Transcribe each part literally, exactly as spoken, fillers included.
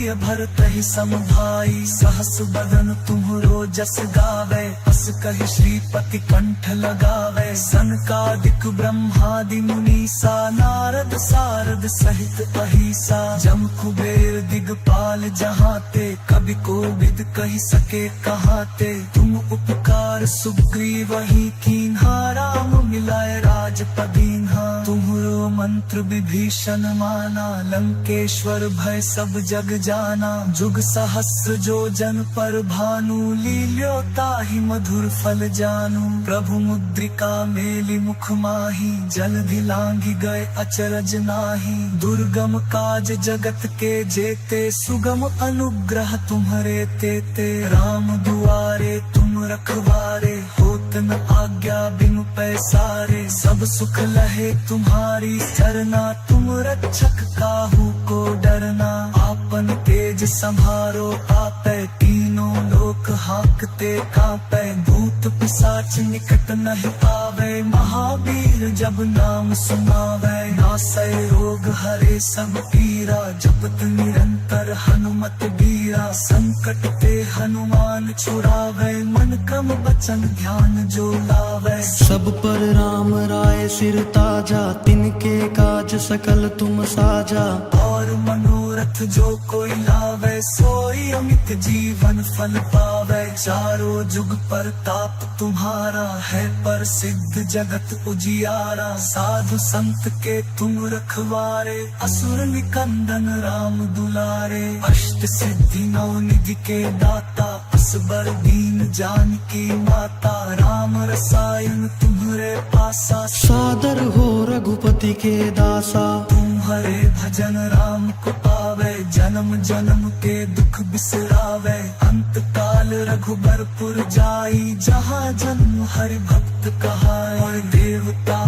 भरतहि सम भाई, सहस बदन तुम्हरो जस गावै, अस कहि श्रीपति कंठ लगावै। सनकादिक ब्रह्मादि मुनीसा, नारद सारद सहित अहीसा। जम कुबेर दिगपाल जहाँ ते, कवि कोविद कहि सके कहाँ ते। तुम उपकार सुग्रीवहि कीन्हा, राम मिलाय राजपद दीन्हा। तुम्हरो मंत्र विभीषण माना, लंकेश्वर भय सब जग जाना। जुग सहस्र जो जन पर भानु, लील्यो ताहि मधुर फल जानू। प्रभु मुद्रिका मेलि मुख माहि, जलधि लांघि गए अचरज नाहि। दुर्गम काज जगत के जेते, सुगम अनुग्रह तुम्हरे तेते। राम दुआरे तुम रखवारे, होत न आज्ञा बिनु पैसारे। सब सुख लहे तुम्हारी सरना, तुम रक्षक काहू को डरना। आपन तेज संभारो आपै, तीनों लोक हाँकते कांपै। भूत पिशाच निकट नहीं आवे, महावीर जब नाम सुनावे। नासै रोग हरे सब पीरा, जपत निरंतर हनुमत बीरा। संकट ते हनुमान छुड़ावे, मन क्रम वचन ध्यान जो लावे। सब पर राम राय सिर ताजा, तिनके काज सकल तुम साजा। और मनोरथ जो कोई लावे, सोई अमित जीवन फल पावे। चारों जुग परताप तुम्हारा, है प्रसिद्ध जगत उजियारा। साधु संत के तुम रखवारे, असुर निकंदन राम दुलारे। अष्ट सिद्धि नौ निधि के दाता, असबर दीन जानकी माता। राम रसायन तुम्हरे पासा, सादर हो रघुपति के दासा। तुम्हरे भजन राम को पावे, जन्म जन्म के दुख बिसरावे। अंत काल रघुबरपुर जाई, जहाँ जन्म हरि भक्त कहाई। और देवता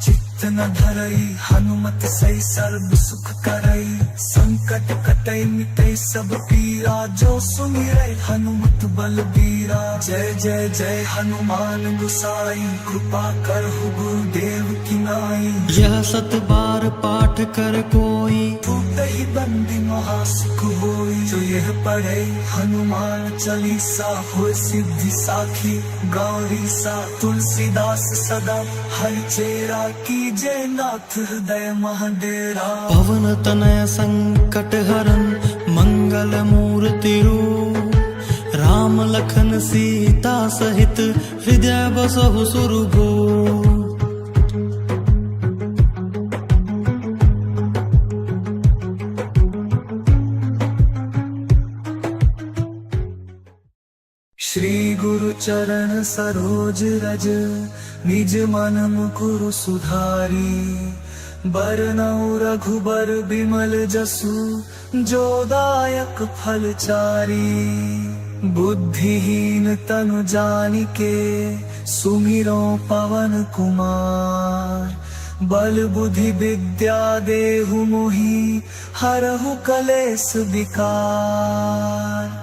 चित्त न धरई, हनुमत सही सर्व सुख करई। संकट कटई मिटई सब पीरा, जो सुमिरै हनुमत बलबीरा। जय जय जय हनुमान गुसाई, कृपा करहु गुरुदेव की नाई। यह सत बार पाठ कर कोई, टूटहि बंदी महा सुख होई। जो यह पढ़े हनुमान चालीसा, होय सिद्धि साखी गौरीसा। तुलसीदास सदा हरि चेरा, कीजे नाथ हृदय मह डेरा। पवन तनय संकट हरन मंगल मूर्ति रूप, राम लखन सीता सहित हृदय बसहु सुरभूप। श्री गुरु चरण सरोज रज, निज मन मुकुरु सुधारी। बरनउँ रघुबर बिमल जसु, जो दायक फल चारी। बुद्धिहीन तनु जानिके, सुमिरौं पवन कुमार। बल बुद्धि विद्या देहु मोहि, हरहु कलेस विकार।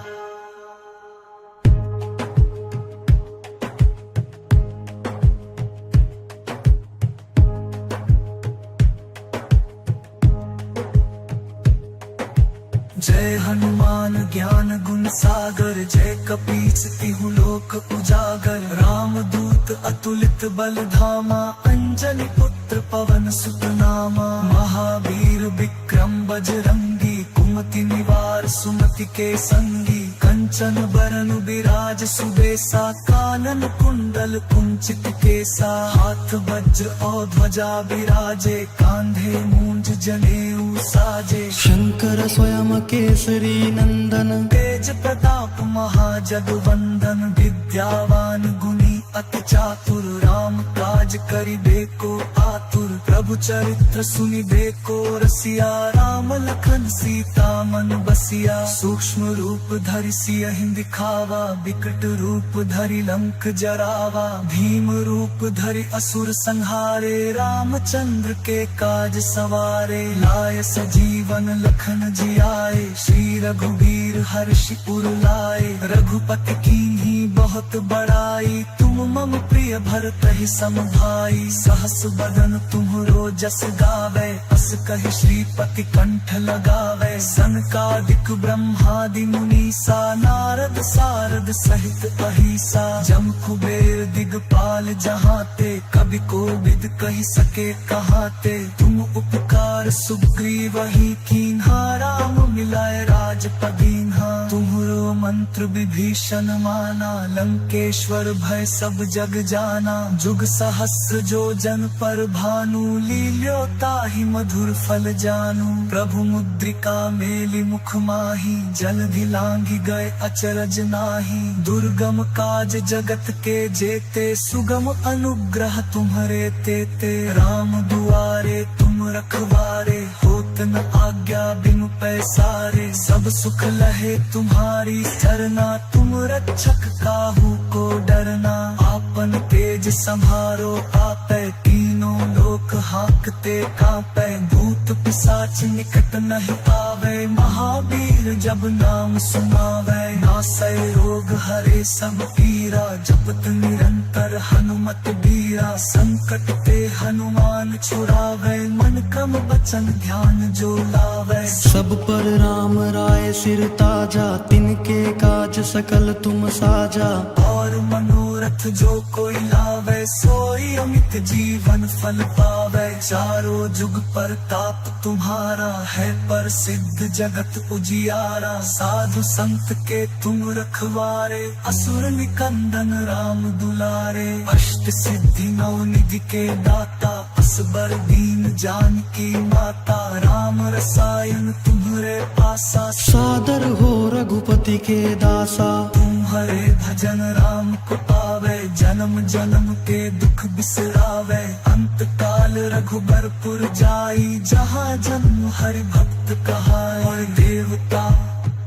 जय हनुमान ज्ञान गुण सागर, जय कपीस तिहु लोक उजागर। रामदूत अतुलित बल धामा, अंजनी पुत्र पवन सुत नामा। महावीर विक्रम बजरंगी, कुमति निवार सुमति के संगी। कंचन बरन बिराज सुबेसा, कानन कुंडल कुंचित केसा। हाथ वज्र और ध्वजा बिराजे, कांधे मूंज जनेऊ साजे। शंकर स्वयं केसरी नंदन, तेज प्रताप महाजग वंदन। विद्यावान गुणी अति चातुर, राम काज करिबे को आतुर। प्रभु चरित्र सुनिबे को रसिया, राम लखन सीता मन बसिया। सूक्ष्म रूप धरि सियहि दिखावा, विकट रूप धरि लंक जरावा। भीम रूप धरि असुर संहारे, रामचंद्र के काज सवारे। लाय सजीवन लखन जियाए, श्री रघुबीर हर्षि उर लाए। रघुपति कीन्ही बहुत बड़ाई, तुम मम प्रिय भरतहि सम भाई। सहस बदन तुम्हरो जस गावे, अस कहि श्रीपति कंठ लगावे। सनकादिक ब्रह्मादि मुनीसा, नारद सारद सहित अहिसा। जम कुबेर दिगपाल जहाँ ते, कवि कोविद कहि सके कहाँ ते। तुम उपकार सुग्रीवहि कीन्हा, राम मिलाए राजपदीन्हा। तुम्हरो मंत्र विभीषण माना, लंकेश्वर भय सब जग जाना। जुग सहस्र जो जन पर भानु, लील्यो ताहि मधुर फल जानू। प्रभु मुद्रिका मेलि मुख माही, जलधि लांघि गए अचरज नाही। दुर्गम काज जगत के जेते, सुगम अनुग्रह तुम्हरे तेते। राम दुआरे तुम रखवारे, होत न आज्ञा बिनु पैसारे। सब सुख लहे तुम्हारी सरना, तुम रक्षक काहू को डरना। आपन तेज सम्हारो आपे, तीनों लोक हांकते कांपे। भूत पिशाच निकट नहीं आवे, महावीर जब नाम सुनावे। नासै रोग हरे सब पीरा, जपत निरंतर हनुमत बीरा। संकट ते हनुमान छुड़ावे, मन क्रम वचन ध्यान जो लावे। सब पर राम राय सिर ताजा, तिनके काज सकल तुम साजा। और मनोरथ जो कोई लावे, सोई अमित जीवन फल पावे। चारों जुग परताप तुम्हारा, है प्रसिद्ध जगत उजियारा। साधु संत के तुम रखवारे, असुर निकंदन राम दुलारे। अष्ट सिद्धि नौ निधि के दाता, असबर दीन जानकी माता। राम रसायन तुम्हरे पासा, सादर हो रघुपति के दासा। तुम्हरे भजन राम को पावे, जन्म जन्म के दुख बिसरावे। अंत काल रघुबरपुर जाई, जहाँ जन्म हरि भक्त कहाई। और देवता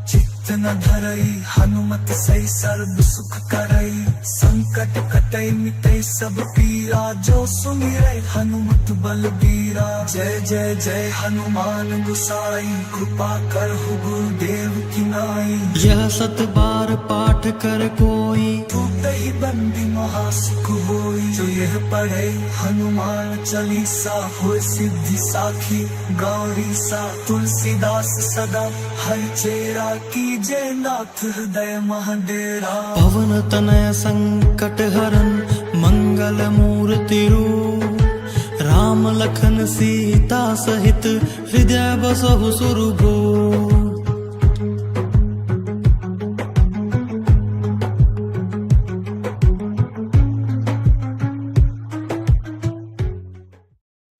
चित्त न धरई, हनुमत सही सर्व सुख करई। संकट कटई मिटई सब पीरा, जो सुमिरै हनुमत बलबीरा। जय जय जय हनुमान गुसाई, कृपा करहु गुरुदेव की नाई। यह सत बार पाठ कर कोई, टूटहि बंदी महा सुख होई। जो यह पढ़े हनुमान चालीसा, होय सिद्धि साखी गौरीसा। तुलसीदास सदा हरि चेरा, कीजे नाथ हृदय मह डेरा। पवन तनय संकट हरन मंगल मूर्ति रूप। राम लखन सीता सहित हृदय बसहु सुरभूप।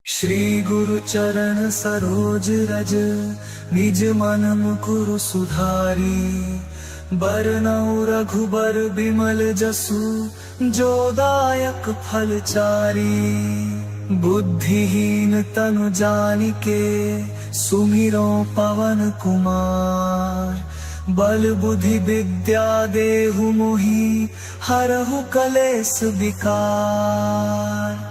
श्री गुरु चरण सरोज रज, निज मन मुकुरु सुधारी। बरनउँ रघुबर बिमल जसु, जो दायक फल चारी। बुद्धिहीन तनु जानिके, सुमिरौं पवन कुमार। बल बुद्धि विद्या देहु मोहि, हरहु कलेस विकार।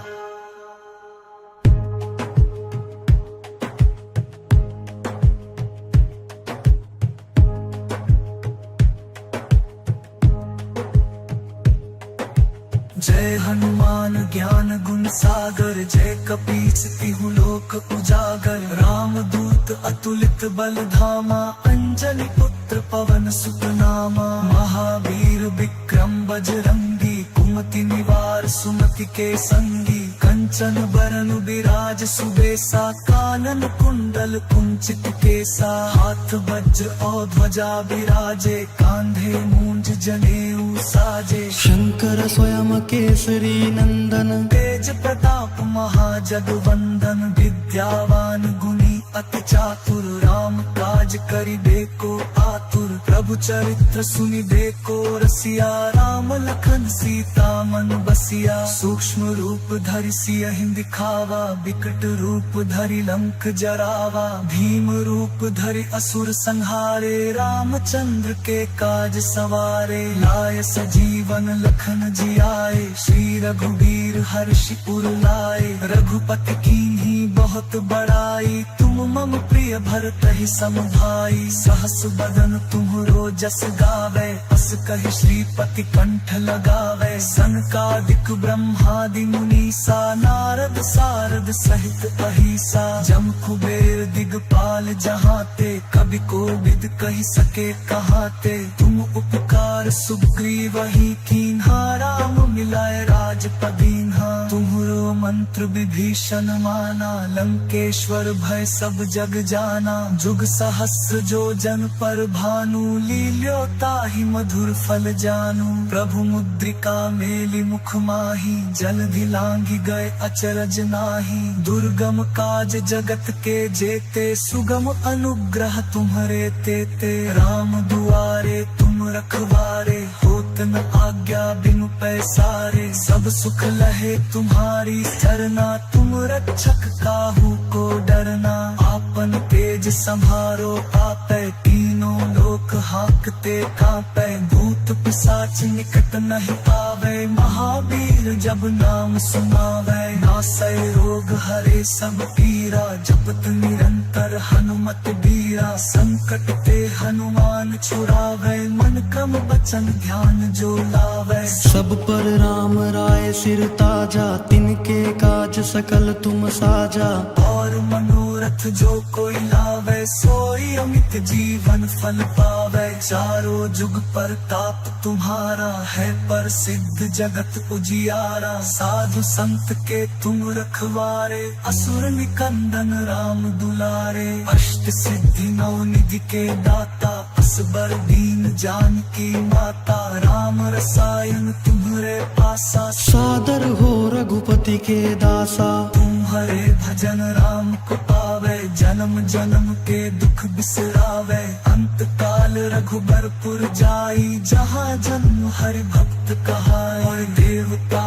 जय हनुमान ज्ञान गुण सागर, जय कपीस तिहु लोक उजागर। रामदूत अतुलित बल धामा, अंजनी पुत्र पवन सुत नामा। महावीर विक्रम बजरंगी, कुमति निवार सुमति के संगी। कंचन बरन बिराज सुबेसा, कानन कुंडल कुंचित केसा। हाथ वज्र और ध्वजा बिराजे, कांधे मूंज जनेऊ साजे। शंकर स्वयं केसरी नंदन, तेज प्रताप महाजग वंदन। विद्यावान गुणी अति चातुर, राम काज करिबे को आतुर। प्रभु चरित्र सुनिबे को रसिया, राम लखन सीता मन बसिया। सूक्ष्म रूप धरि सियहि दिखावा, विकट रूप धरि लंक जरावा। भीम रूप धरि असुर संहारे, रामचंद्र के काज सवारे। लाय सजीवन लखन जियाए, श्री रघुबीर हर्षि उर लाए। रघुपति कीन्ही बहुत बड़ाई तुम मम प्रिय भरतहि सम भाई। सहस बदन तुम्हरो जस गावै, अस कहि श्रीपति कंठ लगावै। सनकादिक ब्रह्मादि मुनीसा, नारद सारद सहित अहिसा। जम कुबेर दिगपाल जहाँ ते, कवि कोविद कहि सके कहाँ ते। तुम उपकार सुग्रीवहि कीन्हा, राम मिलाय राजपद दीन्हा। तुम्हरो मंत्र विभीषण माना, लंकेश्वर भय सब जग जाना। जुग सहस्र जो जन पर भानु, लील्यो ताहि मधुर फल जानू। प्रभु मुद्रिका मेलि मुख माही, जलधि लांघि गए अचरज नाही। दुर्गम काज जगत के जेते, सुगम अनुग्रह तुम्हरे तेते। राम दुआरे तुम रखवारे, होत न आज्ञा बिनु पैसारे। सब सुख लहे तुम्हारी सरना, तुम रक्षक काहू को डरना। आपन तेज संभारो आपै, तीनों लोक हाँकते काँपै। भूत पिशाच निकट नहीं आवै, महावीर जब नाम सुनावै। नासै रोग हरे सब पीरा, जपत निरंतर हनुमत बीरा। संकट ते हनुमान छुड़ावै, मन क्रम वचन ध्यान जो लावै। सब पर राम राय सिर ताजा, तिनके काज सकल तुम साजा। और मनोरथ जो कोई लावै, सोई अमित जीवन फल पावै। चारों जुग परताप तुम्हारा, है प्रसिद्ध जगत उजियारा। साधु संत के तुम रखवारे, असुर निकंदन राम दुलारे। अष्ट सिद्धि नौ निधि के दाता, असबर दीन जानकी माता। राम रसायन तुम्हरे पासा, सादर हो रघुपति के दासा। तुम्हरे भजन राम को पावै, जन्म जन्म के दुख बिसरावै। अंत काल रघुबरपुर जाई, जहाँ जन्म हरि भक्त कहाई। और देवता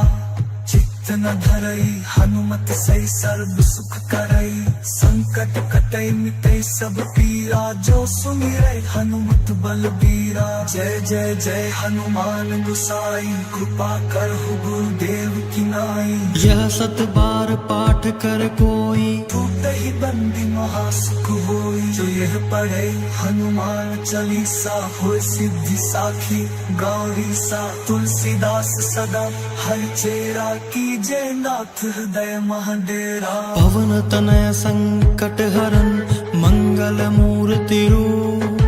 चित्त न धरई, हनुमत सही सर्व सुख करई। संकट कटई मिटई सब पीरा, जो सुमिरै हनुमत बलबीरा। जय जय जय हनुमान गुसाई, कृपा करहु गुरुदेव की नाई। यह सत बार पाठ कर कोई, टूटहि बंदी महासुख होई। जो यह पढ़ै हनुमान चालीसा, होय सिद्धि साखी गौरीसा। तुलसीदास सदा हर चेरा, कीजे नाथ हृदय मह डेरा। पवन तनय संकट हरन मंगल मूर्ति रूप।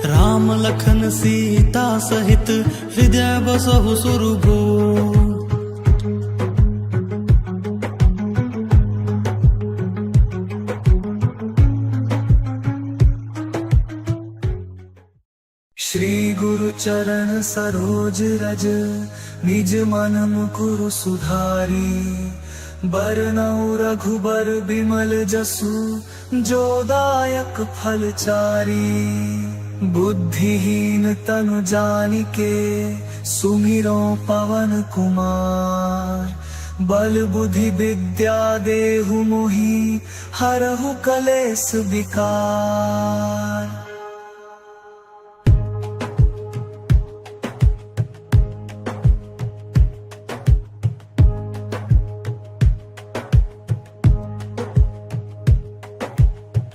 राम लखन सीता सहित हृदय बसहु सुरभूप। श्री गुरु चरण सरोज रज, निज मन मुकुरु सुधारी। बरनउँ रघुबर बिमल जसु, जो दायक फल चारी। बुद्धिहीन तनु जानिके, सुमिरौं पवन कुमार। बल बुद्धि विद्या देहु मोहि, हरहु कलेस विकार।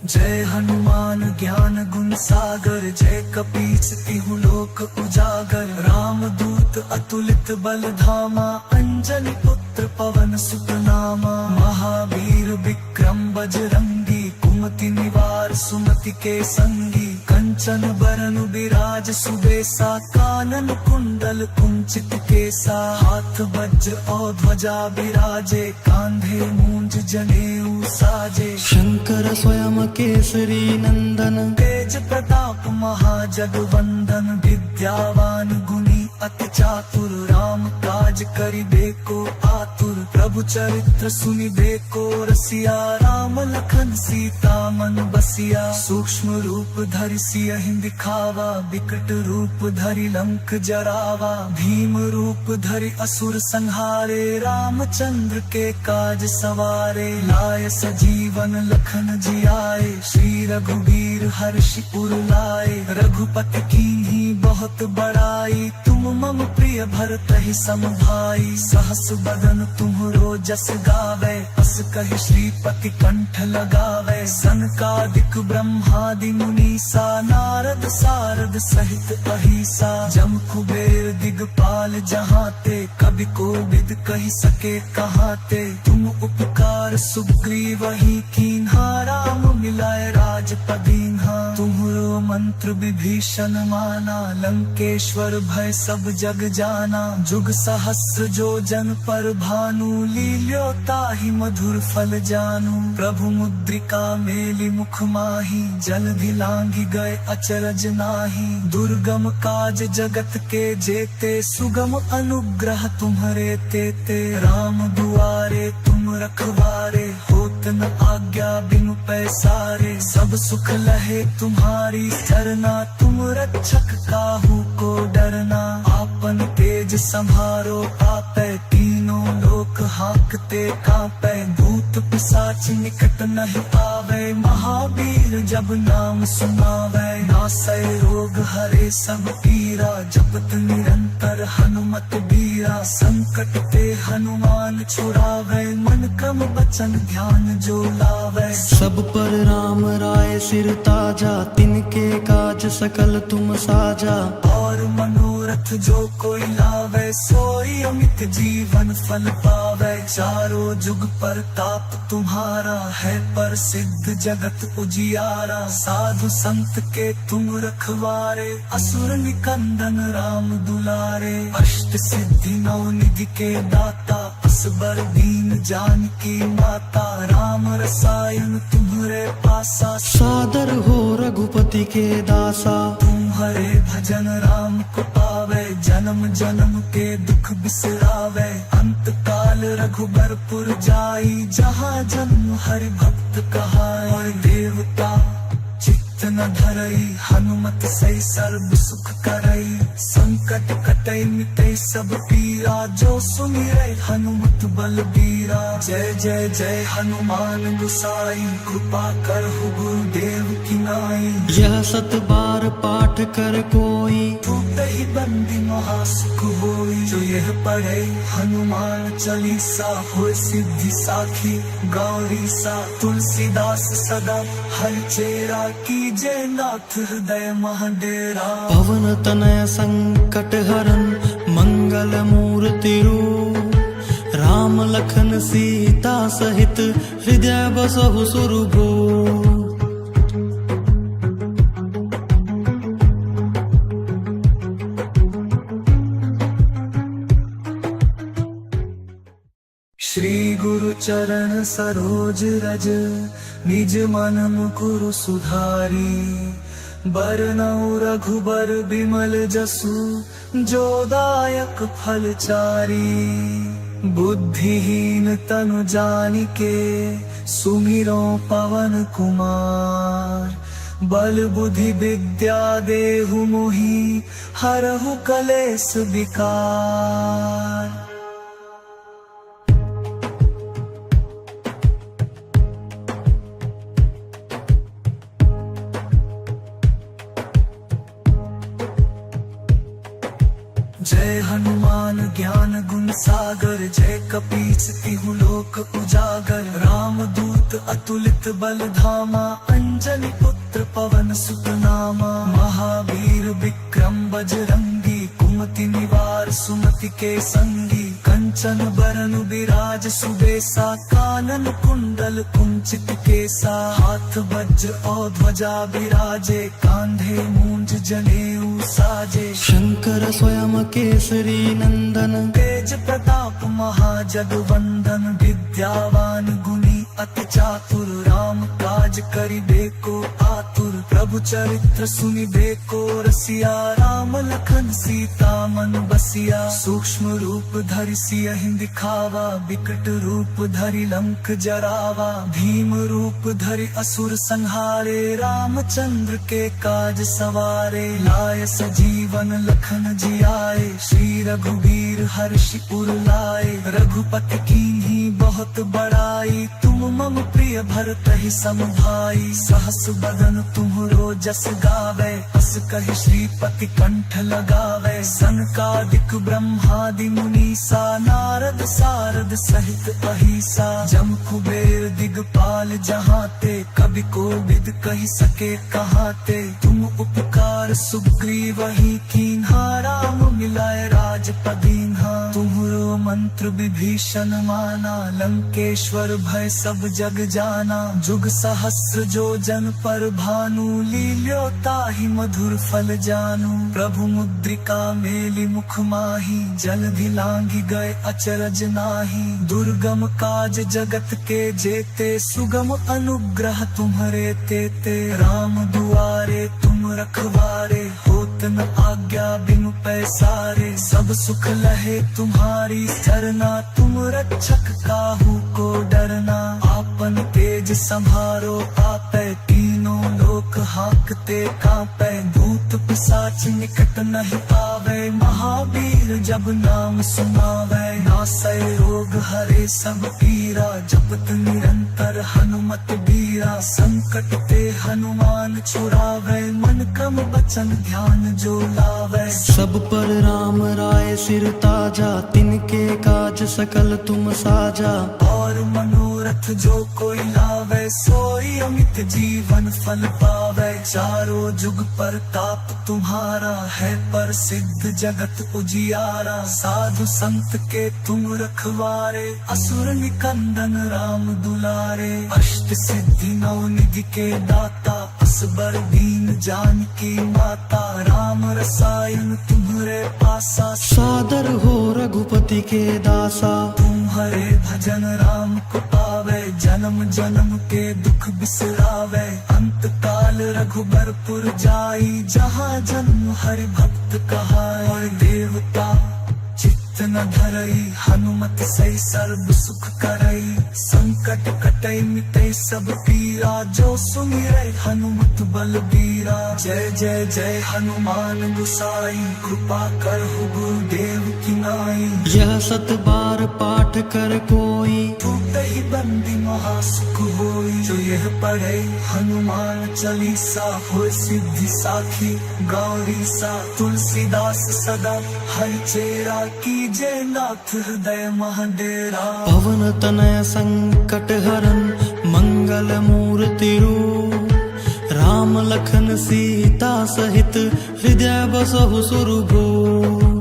जय हनुमान ज्ञान गुण सागर, जय कपीस तिहु लोक उजागर। रामदूत अतुलित बल धामा, अंजनी पुत्र पवन सुत नामा। महावीर विक्रम बजरंगी, कुमति निवार सुमति के संगी। कंचन बरन बिराज सुबेसा, कानन कुंडल कुंचित केसा। हाथ वज्र और ध्वजा बिराजे, कांधे मूंज जनेऊ साजे। शंकर स्वयं केसरी नंदन, तेज प्रताप महाजगवंदन। विद्यावान गुणी अति चातुर, राम काज करिबे को आतुर। प्रभु चरित्र सुनिबे को रसिया, राम लखन सीता मन बसिया। सूक्ष्म रूप धरि सियहि दिखावा, विकट रूप धरि लंक जरावा। भीम रूप धरि असुर संहारे, रामचंद्र के काज सवारे। लाय सजीवन लखन जियाए, श्री रघुबीर हर्षि उर लाए। रघुपति कीन्ही बहु बहुत बड़ाई तुम मम प्रिय भरतहि सम भाई। सहस बदन तुम्हरो जस गावै, अस कहि श्रीपति कंठ लगावै। सनकादिक ब्रह्मादि मुनीसा, नारद सारद सहित अहिसा। जम कुबेर दिगपाल जहाँ ते, कवि कोविद कहि सके कहाँ ते। तुम उपकार सुग्रीवहि कीन्हा, राम मिलाय राजपद दीन्हा। तुम्हरो मंत्र विभीषण माना, लंकेश्वर भय सब जग जाना। जुग सहस्र जो जन पर भानु, लील्यो ताहि मधुर फल जानू। प्रभु मुद्रिका मेलि मुख माही, जलधि लांघि गए अचरज नाही। दुर्गम काज जगत के जेते, सुगम अनुग्रह तुम्हरे तेते। राम दुआरे तुम रखवारे, होत न आज्ञा बिनु पैसारे। सब सुख लहे तुम्हारी सरना, तुम रक्षक काहू को डरना। आपन तेज सम्हारो आपै, तीनों लोक हाँकते काँपै। भूत पिशाच निकट नहीं आवै, महावीर जब नाम सुनावै। नासै रोग हरे सब पीरा, जपत निरंतर हनुमत बीरा। संकट ते हनुमान छुड़ावै, मन क्रम वचन ध्यान जो लावै। सब पर राम राय सिर ताजा, तिनके काज सकल तुम साजा। और मनोरथ जो कोई लावै, सोई अमित जीवन फल पावै। चारों जुग परताप तुम्हारा, है प्रसिद्ध जगत उजियारा। साधु संत के तुम रखवारे, असुर निकंदन राम दुलारे। अष्ट सिद्धि नौ निधि के दाता, असबर दीन जानकी माता। राम रसायन तुम्हरे पासा, सादर हो रघुपति के दासा। तुम्हरे भजन राम को पावै, जन्म जन्म के दुख बिसरावै। अंत काल रघुबरपुर जाई, जहाँ जन्म हरि भक्त कहाई। देवता चित्त न धरई, हनुमत सै सर्व सुख करई। संकट कटै मिटै सब पीरा, जो सुमिरै हनुमत बलबीरा। जय जय जय हनुमान गुसाई, कृपा करहु गुरुदेव की नाई। यह सत बार पाठ कर कोई, टूटहि बंदी महा सुख होई। जो यह पढ़ै हनुमान चालीसा, होय सिद्धि साखी गौरीसा। तुलसीदास सदा हर चेरा, कीजे नाथ हृदय मह डेरा। पवन तनय संकट हरन मंगल मूर्ति रूप। राम लखन सीता सहित हृदय बसहु सुरभूप। श्री गुरु चरण सरोज रज, निज मन मुकुरु सुधारी। बरनउँ रघुबर बिमल जसु, जो दायक फल चारी। बुद्धिहीन तनु जानिके, सुमिरौं पवन कुमार। बल बुद्धि विद्या देहु मोहि, हरहु कलेस विकार। जय हनुमान ज्ञान गुण सागर, जय कपीस तिहु लोक उजागर। रामदूत अतुलित बल धामा, अंजनी पुत्र पवन सुत नामा। महावीर विक्रम बजरंगी, कुमति निवार सुमति के संगी। कंचन बरन बिराज सुबेसा, कानन कुंडल कुंचित केसा। हाथ वज्र और ध्वजा बिराजे, कांधे मूंज जनेऊ साजे। शंकर स्वयं केसरी नंदन, तेज प्रताप महाजगवंदन। विद्यावान गुणी अति चातुर, राम काज करिबे को आतुर। प्रभु चरित्र सुनिबे को रसिया, राम लखन सीता मन बसिया। सूक्ष्म रूप धरि सियहि दिखावा, विकट रूप धरि लंक जरावा। भीम रूप धरि असुर संहारे, रामचंद्र के काज सवारे। लाय सजीवन लखन जियाए, श्री रघुबीर हर्षि उर लाए। रघुपति कीन्ही बहुत बड़ाई तुम मम प्रिय भरतहि सम भाई। सहस बदन तुम्हरो जस गावै, अस कहि श्रीपति कंठ लगावै। सनकादिक ब्रह्मादि मुनीसा, नारद सारद सहित अहिसा। जम कुबेर दिगपाल जहाँ ते, कवि कोविद कहि सके कहाँ ते। तुम उपकार सुग्रीवहि कीन्हा, राम मिलाय राजपद दीन्हा। तुम्हरो मंत्र विभीषण माना, लंकेश्वर भय सब जग जाना। जुग सहस्र जो जन पर भानु, लील्यो ताहि मधुर फल जानू। प्रभु मुद्रिका मेलि मुख माही, जलधि लांघि गए अचरज नाही। दुर्गम काज जगत के जेते, सुगम अनुग्रह तुम्हरे तेते। राम दुआरे तुम रखवारे, होत न आज्ञा बिनु पैसारे। सब सुख लहे तुम्हारी सरना, तुम रक्षक काहू को डरना। आपन तेज संभारो आपै, तीनों लोक हांकते कांपै। भूत पिशाच निकट नहीं आवै, महावीर जब नाम सुनावै। नासै रोग हरे सब पीरा, जपत निरंतर हनुमत बीरा। संकट ते हनुमान छुड़ावै, मन क्रम वचन ध्यान जो लावै। सब पर राम राय सिर ताजा, तिनके काज सकल तुम साजा। और मनोरथ जो कोई लावै, सोई अमित जीवन फल पावै। चारों जुग परताप तुम्हारा, है प्रसिद्ध जगत उजियारा। साधु संत के तुम रखवारे, असुर निकंदन राम दुलारे। अष्ट सिद्धि नौ निधि के दाता, असबर दीन जानकी माता। राम रसायन तुम्हरे पासा, सादर हो रघुपति के दासा। तुम्हरे भजन राम को पावै, जन्म जन्म के दुख बिसरावै। अंत काल रघुबरपुर जाई, जहाँ जन्म हरि भक्त कहाई। और देवता चित्त न धरई, हनुमत सै सर्व सुख करई। संकट कटई मिटई सब पीरा, जो सुमिरै हनुमत बलबीरा। जय जय जय हनुमान गुसाई, कृपा करहु गुरुदेव की नाई। यह सत बार पाठ कर कोई, छूटहि बंदी महासुख होई। जो यह पढ़ै हनुमान चालीसा, होय सिद्धि साखी गौरीसा। तुलसीदास सदा हरि चेरा, कीजे नाथ हृदय मह डेरा। पवन तनय संकट हरन मंगल मूर्ति रूप। राम लखन सीता सहित हृदय बसहु सुरभूप।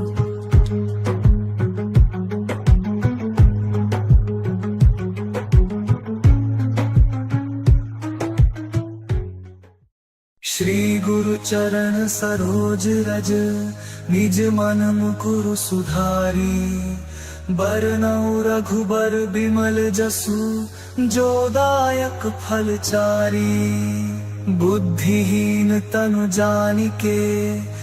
श्री गुरु चरण सरोज रज, निज मन मुकुरु सुधारी। बरनउँ रघुबर बिमल जसु, जो दायक फल चारी। बुद्धिहीन तनु जानिके,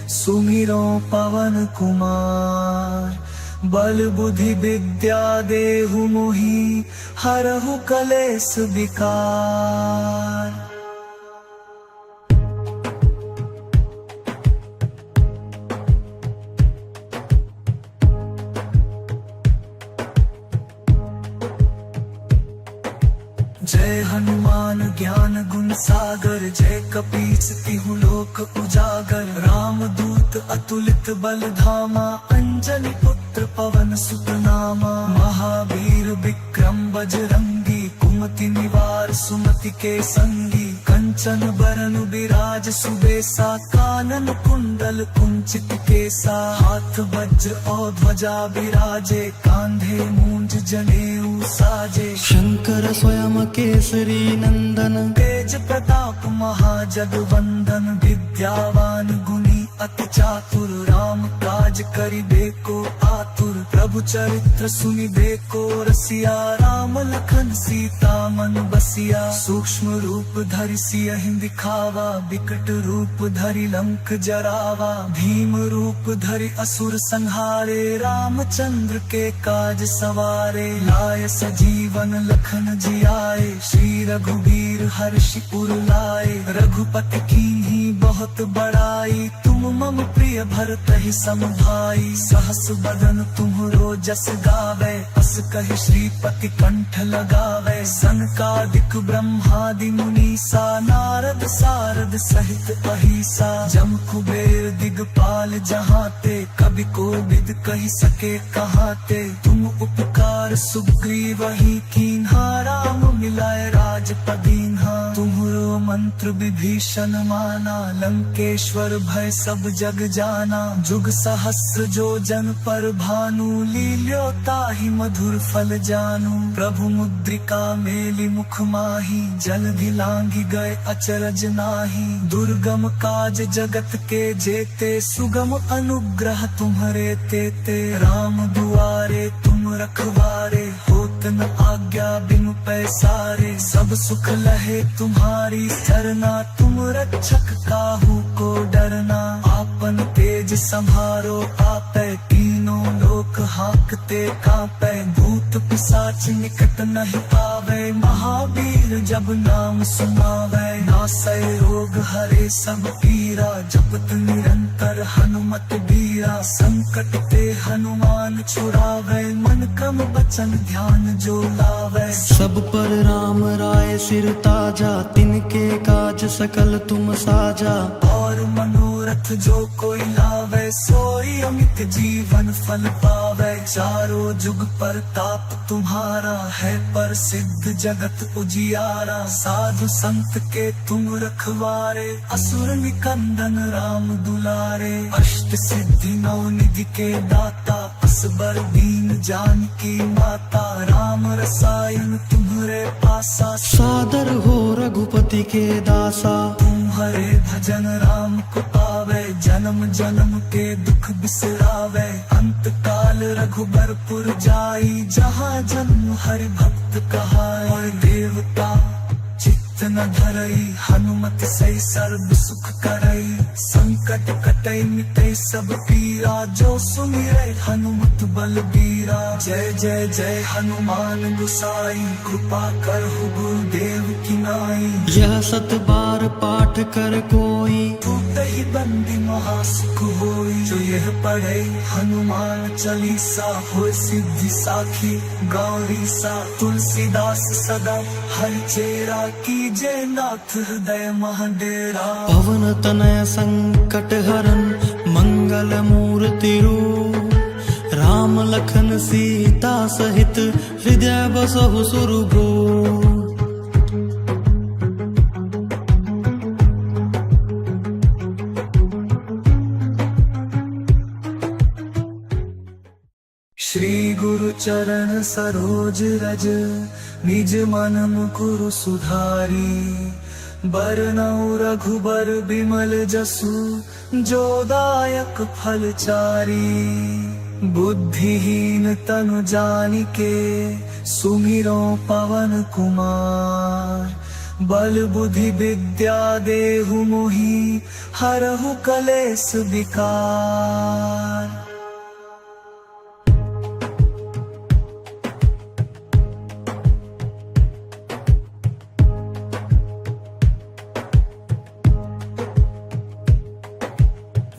सुमिरौं पवन कुमार। बल बुद्धि विद्या देहु मोहि, हरहु कलेस विकार। जय हनुमान ज्ञान गुण सागर, जय कपीस तिहु लोक उजागर। रामदूत अतुलित बल धामा, अंजनी पुत्र पवन सुत नामा। महावीर विक्रम बजरंगी, कुमति निवार सुमति के संगी। कंचन बरन बिराज सुबेसा, कानन कुंडल कुंचित केसा। हाथ वज्र और ध्वजा बिराजे, कांधे मूंज जनेऊ साजे। शंकर स्वयं केसरी नंदन, तेज प्रताप महाजगवंदन। विद्यावान गुणी अति चातुर, राम काज करिबे को आतुर। प्रभु चरित्र सुनिबे को रसिया, राम लखन सीता मन बसिया। सूक्ष्म रूप धरि सियहि दिखावा, विकट रूप धरि लंक जरावा। भीम रूप धरि असुर संहारे, रामचंद्र के काज सवारे। लाय सजीवन लखन जियाए, श्री रघुबीर हर्षि उर लाए। रघुपति कीन्ही बहुत बड़ाई, तुम मम प्रिय भरतहि सम भाई। सहस बदन तुम्हरो जस गावै, अस कहि श्रीपति कंठ लगावै। सनकादिक ब्रह्मादि मुनीसा, नारद सारद सहित अहिसा। जम कुबेर दिगपाल जहाँ ते, कवि कोविद कहि सके कहाँ ते। तुम उपकार सुग्रीवहि कीन्हा, राम मिलाय राजपद दीन्हा। तुम्हरो मंत्र विभीषण माना, लंकेश्वर भय सब जग जाना। जुग सहस्र जो जन पर भानु, लील्यो ताहि मधुर फल जानू। प्रभु मुद्रिका मेलि मुख माहि, जलधि लांघि गए अचरज नाहि। दुर्गम काज जगत के जेते, सुगम अनुग्रह तुम्हरे तेते। राम दुआरे तुम रखवारे, होत न आज्ञा बिनु पैसारे। सब सुख लहे तुम्हारी सरना, तुम रक्षक काहू को डरना। आपन तेज सम्हारो आपै, तीनों लोक हाँकते काँपै। भूत पिशाच निकट नहीं आवे, महावीर जब नाम सुनावे। नासै रोग हरे सब पीरा, जपत निरंतर हनुमत बीरा। संकट ते हनुमान छुड़ावे, मन क्रम वचन ध्यान जो लावे। सब पर राम राय सिर ताजा, तिनके काज सकल तुम साजा। और मनोरथ जो कोई लावे, सोई अमित जीवन फल पावे। चारों जुग परताप तुम्हारा, है प्रसिद्ध जगत उजियारा। साधु संत के तुम रखवारे, असुर निकंदन राम दुलारे। अष्ट सिद्धि नौ निधि के दाता, असबर दीन जानकी माता। राम रसायन तुम्हरे पासा, सादर हो रघुपति के दासा। तुम्हरे भजन राम को पावे, जन्म जन्म के दुख बिसरावे। अंत काल रघुबरपुर जाई, जहाँ जन्म हरि भक्त कहाई। देवता चित्त न धरई, हनुमत सही सर्व सुख करई। संकट कटई मिटई सब पीरा, जो सुमिरै हनुमत बलबीरा। जय जय जय हनुमान गुसाई, कृपा करहु गुरुदेव की नाई। यह सत बार पाठ कर कोई, टूटहि बंदी महा सुख होई। जो यह पढ़े हनुमान चालीसा, होय सिद्धि साखी गौरीसा। तुलसीदास सदा हरि चेरा, कीजे नाथ हृदय मह डेरा। पवन तनय संकट हरन, मंगल मूर्ति रूप। राम लखन सीता सहित, हृदय बसहु सुरभूप। श्री गुरु चरण सरोज रज, निज मन मुकुरु सुधारी। बरनउँ रघुबर बिमल जसु, जो दायक फल चारी। बुद्धिहीन तनु जानिके, सुमिरउँ पवन कुमार। बल बुद्धि विद्या देहु मोहि, हरहु कलेस विकार।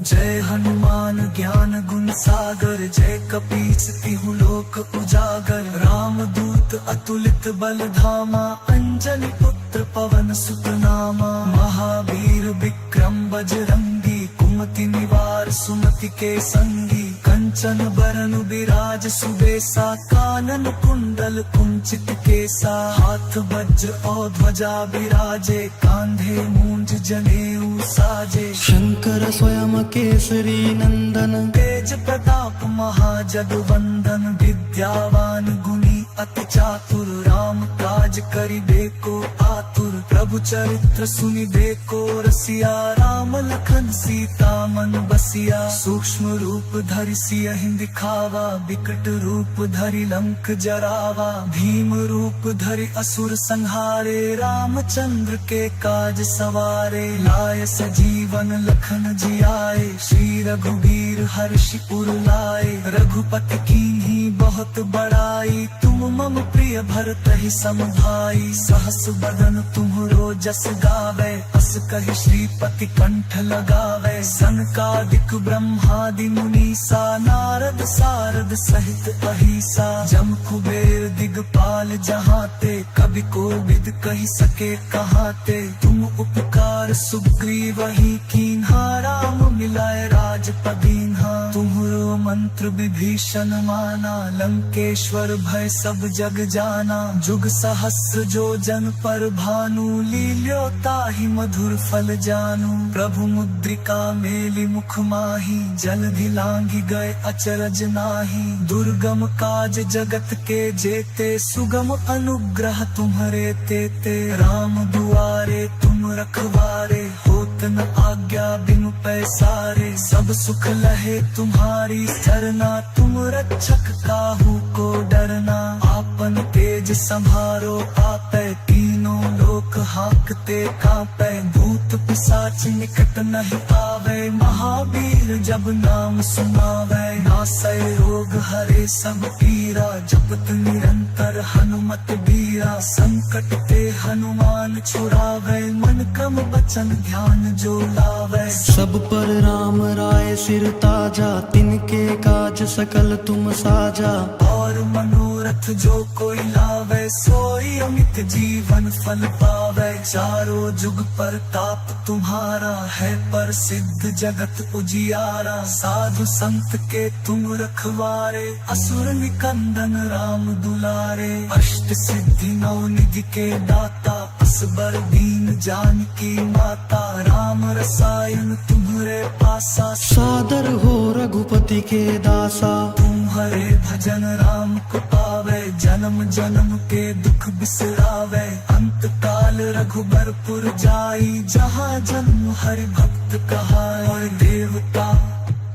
जय हनुमान ज्ञान गुण सागर, जय कपीस तिहु लोक उजागर। रामदूत अतुलित बल धामा, अंजनी पुत्र पवन सुत नामा। महावीर विक्रम बजरंगी, कुमति निवार सुमति के संगी। कंचन बरन बिराज सुबेसा, कानन कुंडल कुंचित केसा। हाथ वज्र और ध्वजा बिराजे, कांधे मूंज जनेऊ साजे। शंकर स्वयं केसरी नंदन, तेज प्रताप महाजग वंदन। विद्यावान गुणी अति चातुर, राम काज करिबे को आतुर। प्रभु चरित्र सुनिबे को रसिया, राम लखन सीता मन बसिया। सूक्ष्म रूप धरि सियहि दिखावा, विकट रूप धरि लंक जरावा। भीम रूप धरि असुर संहारे, रामचंद्र के काज सवारे। लाय सजीवन लखन जियाए, श्री रघुबीर हर्षि उर लाए। रघुपति कीन्ही बहुत बड़ाई, तुम मम प्रिय भरतहि सम भाई, सहस बदन तुम्हरो जस गावै, अस कहि श्रीपति कंठ लगावै। सनकादिक ब्रह्मादि मुनीसा, नारद सारद सहित अहिसा। जम कुबेर दिगपाल जहाँ ते, कवि कोविद कहि सके कहाँ ते। तुम उपकार सुग्रीवहि कीन्हा, राम मिलाय राजपद दीन्हा। तुम्हरो मंत्र विभीषण माना, लंकेश्वर भय सब जग जाना। जुग सहस्र जो जन पर भानु, लील्यो ताहि मधुर फल जानू। प्रभु मुद्रिका मेलि मुख माही, जलधि लांघि गए अचरज नाही। दुर्गम काज जगत के जेते, सुगम अनुग्रह तुम्हरे तेते। राम दुआरे तुम रखवारे, होत न आज्ञा बिनु पैसारे। सब सुख लहे तुम्हारी सरना, तुम रक्षक काहू को डरना। आपन तेज संभारो आपै, तीनों लोक हांकते कांपै। भूत पिशाच निकट नहीं आवे, महावीर जब नाम सुनावे। नासै रोग हरे सब पीरा, जपत निरंतर हनुमत बीरा। संकट ते हनुमान छुड़ावे, मन क्रम वचन ध्यान जो लावे। सब पर राम राय सिर ताजा, तिनके काज सकल तुम साजा। और मनोरथ जो कोई लावे, सोई अमित जीवन फल पावे। चारों जुग परताप तुम्हारा, है प्रसिद्ध जगत उजियारा। साधु संत के तुम रखवारे, असुर निकंदन राम दुलारे। अष्ट सिद्धि नौ निधि के दाता, असबर दीन जानकी माता। राम रसायन तुम्हरे पासा, सादर हो रघुपति के दासा। तुम्हरे भजन राम को पावे, जन्म जन्म के दुख बिसरावे। अंत काल रघुबरपुर जाई, जहाँ जन्म हरि भक्त कहाई। और देवता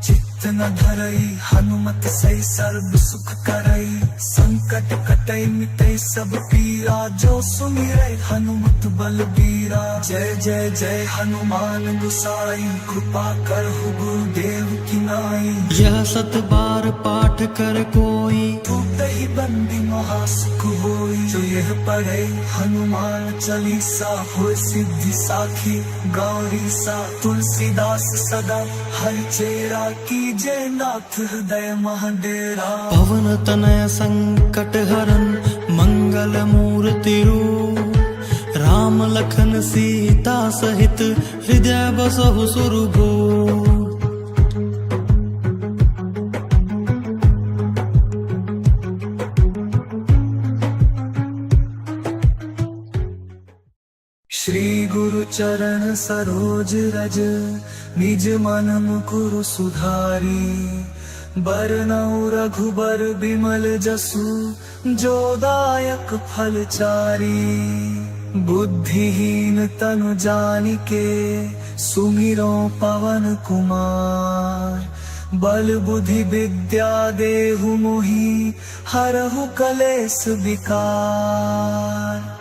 चित्त न धरई, हनुमत सै सर्व सुख करई। संकट कटई मिटई सब पीरा, जो सुमिरै हनुमत बलबीरा। जय जय जय हनुमान गुसाई, कृपा करहु गुरुदेव की नाई। यह सत बार पाठ कर कोई, टूटहि बंदी महा सुख होई। जो यह पढ़ै हनुमान चालीसा, होय सिद्धि साखी गौरीसा। तुलसीदास सदा हरि चेरा, कीजे नाथ हृदय मह डेरा। पवन तनय संकट हरन मंगल मूर्ति रूप। राम लखन सीता सहित हृदय बसहु सुरभूप। श्री गुरु चरण सरोज रज, निज मन मुकुरु सुधारी। बरनउँ रघुबर बिमल जसु, जो दायक फल चारी। बुद्धिहीन तनु जानिके, सुमिरउँ पवन कुमार। बल बुद्धि विद्या देहु मोहि, हरहु कलेस विकार।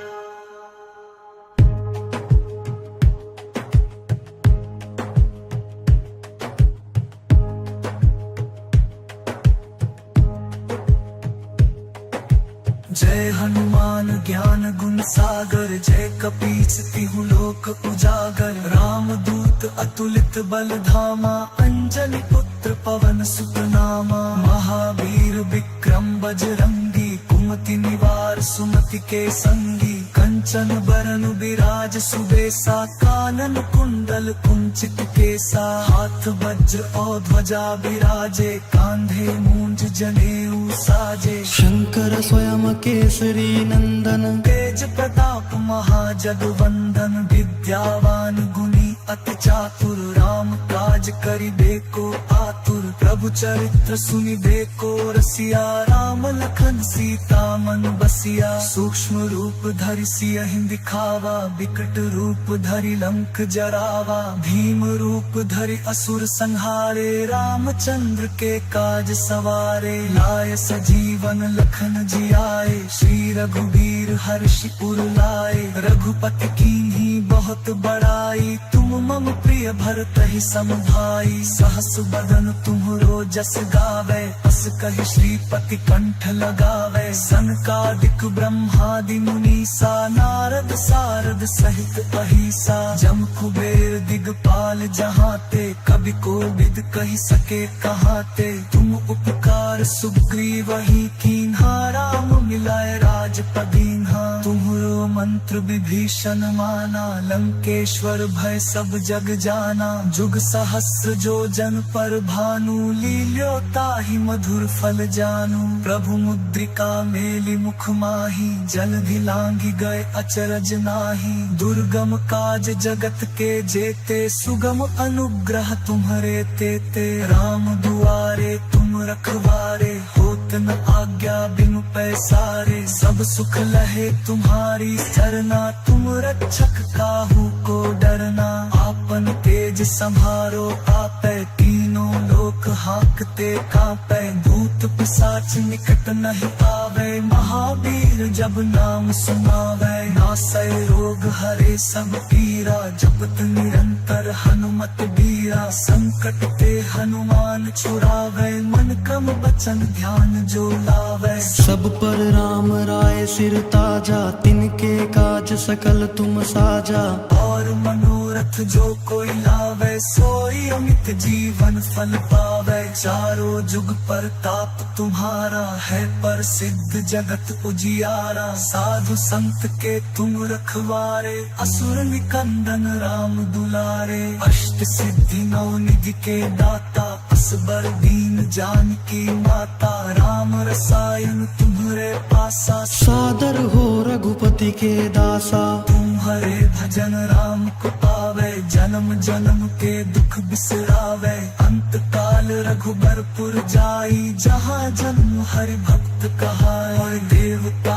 जय हनुमान ज्ञान गुण सागर, जय कपीस तिहु लोक उजागर। रामदूत अतुलित बल धामा, अंजनी पुत्र पवन सुत नामा। महावीर विक्रम बजरंगी, कुमति निवार सुमति के संगी। कंचन बरन बिराज सुबेसा, कानन कुंडल कुंचित केसा। हाथ वज्र और ध्वजा बिराजे, कांधे मूंज जनेऊ साजे। शंकर स्वयं केसरी नंदन, तेज प्रताप महाजग वंदन। विद्यावान गुणी अति चातुर, राम काज करिबे को आतुर। प्रभु चरित्र सुनिबे को रसिया, राम लखन सीता मन बसिया। सूक्ष्म रूप धरि सियहि दिखावा, विकट रूप धरि लंक जरावा। भीम रूप धरि असुर संहारे, रामचंद्र के काज सवारे। लाय सजीवन लखन जियाए, श्री रघुबीर हर्षि उर लाए। रघुपति कीन्ही बहुत बड़ाई, तुम मम प्रिय भरतहि सम भाई, सहस बदन तुम्हरो जस गावै, अस कहि श्रीपति कंठ लगावै। सनकादिक ब्रह्मादि मुनीसा, नारद सारद सहित अहिसा। जम कुबेर दिगपाल जहाँ ते, कवि कोविद कहि सके कहाँ ते। तुम उपकार सुग्रीवहि कीन्हा, राम मिलाय राजपद दीन्हा। तुम्हरो मंत्र विभीषण माना, लंकेश्वर भय सब जग जाना। जुग सहस्र जो जन पर भानु, लील्यो ताहि मधुर फल जानू। प्रभु मुद्रिका मेलि मुख माही, जलधि लांघि गए अचरज नाही। दुर्गम काज जगत के जेते, सुगम अनुग्रह तुम्हरे तेते। राम दुआरे तुम रखवारे, होत न आज्ञा बिनु पैसारे। सब सुख लहे तुम्हारी सरना, तुम रक्षक काहू को डरना। आपन तेज संभारो आपै, तीनों लोक हाँकते काँपै। भूत पिशाच निकट नहीं आवे, महावीर जब नाम सुनावे। नासै रोग हरे सब पीरा, जपत निरंतर हनुमत बीरा। संकट ते हनुमान छुड़ावे, मन क्रम वचन ध्यान जो लावे। सब पर राम राय सिर ताजा, तिनके काज सकल तुम साजा। और मनोरथ जो कोई लावे, सोई अमित जीवन फल पावे। चारों जुग परताप तुम्हारा, है प्रसिद्ध जगत उजियारा। साधु संत के तुम रखवारे, असुर निकंदन राम दुलारे। अष्ट सिद्धि नौ निधि के दाता, असबर दीन जानकी माता। राम रसायन तुम्हरे पासा, सादर हो रघुपति के दासा। तुम्हरे भजन राम को पावे, जन्म जन्म के दुख बिसरावे। अंत काल रघुबरपुर जाई, जहाँ जन्म हरि भक्त कहाई। और देवता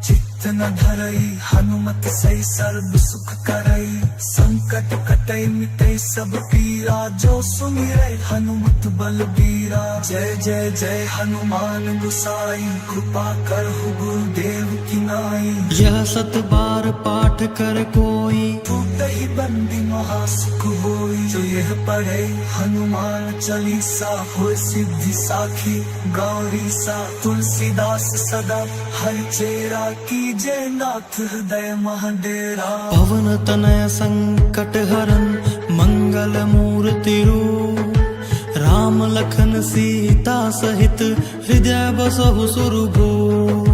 चित्त न धरई, हनुमत सही सर्व सुख करई। संकट कटई मिटई सब पीरा, जो सुमिरै हनुमत बलबीरा। जय जय जय हनुमान गुसाई, कृपा करहु गुरुदेव की नाई। यह सत बार पाठ कर कोई, टूटहि बंदी महासुख होई। जो यह पढ़े हनुमान चालीसा, होय सिद्धि साखी गौरीसा। तुलसीदास सदा हरि चेरा, कीजे नाथ हृदय मह डेरा। पवन तनय संकट हरन मंगल मूर्ति रूप। राम लखन सीता सहित हृदय बसहु सुरभूप।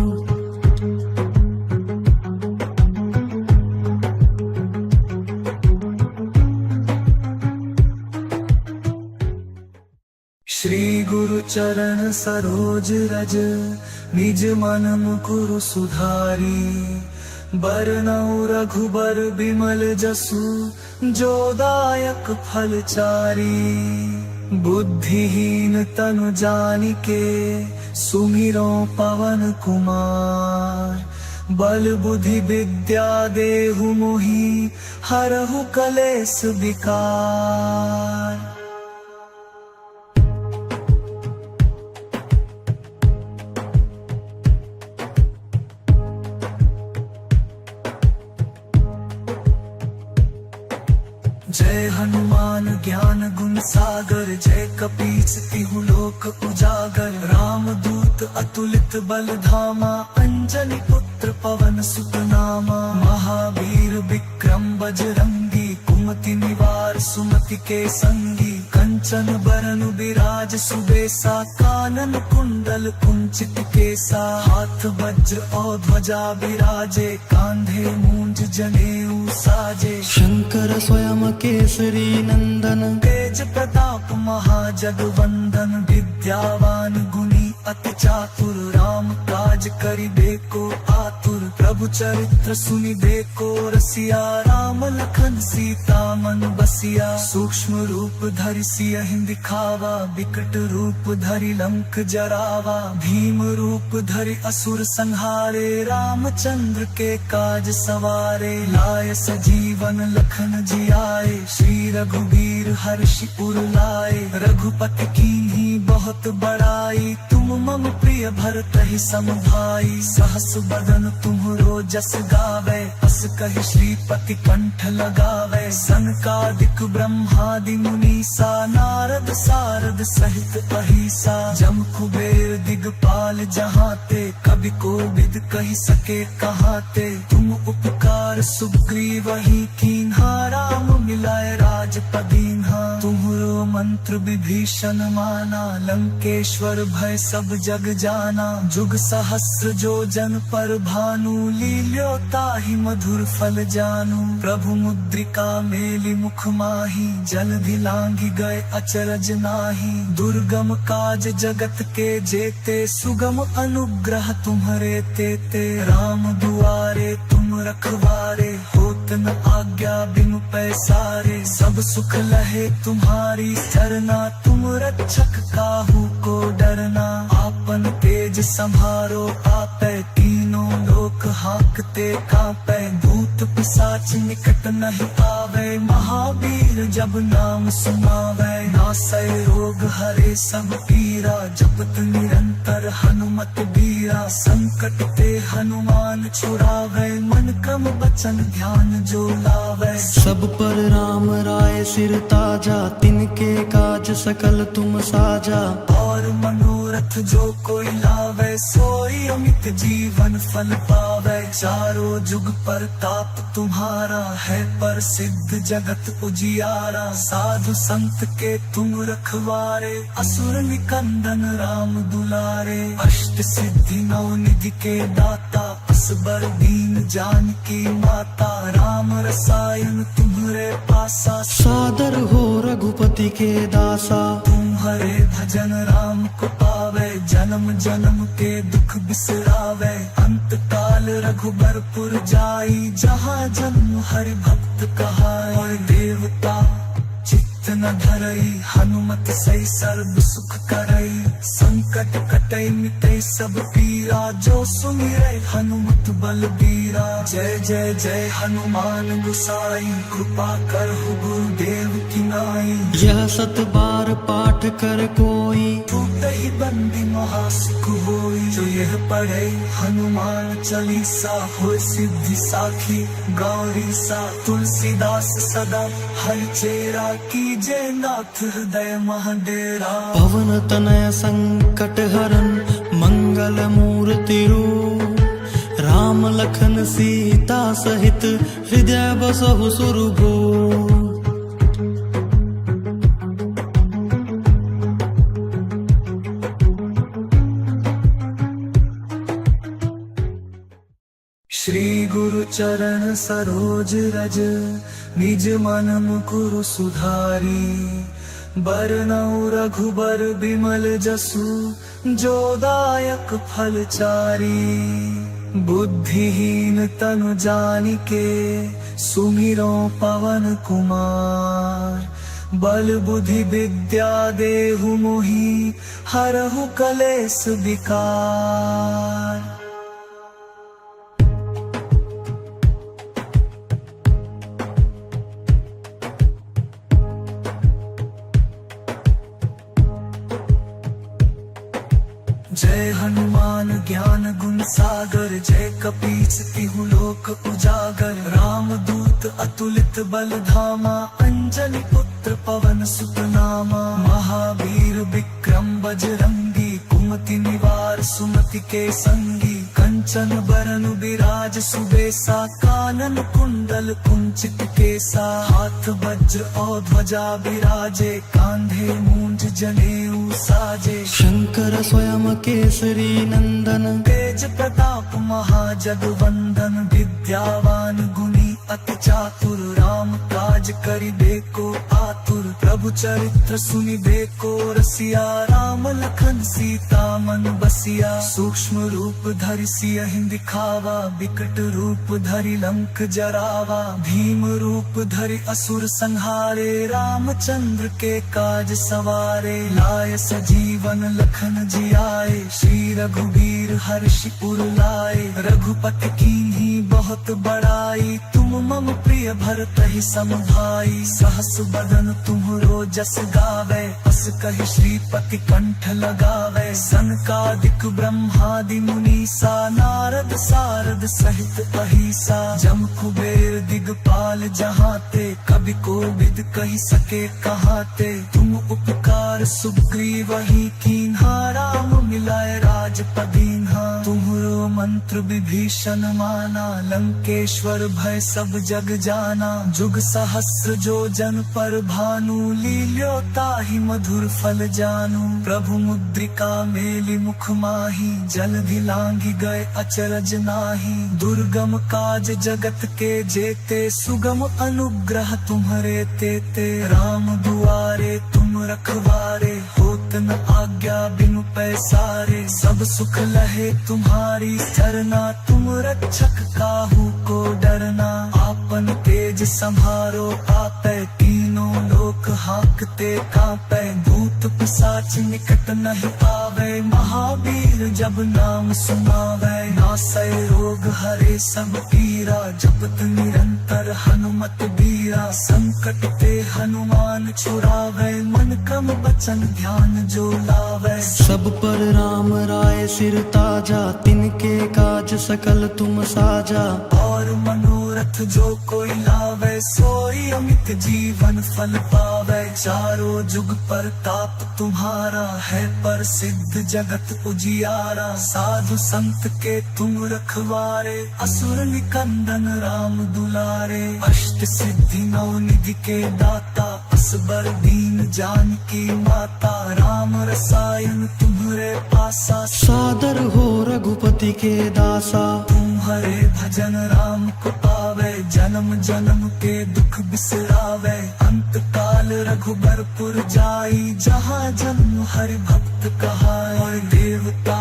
श्री गुरु चरण सरोज रज, निज मन मुकुरु सुधारी। बरनउँ रघुबर बिमल जसु, जो दायक फल चारी। बुद्धिहीन तनु जानिके, सुमिरौं पवन कुमार। बल बुद्धि विद्या देहु मोहि, हरहु कलेस विकार। जय हनुमान ज्ञान गुण सागर, जय कपीस तिहु लोक उजागर। रामदूत अतुलित बल धामा, अंजनी पुत्र पवन सुत नामा। महावीर विक्रम बजरंगी, कुमति निवार सुमति के संगी। कंचन बरन बिराज सुबेसा, कानन कुंडल कुंचित केसा। हाथ वज्र और ध्वजा बिराजे, कांधे मूंज जनेऊ साजे। शंकर स्वयं केसरी नंदन, तेज प्रताप महाजगवंदन। विद्यावान गुणी अति चातुर, राम काज करिबे को आतुर। प्रभु चरित्र सुनिबे को रसिया, राम लखन सीता मन बसिया। सूक्ष्म रूप धरि सियहि दिखावा, विकट रूप धरि लंक जरावा। भीम रूप धरि असुर संहारे, रामचंद्र के काज सवारे। लाय सजीवन लखन जियाए, श्री रघुबीर हरषि उर लाए। रघुपति कीन्ही बहु बहुत बड़ाई तुम मम प्रिय भरतहि सम भाई। सहस बदन तुम्हरो जस गावै, अस कहि श्रीपति कंठ लगावै। सनकादिक ब्रह्मादि मुनीसा, नारद सारद सहित अहिसा। जम कुबेर दिगपाल जहाँ ते, कवि कोविद कहि सके कहाँ ते। तुम उपकार सुग्रीवहि कीन्हा, राम मिलाय राजपद दीन्हा। तुम्हरो मंत्र विभीषण माना, लंकेश्वर भय सब जग जाना। जुग सहस्र जो जन पर भानु, लील्यो ताहि मधुर फल जानू। प्रभु मुद्रिका मेलि मुख माही, जलधि लांघि गए अचरज नाही। दुर्गम काज जगत के जेते, सुगम अनुग्रह तुम्हरे तेते। राम दुआरे तुम रखवारे, होत न आज्ञा बिनु पैसारे। सब सुख लहे तुम्हारी सरना, तुम रक्षक काहू को डरना। आपन तेज सम्हारो आपै, तीनों लोक हाँकते काँपै। भूत पिशाच निकट नहीं आवै, महावीर जब नाम सुनावै। नासै रोग हरे सब पीरा, जपत निरंतर हनुमत बीरा। संकट ते हनुमान छुड़ावै, मन क्रम वचन ध्यान जो लावै। सब पर राम राय सिर ताजा, तिनके काज सकल तुम साजा। और मनोरथ जो कोई लावै, सोई अमित जीवन फल पावै। चारों जुग परताप तुम्हारा है, प्रसिद्ध जगत उजियारा। साधु संत के तुम रखवारे, असुर निकंदन राम दुलारे। अष्ट सिद्धि नौ निधि के दाता, असबर दीन जानकी माता। राम रसायन तुम्हरे पासा, सादर हो रघुपति के दासा। तुम्हरे भजन राम को पावै, जन्म जन्म के दुख बिसरावै। अंत काल रघुबरपुर जाई, जहाँ जन्म हरि भक्त कहाई। देवता चित्त न धरई, हनुमत सही सर्व सुख करई। संकट कटई मिटई सब पीरा, जो सुमिरै हनुमत बलबीरा। जय जय जय हनुमान गुसाई, कृपा करहु गुरुदेव की नाई। यह सत बार पाठ कर कोई, टूटहि बंदी महासुख होई। जो यह पढ़ै हनुमान चालीसा, होय सिद्धि साखी गौरीसा। तुलसीदास सदा हर चेरा, कीजे नाथ हृदय मह डेरा। पवन तनय संकट हरन मंगल मूरति रूप। राम लखन सीता सहित हृदय बसहु सुरभूप। श्री गुरु चरण सरोज रज, निज मन मुकुरु सुधारी। बरनउँ रघुबर बिमल जसु, जो दायक फल चारी। बुद्धिहीन तनु जानिके, सुमिरौं पवन कुमार। बल बुद्धि विद्या देहु मोहि, हरहु कलेस विकार। जय हनुमान ज्ञान गुण सागर, जय कपीस तिहु लोक उजागर। रामदूत अतुलित बल धामा, अंजनी पुत्र पवन सुत नामा। महावीर विक्रम बजरंगी, कुमति निवार सुमति के संगी। कंचन बरन बिराज सुबेसा, कानन कुंडल कुंचित केसा। हाथ वज्र और ध्वजा बिराजे, कांधे मूंज जनेऊ साजे। शंकर स्वयं केसरी नंदन, तेज प्रताप महाजगवंदन। विद्यावान गुणी अति चातुर, राम काज करिबे को आतुर। प्रभु चरित्र सुनिबे को रसिया, राम लखन सीता मन बसिया। सूक्ष्म रूप धरि सियहि दिखावा, विकट रूप धरि लंक जरावा। भीम रूप धरि असुर संहारे, रामचंद्र के काज सवारे। लाय सजीवन लखन जियाए, श्री रघुबीर हर्षि उर लाए। रघुपति कीन्ही बहुत बड़ाई, तुम मम प्रिय भरतहि सम भाई। सहस बदन तुम्हरो जस गावै, अस कहि श्रीपति कंठ लगावै। सनकादिक ब्रह्मादि मुनीसा, नारद सारद सहित अहिसा। जम कुबेर दिगपाल जहाँ ते, कवि कोविद कहि सके कहाँ ते। तुम उपकार सुग्रीवहि कीन्हा, राम मिलाय राजपद दीन्हा। तुम्हरो मंत्र विभीषण माना, लंकेश्वर भय सब जग जाना। जुग सहस्र जो जन पर भानु, लील्यो ताहि मधुर फल जानू। प्रभु मुद्रिका मेलि मुख माही, जलधि लांघि गए अचरज नाही। दुर्गम काज जगत के जेते, सुगम अनुग्रह तुम्हरे तेते। राम दुआरे तुम रखवारे, होत न आज्ञा बिनु पैसारे। सब सुख लहे तुम्हारी सरना, तुम रक्षक काहू को डरना। आपन तेज सम्हारो आपै, तीनों लोक हाँकते काँपै। भूत पिशाच निकट नहीं आवे, महावीर जब नाम सुनावे। नासै रोग हरे सब पीरा, जपत निरंतर हनुमत बीरा। संकट ते हनुमान छुड़ावे, मन क्रम वचन ध्यान जो लावे। सब पर राम राय सिर ताजा, तिनके काज सकल तुम साजा। और मनोरथ जो कोई लावे, सोई अमित जीवन फल पावे। चारों जुग परताप तुम्हारा, है प्रसिद्ध जगत उजियारा। साधु संत के तुम रखवारे, असुर निकंदन राम दुलारे। अष्ट सिद्धि नौ निधि के दाता, असबर दीन जानकी माता। राम रसायन तुम्हरे पासा, सादर हो रघुपति के दासा। तुम्हरे भजन राम को पावे, जन्म जन्म के दुख बिसरावे। अंत काल रघुबरपुर जाई, जहाँ जन्म हरि भक्त कहाई। और देवता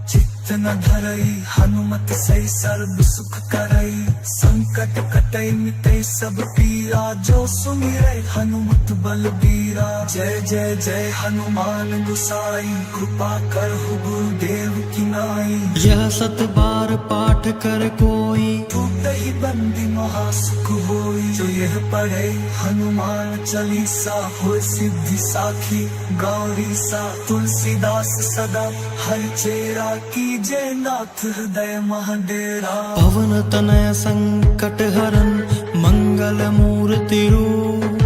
चित्त न धरई, हनुमत सै सर्व सुख करई। संकट कटई मिटई सब पीरा, जो सुमिरै हनुमत बलबीरा। जय जय जय हनुमान गुसाई, कृपा करहु गुरुदेव की नाई। यह सत बार पाठ कर कोई, टूटहि बंदी महासुख होई। जो यह पढ़े हनुमान चालीसा, होय सिद्धि साखी गौरीसा। तुलसीदास सदा हरि चेरा, कीजे नाथ हृदय मह डेरा। पवन तनय संकट हरन मंगल मूर्ति रूप।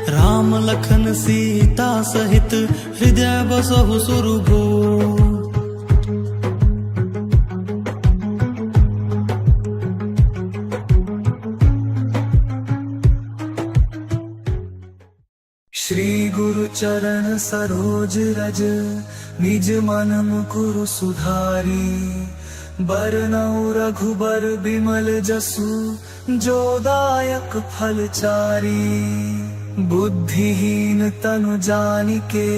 राम लखन सीता सहित हृदय बसहु सुरभूप। श्री गुरु चरण सरोज रज, निज मन मुकुरु सुधारी। बरनउँ रघुबर बिमल जसु, जो दायक फल चारी। बुद्धिहीन तनु जानिके,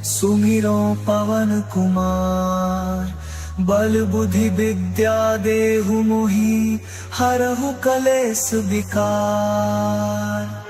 सुमिरौं पवन कुमार। बल बुद्धि विद्या देहु मोहि, हरहु कलेस विकार।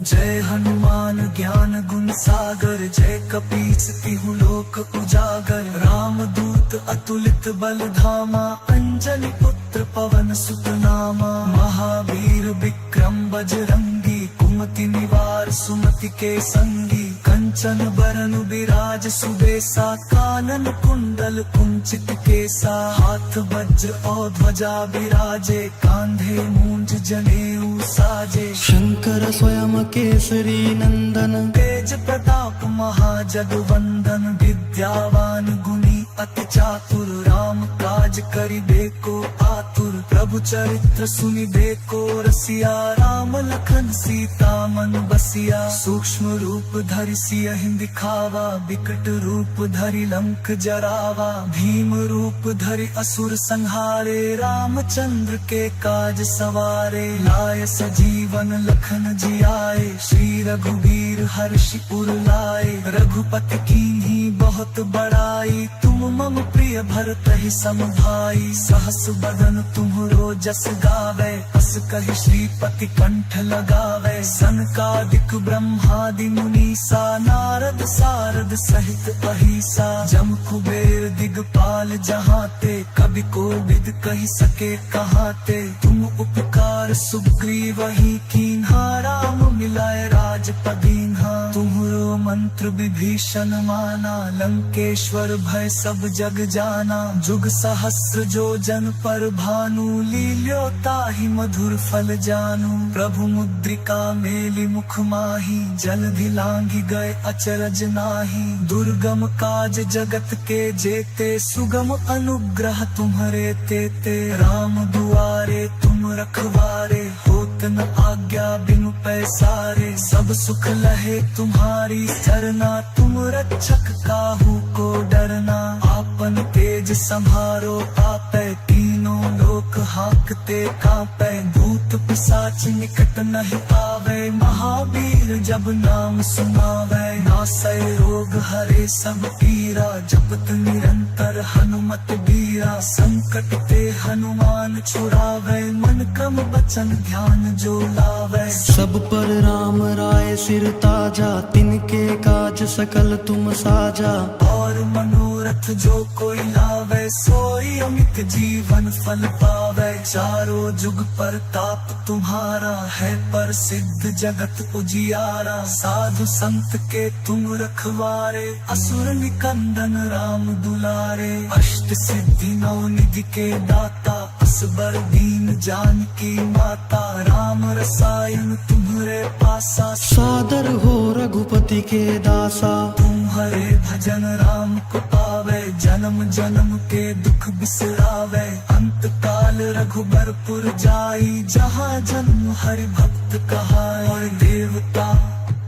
जय हनुमान ज्ञान गुण सागर, जय कपीस तिहु लोक उजागर। रामदूत अतुलित बल धामा, अंजनी पुत्र पवन सुत नामा। महावीर विक्रम बजरंगी, कुमति निवार सुमति के संगी। कंचन बरन बिराज सुबेसा, कानन कुंडल कुंचित केसा। हाथ वज्र और ध्वजा बिराजे, कांधे मूंज जनेऊ साजे। शंकर स्वयं केसरी नंदन, तेज प्रताप महाजग वंदन। विद्यावान गुणी अति चातुर, राम काज करिबे को आतुर। प्रभु चरित्र सुनिबे को रसिया, राम लखन सीता मन बसिया। सूक्ष्म रूप धरि सियहि दिखावा, विकट रूप धरि लंक जरावा। भीम रूप धरि असुर संहारे, रामचंद्र के काज सवारे। लाय सजीवन लखन जियाए, श्री रघुबीर हर्षि उर लाए। रघुपति कीन्ही बहुत बड़ाई, तुम मम प्रिय भरतहि सम भाई सहस बदन तुम्हरो जस गावै। अस कहि श्रीपति कंठ लगावै। सनकादिक ब्रह्मादि मुनीसा नारद सारद सहित अहिसा। जम कुबेर दिगपाल जहाँ ते कवि कोविद कहि सके कहाँ ते। तुम उपकार सुग्रीवहि कीन्हा राम मिलाय राजपद दीन्हा। तुम्हरो मंत्र विभीषण माना लंकेश्वर भय सब जग जाना। जुग सहस्र जो जन पर भानु लील्यो ताहि मधुर फल जानू। प्रभु मुद्रिका मेलि मुख माहि जलधि लांघि गए अचरज नाहि। दुर्गम काज जगत के जेते सुगम अनुग्रह तुम्हरे तेते। राम दुआरे तुम रखवारे होत न आज्ञा बिनु पैसारे। सब सुख लहे तुम्हारी सरना तुम रक्षक काहू को डरना। आपन तेज संभारो आपै तीनों लोक हांकते कांपै। भूत पिशाच निकट नहीं आवे महावीर जब नाम सुनावे। नासै रोग हरे सब पीरा जपत निरंतर हनुमत बीरा। संकट ते हनुमान छुड़ावे मन क्रम वचन ध्यान जो लावे। सब पर राम राय सिर ताजा तिनके काज सकल तुम साजा। और मनोरथ जो कोई लावे सोई अमित जीवन फल पावे। चारों जुग परताप तुम्हारा है प्रसिद्ध जगत उजियारा। साधु संत के तुम रखवारे असुर निकंदन राम दुलारे। अष्ट सिद्धि नौ निधि के दाता असबर दीन जानकी माता। राम रसायन तुम्हरे पासा सादर हो रघुपति के दासा। तुम्हरे भजन राम को पावे जन्म जन्म के दुख बिसरावे। अंत काल रघुबरपुर जाई जहाँ जन्म हरि भक्त कहाई। और देवता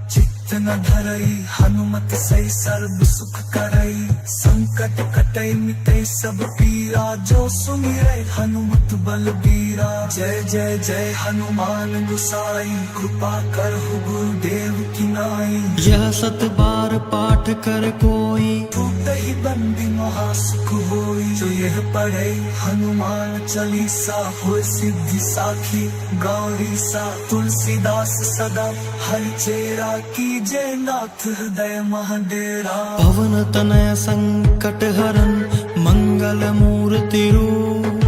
चित्त न धरई हनुमत सही सर्व सुख करई। संकट कटई मिटई सब पीरा जो सुमिरै हनुमत बलबीरा। जय जय जय हनुमान गुसाई कृपा करहु गुरुदेव की नाई। यह सत बार पाठ कर कोई टूटहि बंदी महा सुख होई। जो यह पढ़े हनुमान चालीसा होय सिद्धि साखी गौरीसा। तुलसीदास सदा हरि चेरा कीजे नाथ हृदय मह डेरा। पवन तनय संकट हरन मंगल मूर्ति रूप।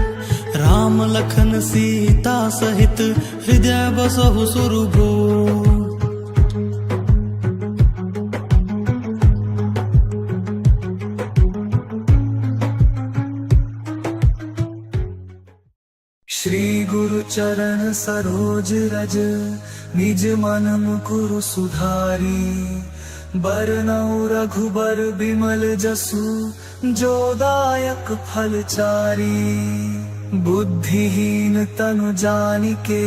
राम लखन सीता सहित हृदय बसहु सुरभूप। श्री गुरु चरण सरोज रज निज मन मुकुरु सुधारी। बरनउँ रघुबर बिमल जसु जो दायक फल चारी। बुद्धिहीन तनु जानिके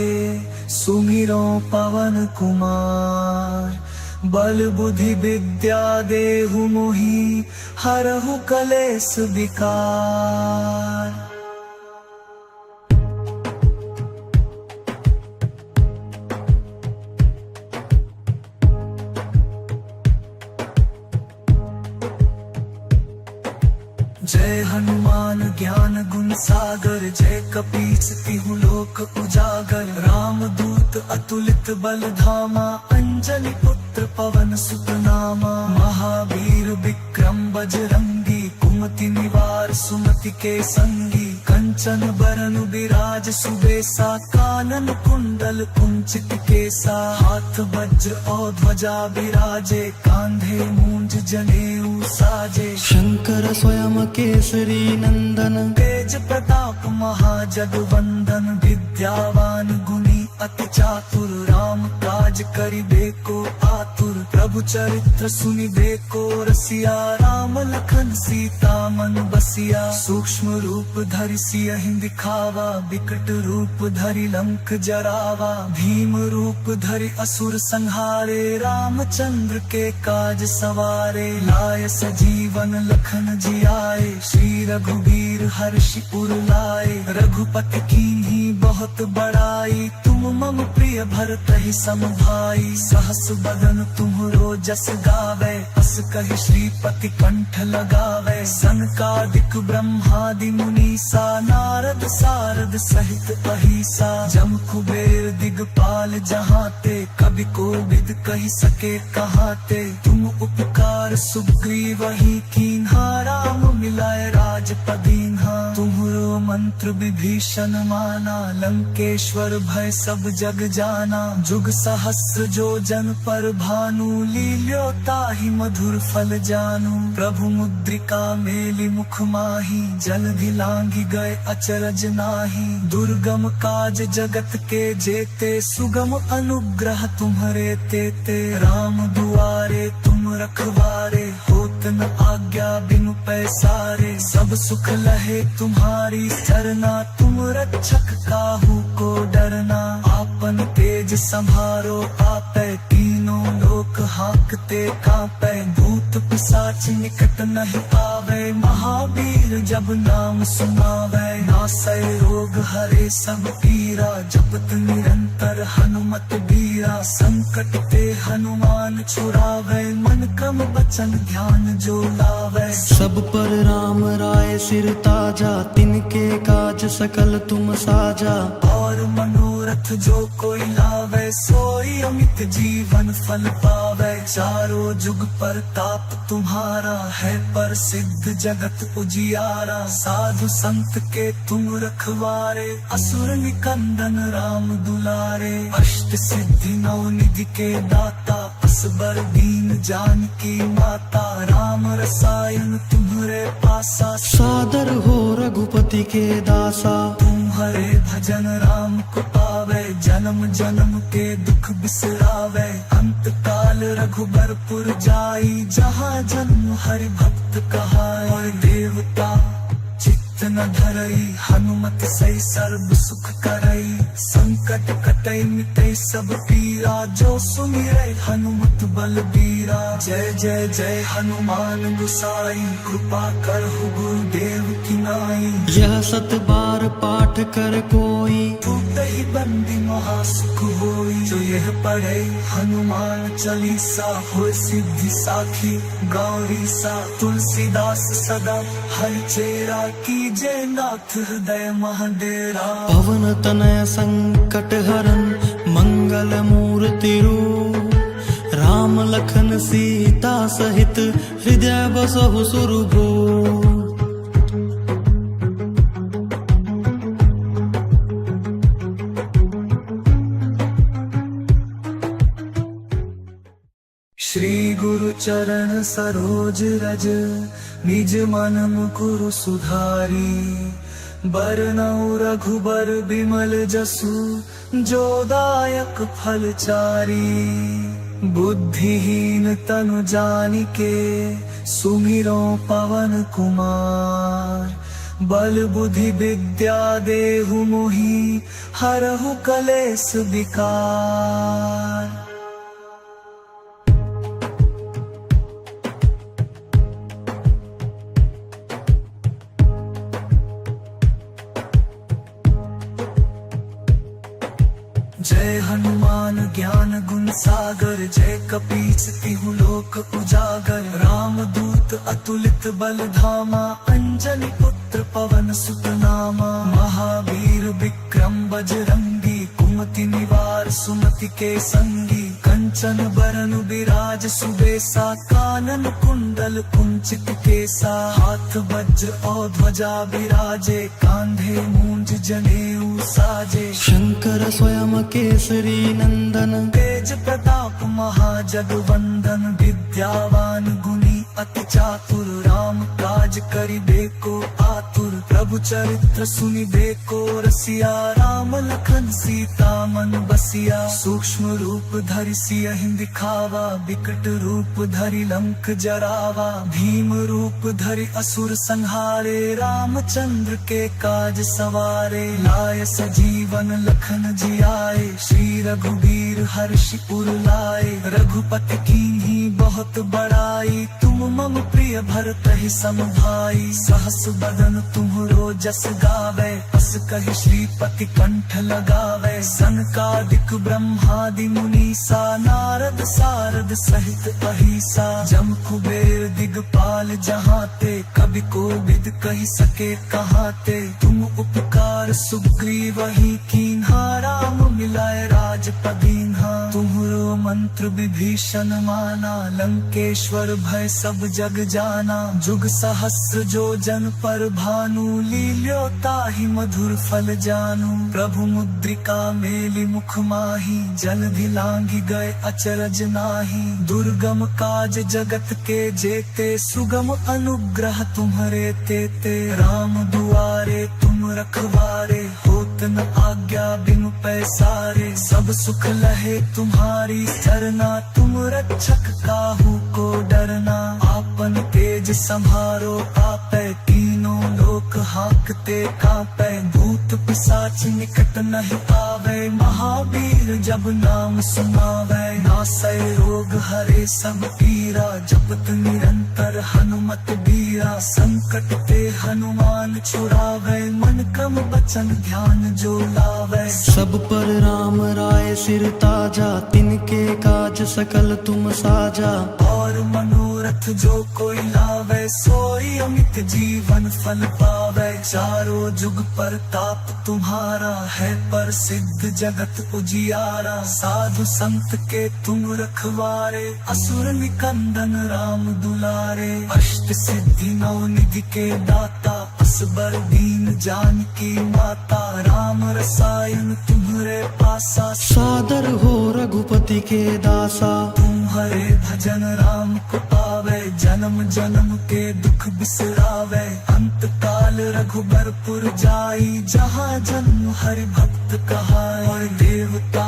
सुमिरउँ पवन कुमार। बल बुद्धि विद्या देहु मोहि हरहु कलेस विकार। जय हनुमान ज्ञान गुण सागर, जय कपीस तिहु लोक उजागर। रामदूत अतुलित बल धामा, अंजनी पुत्र पवन सुत नामा। महावीर विक्रम बजरंगी, कुमति निवार सुमति के संगी। कंचन बरन बिराज सुबेसा, कानन कुंडल कुंचित केसा। हाथ वज्र और ध्वजा बिराजे, कांधे मूंज जनेऊ साजे। शंकर स्वयं केसरी नंदन, तेज प्रताप महाजगवंदन। विद्यावान गुणी अति चातुर, राम काज करिबे को आतुर। प्रभु चरित्र सुनिबे को रसिया, राम लखन सीता मन बसिया। सूक्ष्म रूप धरि सियहि दिखावा, विकट रूप धरि लंक जरावा। भीम रूप धरि असुर संहारे, रामचंद्र के काज सवारे। लाय सजीवन लखन जियाए, श्री रघुबीर हर्षि उर लाए। रघुपति कीन्ही बहुत बड़ाई, तुम मम प्रिय भरतहि सम भाई। सहस बदन तुम्हरो जस गावे, अस कहि श्रीपति कंठ लगावे। सनकादिक ब्रह्मादि मुनीसा, नारद सारद सहित अहिसा। जम कुबेर दिगपाल जहाँ ते, कवि कोविद कहि सके कहाँ ते। तुम उपकार सुग्रीवहि कीन्हा, राम मिलाए राज पदीन्हा। तुम्हरो मंत्र विभीषण माना, लंकेश्वर भय सब जग जाना। जुग सहस्र जो जन पर भानु, लील्यो ताहि मधुर फल जानू। प्रभु मुद्रिका मेलि मुख माही, जलधि लांघि गए अचरज नाही। दुर्गम काज जगत के जेते, सुगम अनुग्रह तुम्हरे तेते। राम दुआरे तुम रखवारे, होत न आज्ञा बिनु पैसारे। सब सुख लहे तुम्हारी सरना, तुम रक्षक काहू को डरना। आपन तेज संभारो आपे, तीनों लोक हांकते कांपे। भूत पिशाच निकट नहीं आवे, महावीर जब नाम सुनावे। नासै रोग हरे सब पीरा, जपत निरंतर हनुमत बीरा। संकट ते हनुमान छुड़ावे, मन क्रम वचन ध्यान जो लावे। सब पर राम राय सिर ताजा, तिनके काज सकल तुम साजा। और मनोरथ जो कोई लावे, सोई अमित जीवन फल पावे। चारों जुग परताप तुम्हारा, है प्रसिद्ध जगत उजियारा। साधु संत के तुम रखवारे, असुर निकंदन राम दुलारे। अष्ट सिद्धि नौ निधि के दाता, असबर दीन जानकी माता। राम रसायन तुम्हरे पासा, सादर हो रघुपति के दासा। तुम्हरे भजन राम को पावे, जन्म जन्म के दुख बिसरावे। अंत काल रघुबरपुर जाई, जहाँ जन्म हरि भक्त कहाई। और देवता चित्त न धरई, हनुमत सै सर्व सुख करई। संकट कटै मिटै सब पीरा, जो सुमिरै हनुमत बलबीरा। जय जय जय हनुमान गुसाई, कृपा करहु गुरुदेव की नाई। यह सत बार पाठ कर कोई, छूटहि बंदी महा सुख होई। जो यह पढ़ै हनुमान चालीसा, होय सिद्धि साखी गौरीसा। तुलसीदास सदा हर चेरा, कीजे नाथ हृदय मह डेरा। पवन तनय संकट हरन मंगल मूर्ति रूप। राम लखन सीता सहित हृदय बसहु सुरभूप। श्री गुरु चरण सरोज रज, निज मन मुकुरु सुधारी। बरनउँ रघुबर बिमल जसु, जो दायक फल चारी। बुद्धिहीन तनु जानिके, सुमिरौं पवन कुमार। बल बुद्धि विद्या देहु मोहि, हरहु कलेस विकार। जय हनुमान ज्ञान गुण सागर, जय कपीस तिहु लोक उजागर। रामदूत अतुलित बल धामा, अंजनी पुत्र पवन सुत नामा। महावीर विक्रम बजरंगी, कुमति निवार सुमति के संगी। कंचन बरन बिराज सुबेसा, कानन कुंडल कुंचित केसा। हाथ वज्र और ध्वजा बिराजे, कांधे मूंज जनेऊ साजे। शंकर स्वयं केसरी नंदन, तेज प्रताप महाजगवंदन। विद्यावान गुणी अति चातुर, राम काज करिबे को आतुर। प्रभु चरित्र सुनिबे को रसिया, राम लखन सीता मन बसिया। सूक्ष्म रूप धरि सियहि दिखावा, विकट रूप धरि लंक जरावा। भीम रूप धरि असुर संहारे, रामचंद्र के काज सवारे। लाय सजीवन लखन जियाए, श्री रघुबीर हर्षि उर लाए। रघुपति कीन्ही बहुत बड़ाई, तुम मम प्रिय भरतहि सम भाई। सह अस बदन तुम्हरो जस गावे, अस कहि श्रीपति कंठ लगावे। सनकादिक ब्रह्मादि मुनीसा, नारद सारद सहित अहिसा। जम कुबेर दिगपाल जहाँ ते, कवि कोविद कहि सके कहाँ ते। तुम उपकार सुग्रीवहि कीन्हा, राम मिलाए राज पदीन्हा। तुम्हरो मंत्र विभीषण माना, लंकेश्वर भय सब जग जाना। जुग सहस्र जो जन पर भानु, लील्यो ताहि मधुर फल जानू। प्रभु मुद्रिका मेलि मुख माही, जलधि लांघि गए अचरज नाही। दुर्गम काज जगत के जेते, सुगम अनुग्रह तुम्हरे तेते। राम दुआरे तुम रखवारे, होत न आज्ञा बिनु पैसारे। सब सुख लहे तुम्हारी सरना, तुम रक्षक काहू को डरना। आपन तेज सम्हारो आपे, तीनों लोक हाँकते कांपे। भूत पिशाच निकट नहीं आवे, महावीर जब नाम सुनावे। नासै रोग हरे सब पीरा, जपत निरंतर हनुमत बीरा। संकट ते हनुमान छुड़ावे, मन क्रम वचन ध्यान जो लावे। सब पर राम राय सिर ताजा, तिनके काज सकल तुम साजा। और मनोरथ जो कोई लावे, सोई अमित जीवन फल पावे। चारों जुग परताप तुम्हारा, है प्रसिद्ध जगत उजियारा। साधु संत के तुम रखवारे, असुर निकंदन राम दुलारे। अष्ट सिद्धि नौ निधि के दाता, असबर दीन जानकी माता। राम रसायन तुम्हरे पासा, सादर हो रघुपति के दासा। तुम्हरे भजन राम को पावे, जन्म जन्म के दुख बिसरावे। अंत काल रघुबरपुर जाई, जहाँ जन्म हरि भक्त कहाई। और देवता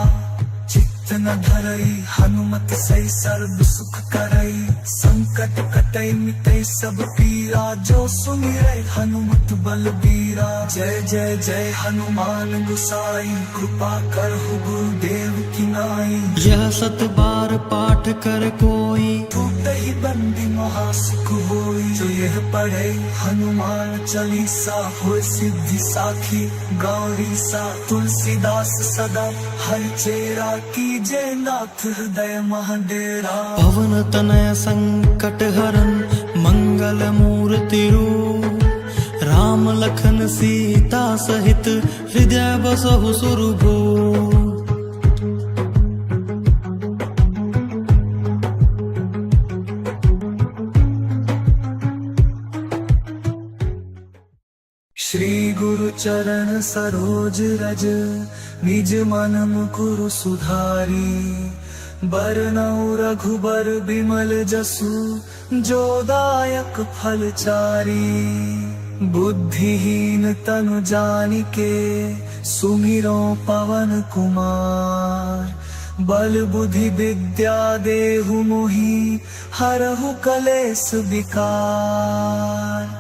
चित्त न धरई, हनुमत सही सर्व सुख करई। संकट कटई मिटई सब पीरा, जो सुमिरै हनुमत बलबीरा। जय जय जय हनुमान गुसाई, कृपा करहु गुरुदेव की नाई। यह सत बार पाठ कर कोई, टूटहि बंदी महा सुख होई। जो यह पढ़े हनुमान चालीसा, होय सिद्धि साखी गौरीसा। तुलसीदास सदा हर चेरा, कीजे नाथ हृदय मह डेरा। पवन तनय संकट हरन मंगल मूर्ति रूप, राम लखन सीता सहित हृदय बसहु सुरभूप। श्री गुरु चरण सरोज रज, निज मन मुकुरु सुधारी। बरनउँ रघुबर बिमल जसु, जो दायक फल चारी। बुद्धिहीन तनु जानिके, सुमिरौं पवन कुमार। बल बुद्धि विद्या देहु मोहि, हरहु कलेस विकार।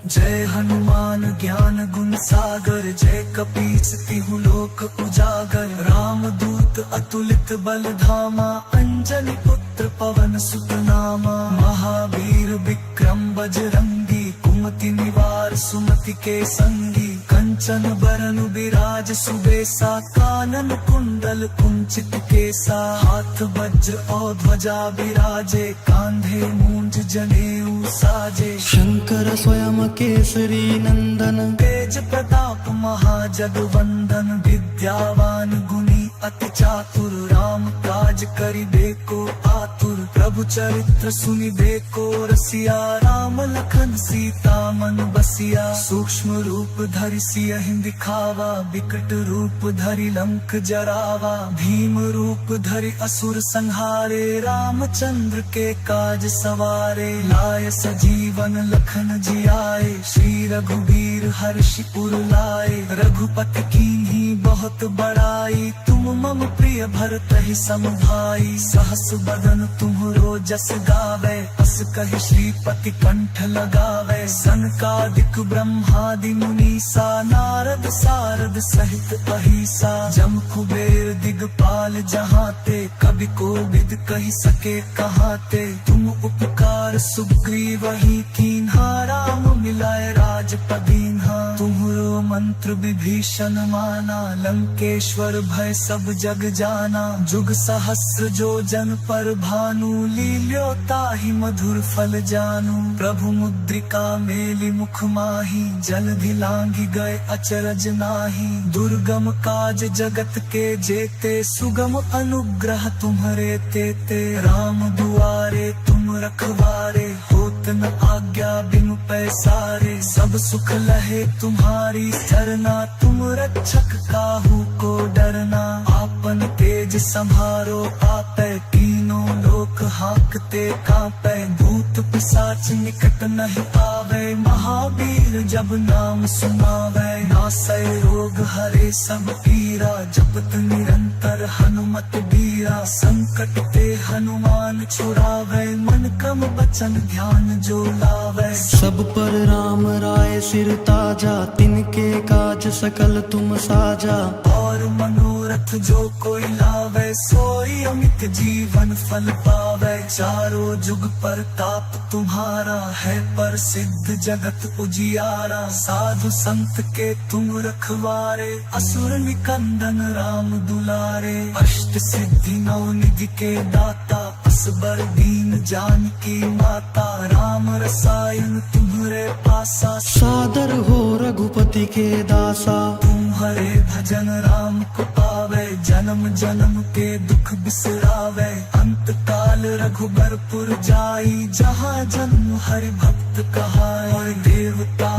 जय हनुमान ज्ञान गुण सागर, जय कपीस तिहु लोक उजागर। रामदूत अतुलित बल धामा, अंजनी पुत्र पवन सुत नामा। महावीर विक्रम बजरंगी, कुमति निवार सुमति के संगी। कंचन बरन बिराज सुबेसा, कानन कुंडल कुंचित केसा। हाथ वज्र और ध्वजा बिराजे, कांधे मूंज जनेऊ साजे। शंकर स्वयं केसरी नंदन, तेज प्रताप महाजगवंदन। विद्यावान गुणी अति चातुर, राम काज करिबे को आतुर। प्रभु चरित्र सुनिबे को रसिया, राम लखन सीता मन बसिया। सूक्ष्म रूप धरि सियहि दिखावा, विकट रूप धरि लंक जरावा। भीम रूप धरि असुर संहारे, रामचंद्र के काज सवारे। लाय सजीवन लखन जियाए, श्री रघुबीर हर्षि उर लाए। रघुपति कीन्ही बहुत बड़ाई, तुम मम प्रिय भरतहि सम भाई, सहस बदन तुम्हरो जस गावै, अस कहि श्रीपति कंठ लगावै। सनकादिक ब्रह्मादि मुनीसा, नारद सारद सहित अहिसा। जम कुबेर दिगपाल जहाँ ते, कवि कोविद कहि सके कहाँ ते। तुम उपकार सुग्रीवहि कीन्हा, राम मिलाय राजपद दीन्हा। तुम्हरो मंत्र विभीषण माना, लंकेश्वर भय सब जग जाना। जुग सहस्र जो जन पर भानु, लील्यो ताहि मधुर फल जानू। प्रभु मुद्रिका मेलि मुख माही, जलधि लांघि गए अचरज नाही। दुर्गम काज जगत के जेते, सुगम अनुग्रह तुम्हरे तेते। राम दुआरे तुम रखवारे, होत न आज्ञा बिनु पैसारे। सब सुख लहे तुम्हारी सरना, तुम रक्षक काहू को डरना। आपन तेज संभारो आपै, तीनों लोक हांकते कांपै। भूत पिशाच निकट नहीं आवे, महावीर जब नाम सुनावे। नासै रोग हरे सब पीरा, जपत निरंतर हनुमत बीरा। संकट ते हनुमान छुड़ावे, मन क्रम वचन ध्यान जो लावे। सब पर राम राय सिर ताजा, तिनके काज सकल तुम साजा। और मनोरथ जो कोई लावे, सोई अमित जीवन फल पावे। चारों जुग परताप तुम्हारा, है प्रसिद्ध जगत उजियारा। साधु संत के तुम रखवारे, असुर निकंदन राम दुलारे। अष्ट सिद्धि नौ निधि के दाता, असबर दीन जानकी माता। राम रसायन तुम्हरे पासा, सादर हो रघुपति के दासा। तुम्हरे भजन राम को पावे, जन्म जन्म के दुख बिसरावे। अंत काल रघुबरपुर जाई, जहाँ जन्म हरि भक्त कहाई। और देवता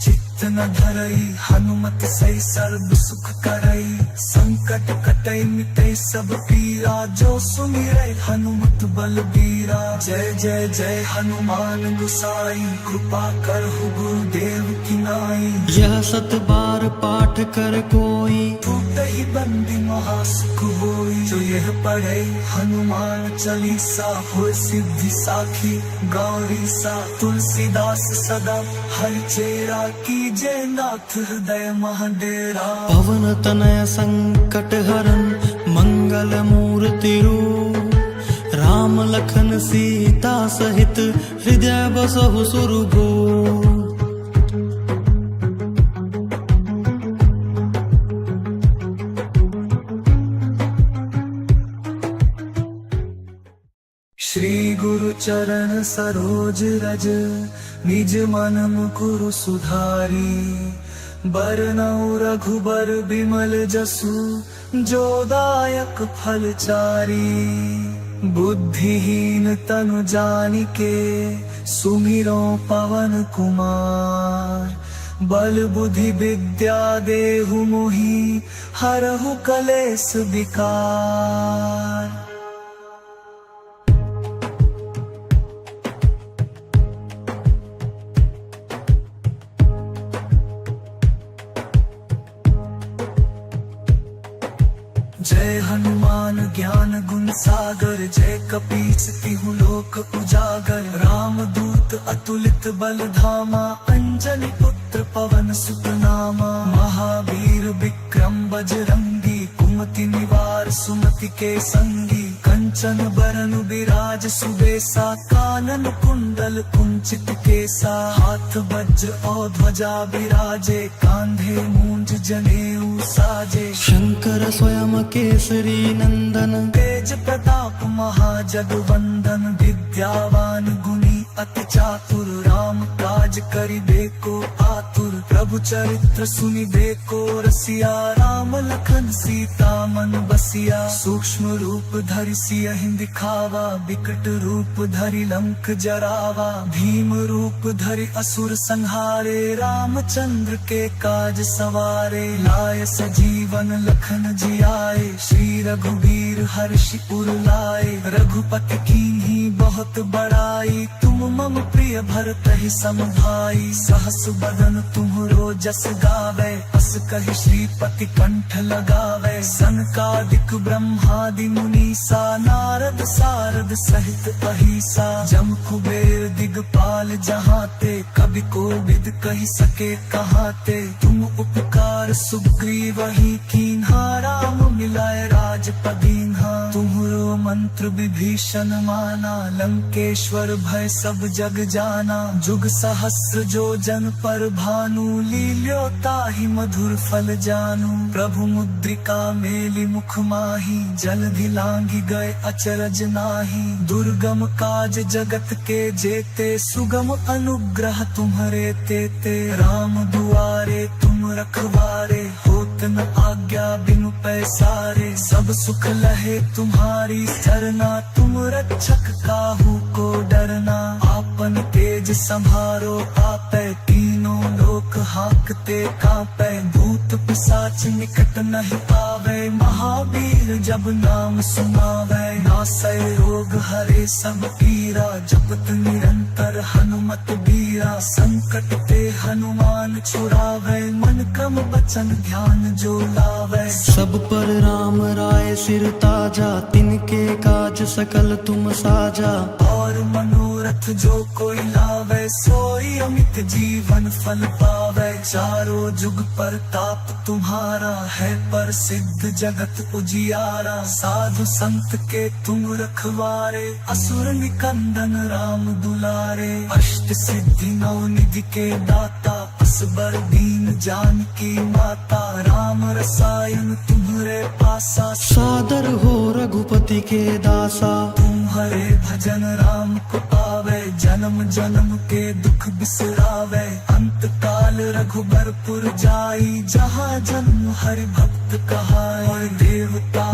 चित्त न धरई, हनुमत सही सर्व सुख करई। संकट कटई मिटई सब पीरा, जो सुमिरै हनुमत बलबीरा। जय जय जय हनुमान गुसाई, कृपा करहु गुरुदेव की नाई। यह सत बार पाठ कर कोई, टूटहि बंदी महासुख होई। जो यह पढ़े हनुमान चालीसा, होय सिद्धि साखी गौरीसा। तुलसीदास सदा हरि चेरा, कीजे नाथ हृदय मह डेरा। पवन तनय संकट हरन मंगल मूर्ति रूप। राम लखन सीता सहित हृदय बसहु सुरभूप। श्री गुरु चरण सरोज रज, निज मन मुकुरु सुधारी। बरनउँ रघुबर बिमल जसु, जो दायक फल चारी। बुद्धिहीन तनु जानिके, सुमिरौं पवन कुमार। बल बुद्धि विद्या देहु मोहि, हरहु कलेस विकार। जय हनुमान ज्ञान गुण सागर, जय कपीस तिहु लोक उजागर। रामदूत अतुलित बल धामा, अंजनी पुत्र पवन सुत नामा। महावीर विक्रम बजरंगी, कुमति निवार सुमति के संगी। कंचन बरन बिराज सुबेसा, कानन कुंडल कुंचित केसा। हाथ वज्र और ध्वजा बिराजे, कांधे मूंज जनेऊ साजे। शंकर स्वयं केसरी नंदन, तेज प्रताप महाजग वंदन। विद्यावान गुणी अति चातुर, राम काज करिबे को आतुर। प्रभु चरित्र सुनिबे को रसिया, राम लखन सीता मन बसिया। सूक्ष्म रूप धरि सियहि दिखावा, विकट रूप धरि लंक जरावा। भीम रूप धरि असुर संहारे, रामचंद्र के काज सवारे। लाय सजीवन लखन जियाए, श्री रघुबीर हर्षि उर लाए। रघुपति कीन्ही बहुत बड़ाई, तुम मम प्रिय भरतहि सम भाई, सहस बदन तुम्हरो जस गावै, अस कहि श्रीपति कंठ लगावै। सनकादिक ब्रह्मादि मुनीसा, नारद सारद सहित अहिसा। जम कुबेर दिगपाल जहाँ ते, कवि कोविद कहि सके कहाँ ते। तुम उपकार सुग्रीवहि कीन्हा, राम मिलाय राजपद दीन्हा। तुम्हरो मंत्र विभीषण माना, लंकेश्वर भय सब जग जाना। जुग सहस्र जो जन पर भानु, लील्यो ताहि मधुर फल जानू। प्रभु मुद्रिका मेलि मुख माही, जलधि लांघि गए अचरज नाही। दुर्गम काज जगत के जेते, सुगम अनुग्रह तुम्हरे तेते। राम दुआरे तुम रखवारे, होत न आज्ञा बिनु पैसारे। सब सुख लहे तुम्हारी सरना, तुम रक्षक काहू को डरना। आपन तेज संभारो आपै, तीनों लोक हांकते कांपै। भूत पिशाच निकट नहीं पावै, महावीर जब नाम सुनावै। नासै रोग हरे सब पीरा, जपत निरंतर हनुमत बीरा। संकट ते हनुमान छुड़ावै, मन क्रम वचन ध्यान जो लावै। सब पर राम राय सिर ताजा, तिनके काज सकल तुम साजा। और मनोरथ जो कोई लावै, सोई अमित जीवन फल पावै। चारों जुग परताप तुम्हारा, है प्रसिद्ध जगत उजियारा। साधु संत के तुम रखवारे, असुर निकंदन राम दुलारे। अष्ट सिद्धि नौ निधि के दाता, असबर दीन जानकी माता। राम रसायन तुम्हरे पासा, सादर हो रघुपति के दासा। तुम्हरे भजन राम को पावै, जन्म जन्म के दुख बिसरावै। अंत काल रघुबरपुर जाई, जहाँ जन्म हरि भक्त कहाई। और देवता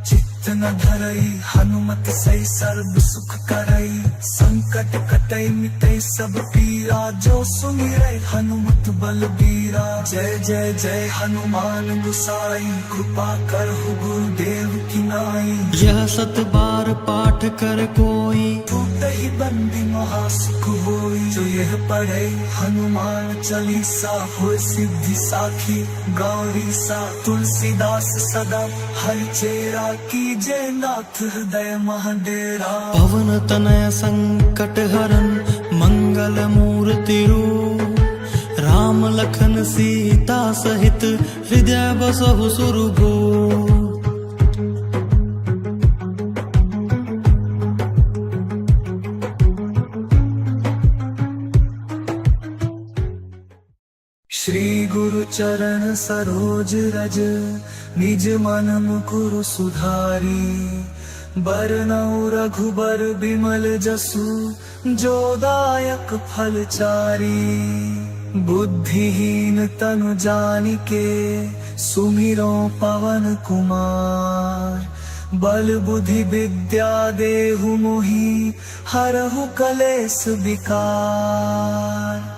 चित्त न धरई, हनुमत सही सर्व सुख करई। संकट कटई मिटई सब पीरा, जो सुमिरै हनुमत बलबीरा। जय जय जय हनुमान गुसाई, कृपा करहु गुरुदेव की नाई। यह सत बार पाठ कर कोई, टूटहि बंदी महा सुख होई। जो यह पढ़ै हनुमान चालीसा, होय सिद्धि साखी गौरीसा। तुलसीदास सदा हरि चेरा, कीजे नाथ हृदय मह डेरा। पवन तनय संकट हरन मंगल मूर्ति रूप। राम लखन सीता सहित हृदय बसहु सुरभूप। श्री गुरु चरण सरोज रज, निज मन मुकुरु सुधारी। बरनउँ रघुबर बिमल जसु, जो दायक फल चारी। बुद्धिहीन तनु जानिके, सुमिरउँ पवन कुमार। बल बुद्धि विद्या देहु मोहि, हरहु कलेस विकार।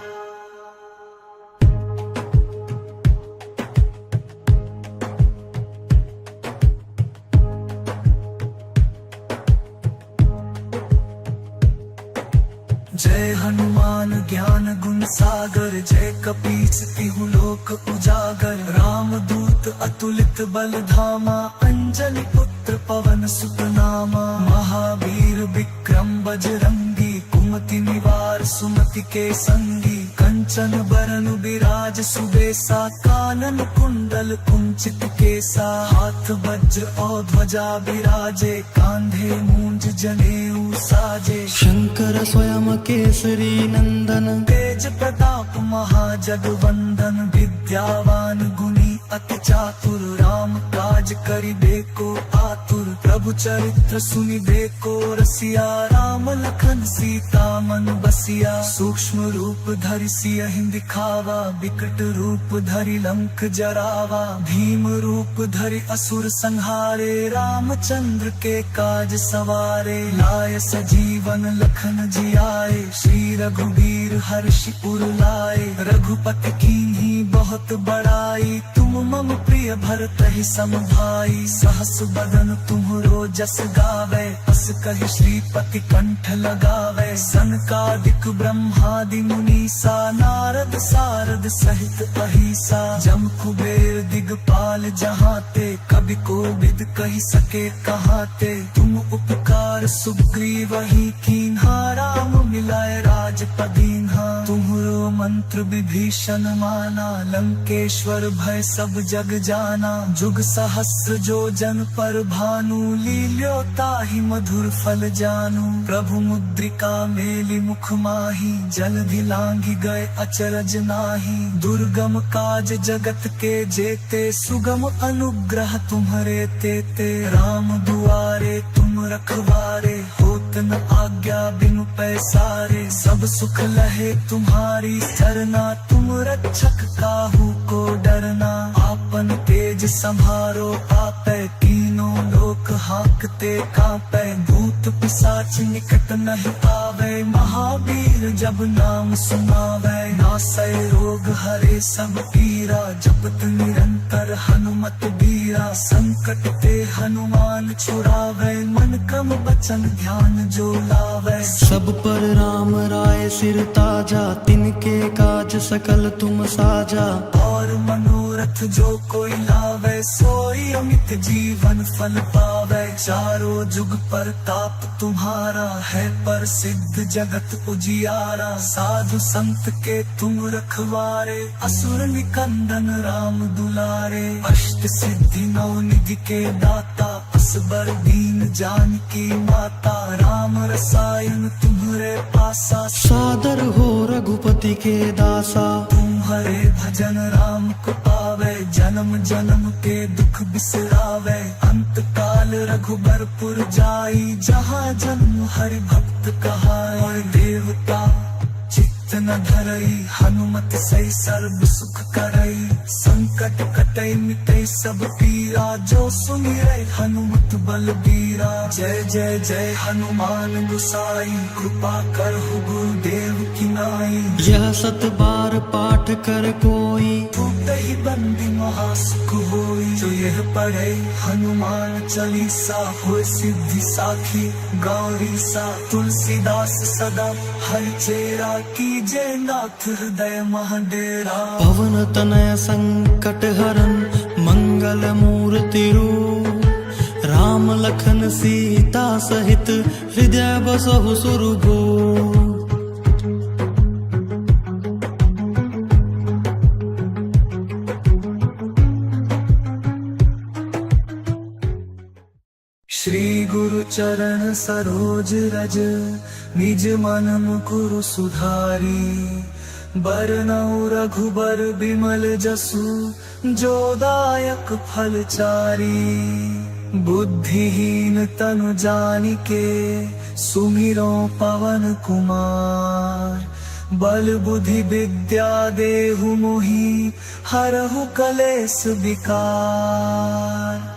जय हनुमान ज्ञान गुण सागर, जय कपीस तिहु लोक उजागर। रामदूत अतुलित बल धामा, अंजनी पुत्र पवन सुत नामा। महावीर विक्रम बजरंगी, कुमति निवार सुमति के संगी। कंचन बरन बिराज सुबेसा, कानन कुंडल कुंचित केसा। हाथ वज्र और ध्वजा बिराजे, कांधे मूंज जनेऊ साजे। शंकर स्वयं केसरी नंदन, तेज प्रताप महाजगवंदन। विद्यावान गुणी अति चातुर, राम काज करिबे को आतुर। प्रभु चरित्र सुनिबे को रसिया, राम लखन सीता मन बसिया। सूक्ष्म रूप धरि सियहि दिखावा, विकट रूप धरि लंक जरावा। भीम रूप धरि असुर संहारे, रामचंद्र के काज सवारे। लाय सजीवन लखन जियाए, श्री रघुबीर हर्षि उर लाए। रघुपति कीन्ही बहुत बड़ाई, तुम मम प्रिय भरतहि सम भाई, सहस बदन तुम्हरो जस गावै, अस कहि श्रीपति कंठ लगावै। सनकादिक ब्रह्मादि मुनीसा, नारद सारद सहित अहिसा। जम कुबेर दिगपाल जहाँ ते, कवि कोविद कहि सके कहाँ ते। तुम उपकार सुग्रीवहि कीन्हा, राम मिलाय राज पदीन्हा। तुम्हरो मंत्र विभीषण माना, लंकेश्वर भय सब जग जाना। जुग सहस्र जो जन पर भानु, लील्यो ताहि मधुर फल जानू। प्रभु मुद्रिका मेलि मुख माहि, जलधि लांघि गए अचरज नाही। दुर्गम काज जगत के जेते, सुगम अनुग्रह तुम्हरे तेते। राम दुआरे तुम रखवारे, होत न आज्ञा बिनु पैसारे। सब सुख लहे तुम्हारी सरना, तुम रक्षक काहू को डरना। आपन तेज संभारो आपै, तीनों लोक हाँकते काँपै। भूत पिशाच निकट नहीं आवै, महावीर जब नाम सुनावै। नासै रोग हरे सब पीरा, जपत निरंतर हनुमत बीरा। संकट ते हनुमान छुड़ावै, मन क्रम वचन ध्यान जो लावै। सब पर राम राय सिर ताजा, तिनके काज सकल तुम साजा। और मनोरथ जो कोई लावै, सोई अमित जीवन फल पावै। चारों जुग परताप तुम्हारा, है प्रसिद्ध जगत उजियारा। साधु संत के तुम रखवारे, असुर निकंदन राम दुलारे। अष्ट सिद्धि नौ निधि के दाता, असबर दीन जानकी माता। राम रसायन तुम्हरे पासा, सादर हो रघुपति के दासा। तुम्हरे भजन राम को पावै, जन्म जन्म के दुख बिसरावै। अंत काल रघुबरपुर जाई, जहाँ जन्म हरि भक्त कहाई। और देवता चित्त न धरई, हनुमत सही सर्व सुख करई। संकट कटई मिटई सब पीरा, जो सुमिरै हनुमत बलबीरा। जय जय जय हनुमान गुसाई, कृपा करहु गुरुदेव की नाई। यह सत बार पाठ कर कोई, टूटहि बंदी महा सुख होई। जो यह पढ़ै हनुमान चालीसा, होय सिद्धि साखी गौरीसा। तुलसीदास सदा हरि चेरा, कीजे नाथ हृदय मह डेरा। पवन तनय संकट हरन मंगल मूर्ति रूप। राम लखन सीता सहित हृदय बसहु सुरभूप। श्री गुरु चरण सरोज रज, निज मन मुकुरु सुधारी। बरनउँ रघुबर बिमल जसु, जो दायक फल चारी। बुद्धिहीन तनु जानिके, सुमिरउँ पवन कुमार। बल बुद्धि विद्या देहु मोहि, हरहु कलेस विकार।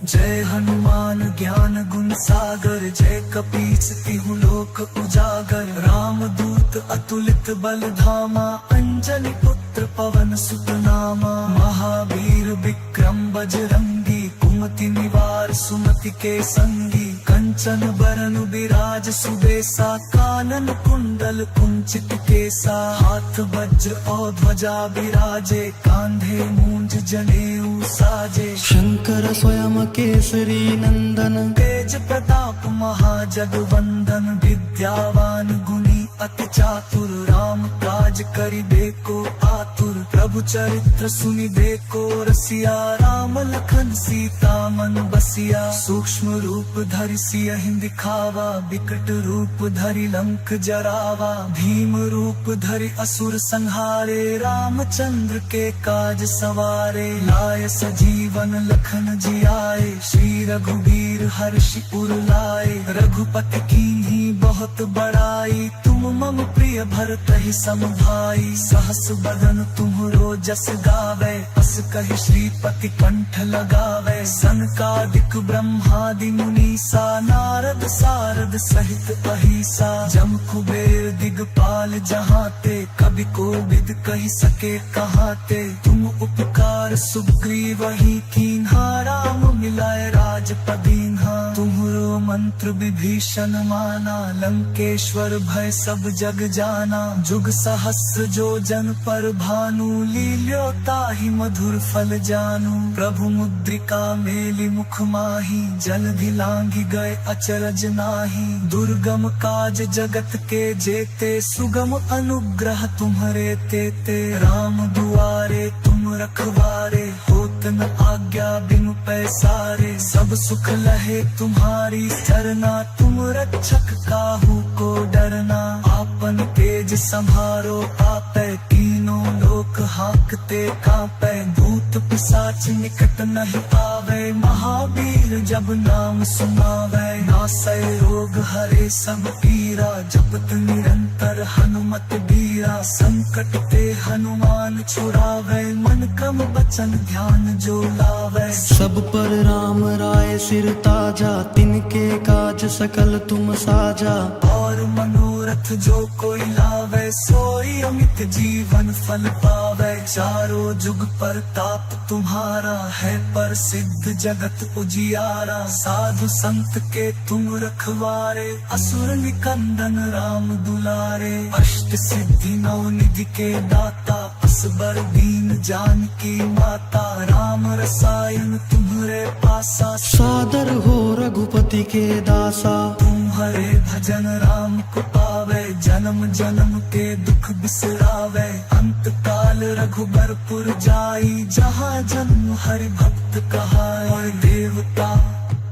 जय हनुमान ज्ञान गुण सागर, जय कपीस तिहु लोक उजागर। रामदूत अतुलित बल धामा, अंजनी पुत्र पवन सुत नामा। महावीर विक्रम बजरंगी, कुमति निवार सुमति के संगी। कंचन बरन बिराज सुबेसा, कानन कुंडल कुंचित केसा। हाथ वज्र और ध्वजा बिराजे, कांधे मूंज जनेऊ साजे। शंकर स्वयं केसरी नंदन, तेज प्रताप महाजगवंदन। विद्यावान गुणी अति चातुर, राम काज करिबे को आतुर। प्रभु चरित्र सुनिबे को रसिया, राम लखन सीता मन बसिया। सूक्ष्म रूप धरि सियहि दिखावा, विकट रूप धरि लंक जरावा। भीम रूप धरि असुर संहारे, रामचंद्र के काज सवारे। लाय सजीवन लखन जियाए, श्री रघुबीर हर्षि उर लाए। रघुपति कीन्ही बहुत बड़ाई तुम मम प्रिय भरतहि सम भाई। सहस बदन तुम्हरो जस गावै, अस कहि श्रीपति कंठ लगावै। सनकादिक ब्रह्मादि मुनीसा, नारद सारद सहित अहिसा। जम कुबेर दिगपाल जहाँ ते, कवि कोविद कहि सके कहाँ ते। तुम उपकार सुग्रीवहि कीन्हा, राम मिलाय राजपद दीन्हा। तुम्हरो मंत्र विभीषण माना, लंकेश्वर भय सब जग जाना। जुग सहस्र जो जन पर भानु, लील्यो ताहि मधुर फल जानू। प्रभु मुद्रिका मेलि मुख माही, जलधि लांघि गए अचरज नाही। दुर्गम काज जगत के जेते, सुगम अनुग्रह तुम्हरे तेते। राम दुआरे तुम रखवारे, होत न आज्ञा बिनु पैसारे। सब सुख लहे तुम्हारी सरना, तुम रक्षक काहू को डरना। आपन तेज सम्हारो आपै, तीनों लोक हांकते कांपै। भूत पिशाच निकट नहीं आवै, महावीर जब नाम सुनावै। नासै रोग हरे सब पीरा, जपत निरंतर हनुमत बीरा। संकट ते हनुमान छुड़ावै, मन क्रम वचन ध्यान जो लावै। सब पर राम राय सिर ताजा, तिनके काज सकल तुम साजा। और मनोरथ जो कोई लावै, सोई अमित जीवन फल पावै। चारों जुग परताप तुम्हारा है प्रसिद्ध जगत उजियारा। साधु संत के तुम रखवारे, असुर निकंदन राम दुलारे। अष्ट सिद्धि नौ निधि के दाता, असबर दीन जानकी माता। राम रसायन तुम्हरे पासा, सादर हो रघुपति के दासा। तुम्हरे भजन राम को पावै, जन्म जन्म के दुख बिसरावै। अंत काल रघुबरपुर जाई, जहाँ जन्म हरि भक्त कहाई। और देवता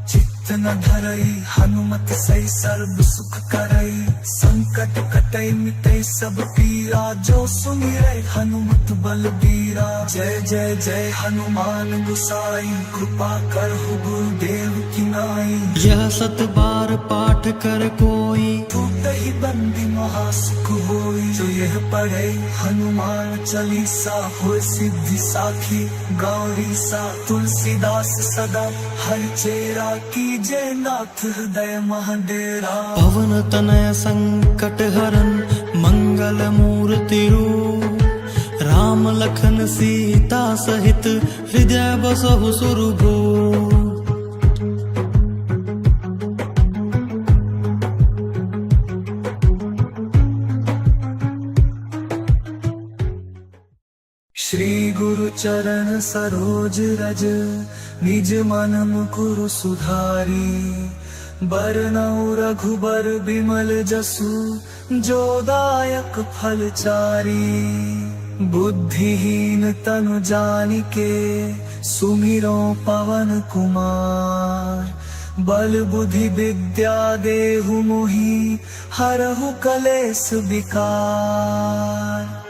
चित्त न धरई, हनुमत सही सर्व सुख करई। संकट कटई मिटई सब पीरा, जो सुमिरै हनुमत बलबीरा। जय जय जय हनुमान गुसाई, कृपा करहु गुरुदेव की नाई। यह सत बार पाठ कर कोई, टूटहि बंदी महासुख होई। जो यह पढ़ै हनुमान चालीसा, होय सिद्धि साखी गौरीसा। तुलसीदास सदा हर चेरा, कीजे नाथ हृदय मह डेरा। पवन तनय संकट हरन मंगल मूर्ति रूप। राम लखन सीता सहित हृदय बसहु सुरभूप। श्री गुरु चरण सरोज रज, निज मन मुकुरु सुधारी। बरनउँ रघुबर बिमल जसु, जो दायक फल चारी। बुद्धिहीन तनु जानिके, सुमिरौं पवन कुमार। बल बुद्धि विद्या देहु मोहि, हरहु कलेस विकार।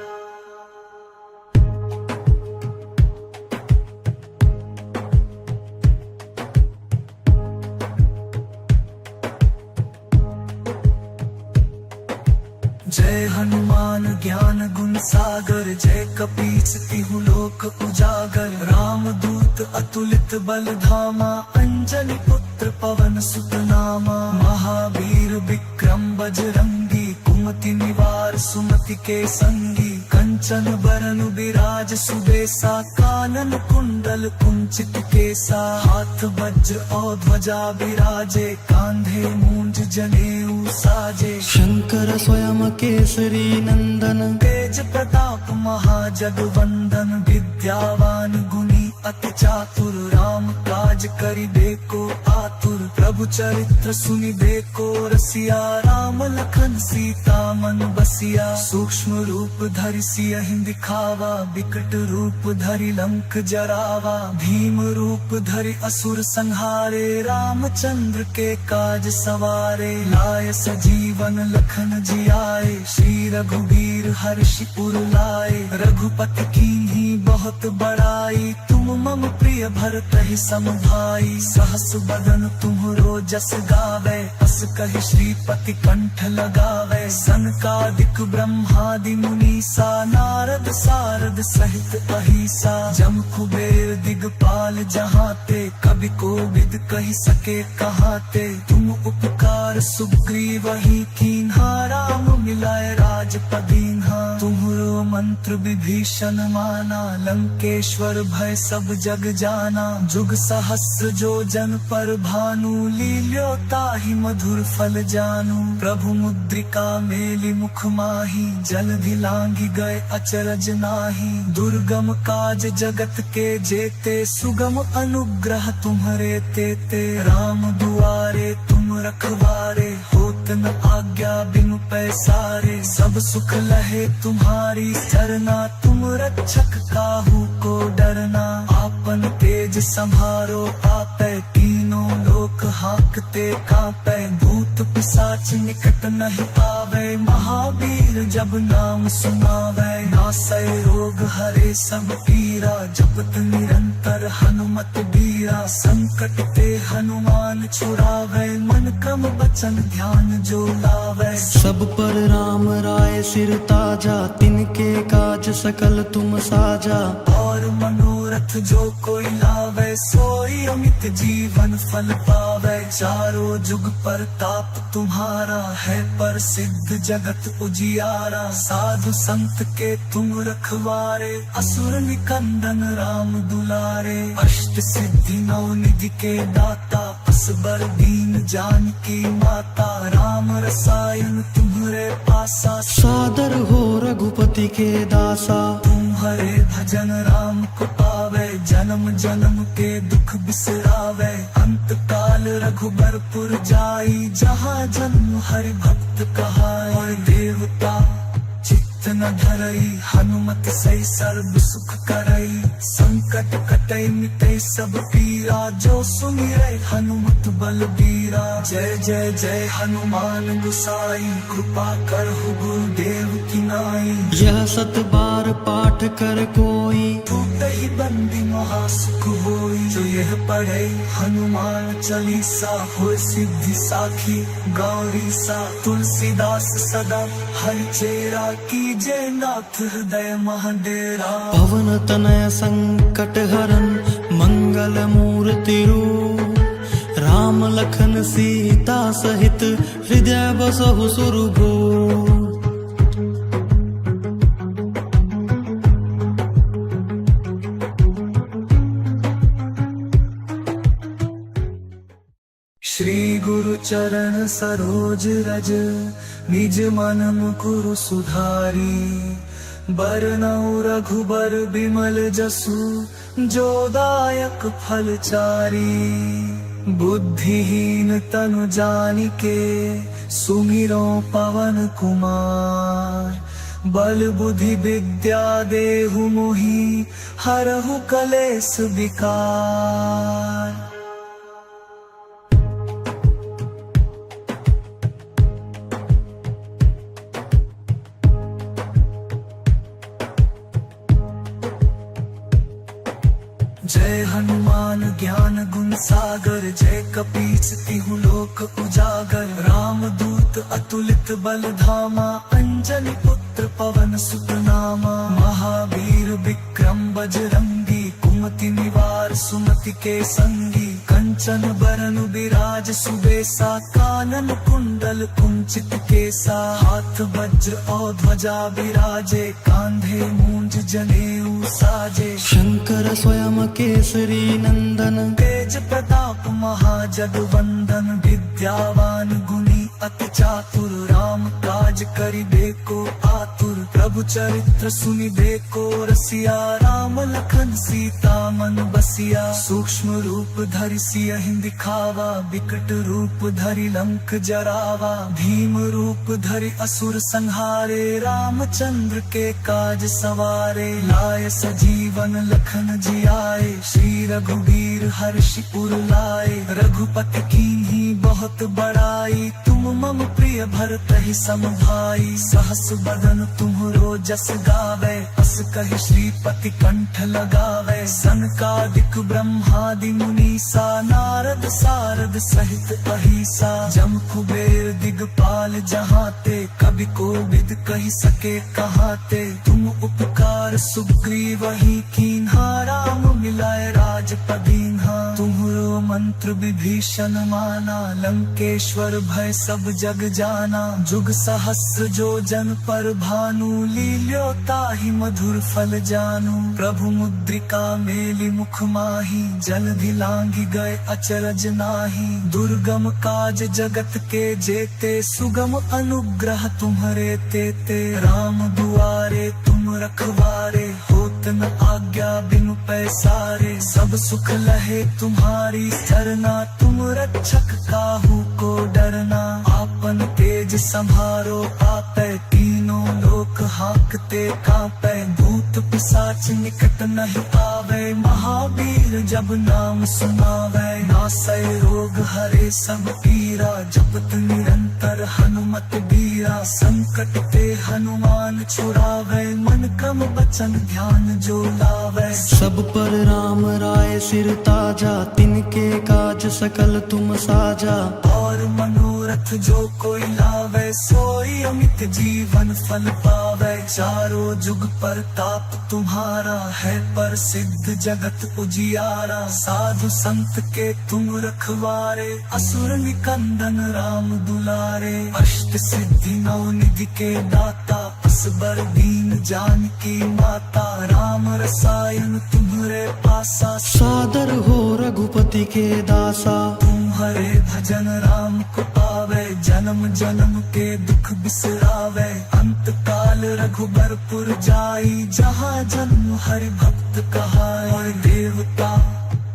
जय हनुमान ज्ञान गुण सागर, जय कपीस तिहु लोक उजागर। रामदूत अतुलित बल धामा, अंजनी पुत्र पवन सुत नामा। महावीर विक्रम बजरंगी, कुमति निवार सुमति के संगी। कंचन बरन बिराज सुबेसा, कानन कुंडल कुंचित केसा। हाथ वज्र और ध्वजा बिराजे, कांधे मूंज जनेऊ साजे। शंकर स्वयं केसरी नंदन, तेज प्रताप महाजगवंदन। विद्यावान गुणी अति चातुर, राम काज करिबे को आतुर। प्रभु चरित्र सुनिबे को रसिया, राम लखन सीता मन बसिया। सूक्ष्म रूप धरि सियहि दिखावा, विकट रूप धरि लंक जरावा। भीम रूप धरि असुर संहारे, रामचंद्र के काज सवारे। लाय सजीवन लखन जियाए, श्री रघुबीर हर्षि उर लाए, रघुपति कीन्ही बहुत बड़ाई। तुम मम प्रिय भरतहि सम भाई, सहस बदन तुम्हरो जस गावे। अस कहि श्रीपति कंठ लगावे, सनकादिक ब्रह्मादि मुनीसा। नारद सारद सहित अहिसा, जम कुबेर दिगपाल जहाँ ते। कबि कोबिद कहि सके कहाँ ते, तुम उपकार सुग्रीवहि कीन्हा। राम मिलाए राज पदीन्हा, तुम्हरो मंत्र विभीषण माना। लंकेश्वर भय सब जग जाना, जुग सहस्र जो जन पर भानु। लील्यो ताहि मधुर फल जानू, प्रभु मुद्रिका मेलि मुख माही। जलधि लांघि गए अचरज नाही, दुर्गम काज जगत के जेते। सुगम अनुग्रह तुम्हरे तेते, राम दुआरे तुम रखवारे। होत न आज्ञा बिनु पैसारे, सब सुख लहे तुम्हारी सरना। तुम रक्षक काहू को डरना, आपन तेज सम्हारो आपै। तीनों लोक हाँकते काँपै, भूत पिशाच निकट नहीं आवे। महावीर जब नाम सुनावे, नासै रोग हरे सब पीरा। जपत निरंतर हनुमत बीरा, संकट ते हनुमान छुड़ावे। मन क्रम वचन ध्यान जो लावे, सब पर राम राय सिर ताजा। तिनके काज सकल तुम साजा, और मनोरथ जो कोई लावे। सोई अमित जीवन फल पावे, चारों जुग परताप तुम्हारा। है प्रसिद्ध जगत उजियारा, साधु संत के तुम रखवारे। असुर निकंदन राम दुलारे, अष्ट सिद्धि नौ निधि के दाता। असबर दीन जानकी माता, राम रसायन तुम्हरे पासा। सादर हो रघुपति के दासा, तुम्हरे भजन राम को पावे। जन्म जन्म के दुख बिसरावे, अंत काल रघुबरपुर जाई। जहाँ जन्म हरि भक्त कहाई, और देवता चित्त न धरई। हनुमत सही सर्व सुख करई, संकट कटई मिटई सब पीरा। जो सुमिरै हनुमत बलबीरा, जय जय जय हनुमान गुसाई। कृपा करहु गुरुदेव की नाई, यह सत बार पाठ कर कोई। टूटहि बंदी महा सुख होई, जो यह पढ़े हनुमान चालीसा। होय सिद्धि साखी गौरीसा, तुलसीदास सदा हरि चेरा। कीजे नाथ हृदय मह डेरा। पवन तनय संकट हरन मंगल मूर्ति रूप, राम लखन सीता सहित हृदय बसहु सुरभूप। श्री गुरु चरण सरोज रज, निज मन मुकुरु सुधारी। बरनउँ रघुबर बिमल जसु, जो दायक फल चारी। बुद्धिहीन तनु जानिके, सुमिरौं पवन कुमार। बल बुद्धि विद्या देहु मोहि, हरहु कलेस विकार। जय हनुमान ज्ञान गुण सागर, जय कपीस तिहु लोक उजागर। रामदूत अतुलित बल धामा, अंजनी पुत्र पवन सुत नामा। महावीर विक्रम बजरंगी, कुमति निवार सुमति के संगी। कंचन बरन बिराज सुबेसा, कानन कुंडल कुंचित केसा। हाथ वज्र और ध्वजा बिराजे, कांधे मूंज जनेऊ साजे। शंकर स्वयं केसरी नंदन, तेज प्रताप महाजग वंदन। विद्यावान गुणी अति चातुर, राम काज करिबे को आतुर। प्रभु चरित्र सुनिबे को रसिया, राम लखन सीता मन बसिया। सूक्ष्म रूप धरि सियहि दिखावा, विकट रूप धरि लंक जरावा। भीम रूप धरि असुर संहारे, रामचंद्र के काज सवारे। लाय सजीवन लखन जियाए, श्री रघुबीर हर्षि उर लाए। रघुपति कीन्ही बहुत बड़ाई, तुम मम प्रिय भरतहि सम भाई, सहस बदन तुम्हरो जस गावै, अस कहि श्रीपति कंठ लगावै। सनकादिक ब्रह्मादि मुनीसा, नारद सारद सहित अहिसा। जम कुबेर दिगपाल जहाँ ते, कवि कोविद कहि सके कहाँ ते। तुम उपकार सुग्रीवहि कीन्हा, राम मिलाय राजपद दीन्हा। तुम्हरो मंत्र विभीषण माना, लंकेश्वर भय सब जग जाना। जुग सहस्र जो जन पर भानु, लील्यो ताहि मधुर फल जानू। प्रभु मुद्रिका मेलि मुख माही, जलधि लांघि गए अचरज नाही। दुर्गम काज जगत के जेते, सुगम अनुग्रह तुम्हरे तेते। राम दुआरे तुम रखवारे, होत न आज्ञा बिनु पैसारे। सब सुख लहे तुम्हारी सरना, तुम रक्षक काहू को डरना। आपन तेज संभारो आपै, तीनों लोक हाँकते काँपै। भूत पिशाच निकट नहीं आवे, महावीर जब नाम सुनावे। नासै रोग हरे सब पीरा, जपत निरंतर हनुमत बीरा। संकट ते हनुमान छुड़ावे, मन क्रम वचन ध्यान जो लावे। सब पर राम राय सिर ताजा, तिनके काज सकल तुम साजा। और मनोरथ जो कोई लावे, सोई अमित जीवन फल पावे। चारों जुग परताप तुम्हारा, है प्रसिद्ध जगत उजियारा। साधु संत के तुम रखवारे, असुर निकंदन राम दुलारे। अष्ट सिद्धि नौ निधि के दाता, असबर दीन जानकी माता। राम रसायन तुम्हरे पासा, सादर हो रघुपति के दासा। तुम्हरे भजन राम को पावे, जन्म जन्म के दुख बिसरावे। अंत काल रघुबरपुर जाई, जहाँ जन्म हरि भक्त कहाई। देवता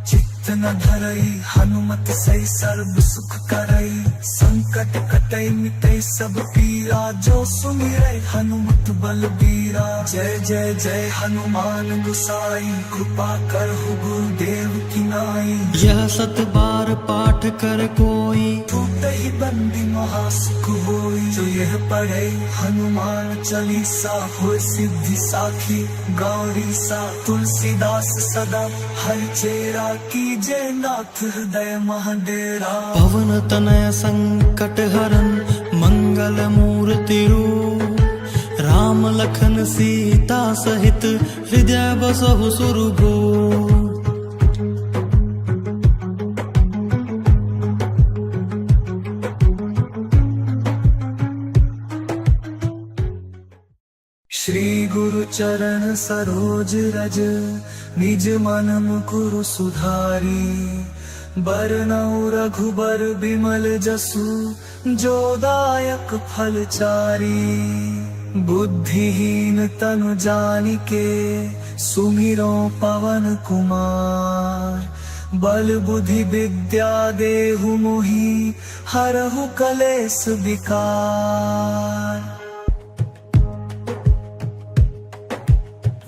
चित्त न धरई, हनुमत सही सर्व सुख करई। संकट कटई मिटई सब पीरा, जो सुमिरै हनुमत बलबीरा। जय जय जय हनुमान गुसाई, कृपा करहु गुरुदेव की नाई। यह सत बार पाठ कर कोई, टूटहि बंदी महासुख होई। जो यह पढ़े हनुमान चालीसा, होय सिद्धि साखी गौरीसा। तुलसीदास सदा हरि चेरा, कीजे नाथ हृदय मह डेरा। पवन तनय संकट हरन मंगल मूर्ति रूप। राम लखन सीता सहित हृदय बसहु सुरभूप। श्री गुरु चरण सरोज रज, निज मन मुकुरु सुधारी। बरनउँ रघुबर बिमल जसु, जो दायक फल चारी। बुद्धिहीन तनु जानिके, सुमिरौं पवन कुमार। बल बुद्धि विद्या देहु मोहि, हरहु कलेस विकार।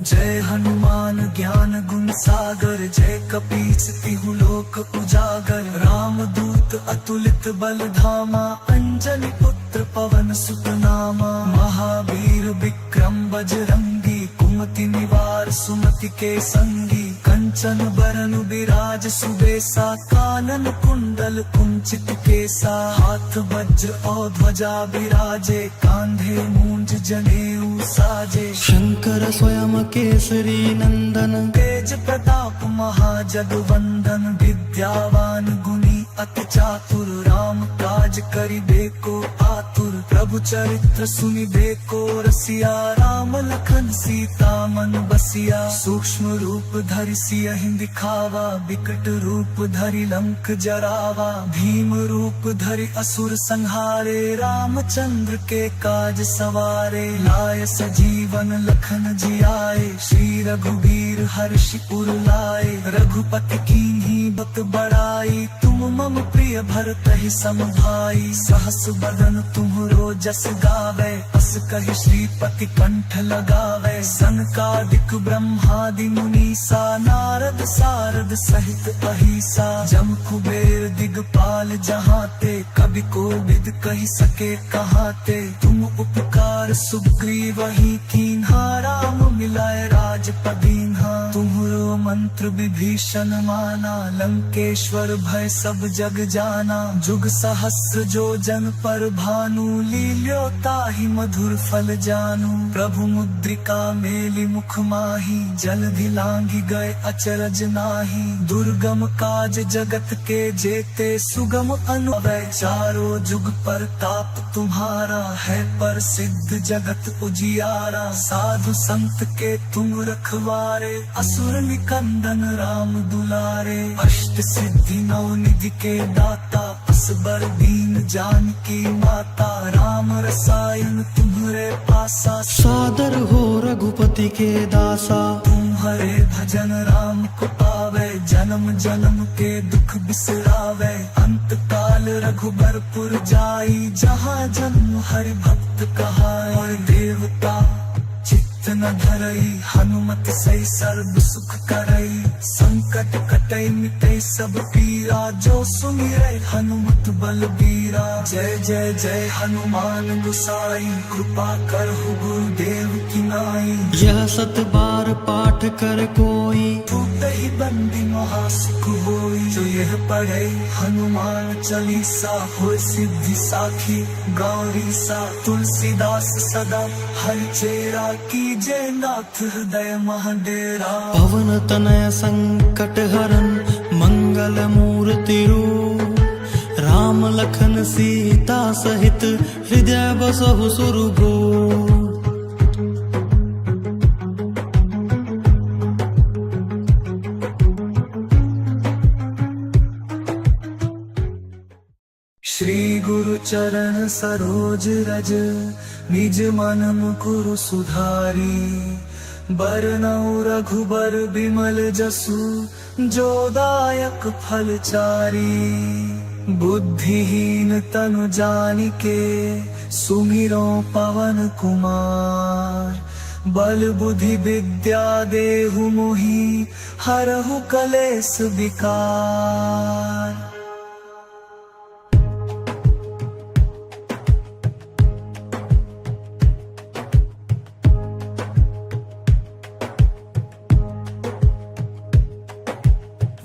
जय हनुमान ज्ञान गुण सागर, जय कपीस तिहु लोक उजागर। रामदूत अतुलित बल धामा, अंजनी पुत्र पवन सुत नामा। महावीर विक्रम बजरंगी, कुमति निवार सुमति के संगी। कंचन बरन बिराज सुबेसा, कानन कुंडल कुंचित केसा। हाथ वज्र और ध्वजा बिराजे, कांधे मूंज जनेऊ साजे। शंकर स्वयं केसरी नंदन, तेज प्रताप महाजगवंदन। विद्यावान गुणी अति चातुर, राम काज करिबे को आतुर। प्रभु चरित्र सुनिबे को रसिया, राम लखन सीता मन बसिया। सूक्ष्म रूप धरि सियहि दिखावा, विकट रूप धरि लंक जरावा। भीम रूप धरि असुर संहारे, रामचंद्र के काज सवारे। लाय सजीवन लखन जियाए, श्री रघुबीर हर्षि उर लाए। रघुपति कीन्ही बहुत बड़ाई, तुम मम प्रिय भरतहि सम भाई। सहस बदन तुम्हरो जस गावै, अस कहि श्रीपति कंठ लगावै। सनकादिक ब्रह्मादि मुनीसा, नारद सारद सहित अहिसा। जम कुबेर दिगपाल जहाँ ते, कवि कोबिद कहि सके कहाते, तुम उपकार सुग्रीवहिं कीन्हा, राम मिलाए राज पदीन्हा। तुम्हरो मंत्र विभीषन माना, लंकेश्वर भय सब जग जाना। जुग सहस्र जो जन पर भानु, लील्यो ताहि मधुर फल जानू। प्रभु मुद्रिका मेलि मुख माही, जलधि लांघि गए अचरज नाही। दुर्गम काज जगत के जेते, सुगम अनुवै। चारों जुग परताप तुम्हारा, है प्रसिद्ध जगत उजियारा। साधु संत के तुम रखवारे, असुर निकंदन राम दुलारे। अष्ट सिद्धि नौ निधि के दाता, असबर दीन जानकी माता। राम रसायन तुम्हरे पासा, सादर हो रघुपति के दासा। तुम्हरे भजन राम को पावे, जन्म जन्म के दुख बिसरावे। अंत काल रघुबरपुर जाई, जहाँ जन्म हरि भक्त कहाई। और देवता चित्त न धरई, हनुमत सही सर्व सुख करई। संकट कटई मिटई सब पीरा, जो सुमिरै हनुमत बलबीरा। जय जय जय हनुमान गुसाई, कृपा करहु गुरुदेव की नाई। यह सत बार पाठ कर कोई, छूटहि बंदी महा सुख होई। जो यह पढ़ै हनुमान चालीसा, होय सिद्धि साखी गौरीसा। तुलसीदास सदा हरि चेरा, कीजे नाथ हृदय मह डेरा। पवन तनय संकट हरन, मंगल मूर्ति रूप। राम लखन सीता सहित, हृदय बसहु सुरभूप। श्री गुरु चरण सरोज रज, निज मन मुकुरु सुधारी। बरनउँ रघुबर बिमल जसु, जो दायक फल चारी। बुद्धिहीन तनु जानिके, सुमिरौं पवन कुमार। बल बुद्धि विद्या देहु मोहि, हरहु कलेस विकार।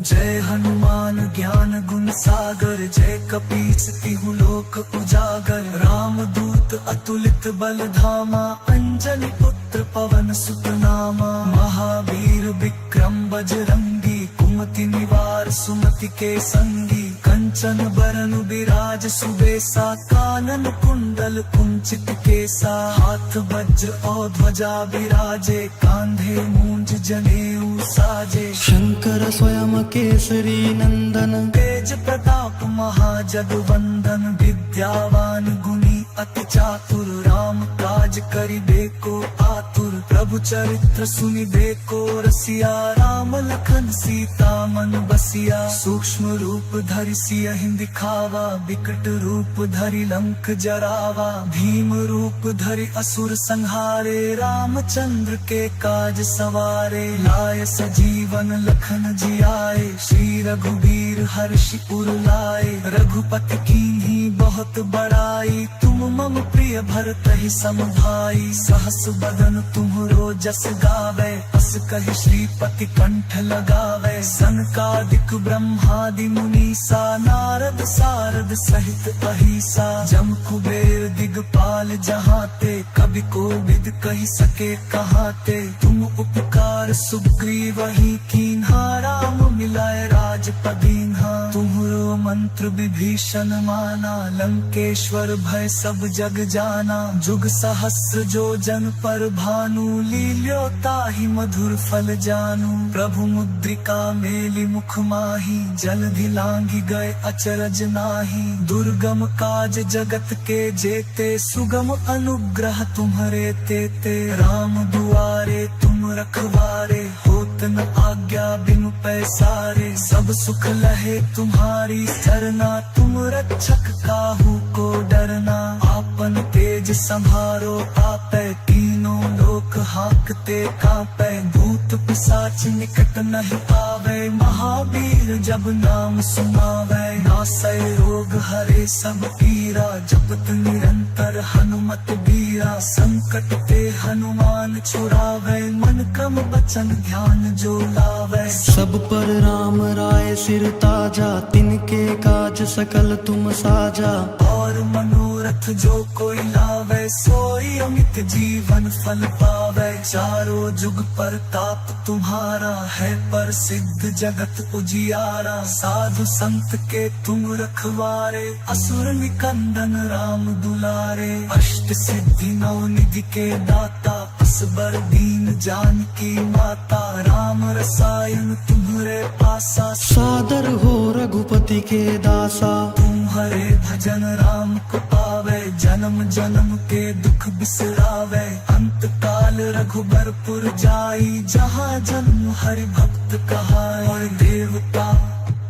जय हनुमान ज्ञान गुण सागर, जय कपीस तिहु लोक उजागर। रामदूत अतुलित बल धामा, अंजनी पुत्र पवन सुत नामा। महावीर विक्रम बजरंगी, कुमति निवार सुमति के संगी। कंचन बरन बिराज सुबेसा, कानन कुंडल कुंचित केसा। हाथ वज्र और ध्वजा बिराजे, कांधे मूंज जनेऊ साजे। शंकर स्वयं केसरी नंदन, तेज प्रताप महाजग वंदन। विद्यावान गुणी अति चातुर, राम काज करिबे को आतुर। प्रभु चरित्र सुनिबे को रसिया, राम लखन सीता मन बसिया। सूक्ष्म रूप धरि सियहि दिखावा, विकट रूप धरि लंक जरावा। भीम रूप धरि असुर संहारे, रामचंद्र के काज सवारे। लाय सजीवन लखन जियाए, श्री रघुबीर हर्षि उर लाए। रघुपति कीन्ही बहुत बड़ाई, तुम मम प्रिय भरतहि सम भाई। सहस बदन तुम्हरो जस गावे, अस कहि श्रीपति कंठ लगावे। सनकादिक ब्रह्मादि मुनीसा, नारद सारद सहित अहिसा। जम कुबेर दिगपाल जहाँ ते, कवि कोबिद कहि सके कहाते। तुम उपकार सुग्रीवहि कीन्हा, राम मिलाए राजपद दीन्हा। तुम्हरो मंत्र विभीषण माना, लंकेश्वर भय सब जग जाना। जुग सहस्र जो जन पर भानु, लील्यो ताहि मधुर फल जानू। प्रभु मुद्रिका मेलि मुख माही, जलधि लांघि गए अचरज नाही। दुर्गम काज जगत के जेते, सुगम अनुग्रह तुम्हरे तेते। राम दुआरे तुम रखवारे, होत न आज्ञा बिनु पैसारे। सब सुख लहे तुम्हारी सरना, तुम रक्षक काहू को डरना। आपन तेज सम्हारो आपे, तीनों लोक हाँकते काँपे। भूत पिसाच निकट नहीं आवे, महावीर जब नाम सुनावे। नासै रोग हरे सब पीरा, जपत निरंतर हनुमत बीरा। संकट ते हनुमान छुड़ावे, मन क्रम वचन ध्यान जो लावे। सब पर राम राय सिर ताजा, तिनके काज सकल तुम साजा। और मनोरथ जो कोई लावे, सोई अमित जीवन फल पावे। चारों जुग परताप तुम्हारा, है प्रसिद्ध जगत उजियारा। साधु संत के तुम रखवारे, असुर निकंदन राम दुलारे। अष्ट सिद्धि नौ निधि के दाता, असबर दीन जानकी माता। राम रसायन तुम्हरे पासा, सादर हो रघुपति के दासा। तुम्हरे भजन राम को पावे, जन्म जन्म के दुख बिसरावे। अंत काल रघुबरपुर जाई, जहाँ जन्म हरि भक्त कहाई। और देवता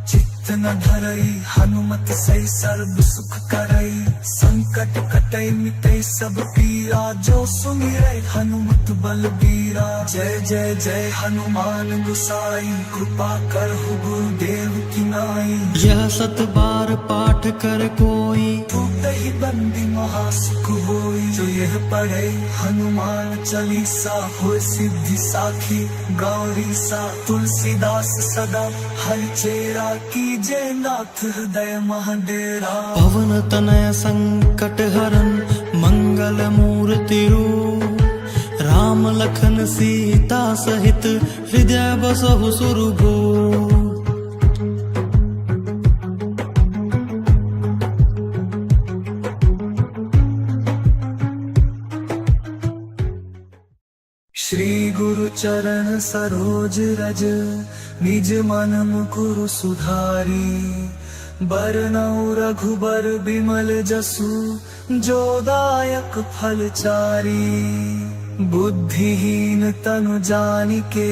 चित्त न धरई, हनुमत सही सर्व सुख करई। संकट कटई मिटई सब पीरा, जो सुमिरै हनुमत बलबीरा। जय जय जय हनुमान गुसाई, कृपा करहु गुरुदेव की नाई। यह सत बार पाठ कर कोई, टूटहि बंदी महासुख होई। जो यह पढ़े हनुमान चालीसा, होय सिद्धि साखी गौरीसा। तुलसीदास सदा हरि चेरा, कीजे नाथ हृदय मह डेरा। पवन तनय संकट हरन मंगल मूर्ति रूप, राम लखन सीता सहित हृदय बसहु सुरभूप। श्री गुरु चरण सरोज रज, निज मन मुकुरु सुधारी। बरनउँ रघुबर बिमल जसु, जो दायक फल चारी। बुद्धिहीन तनु जानिके,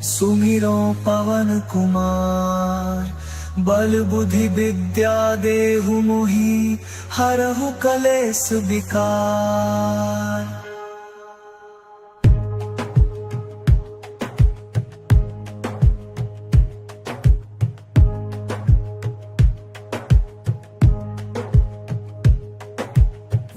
सुमिरौं पवन कुमार। बल बुद्धि विद्या देहु मोहि, हरहु कलेस विकार।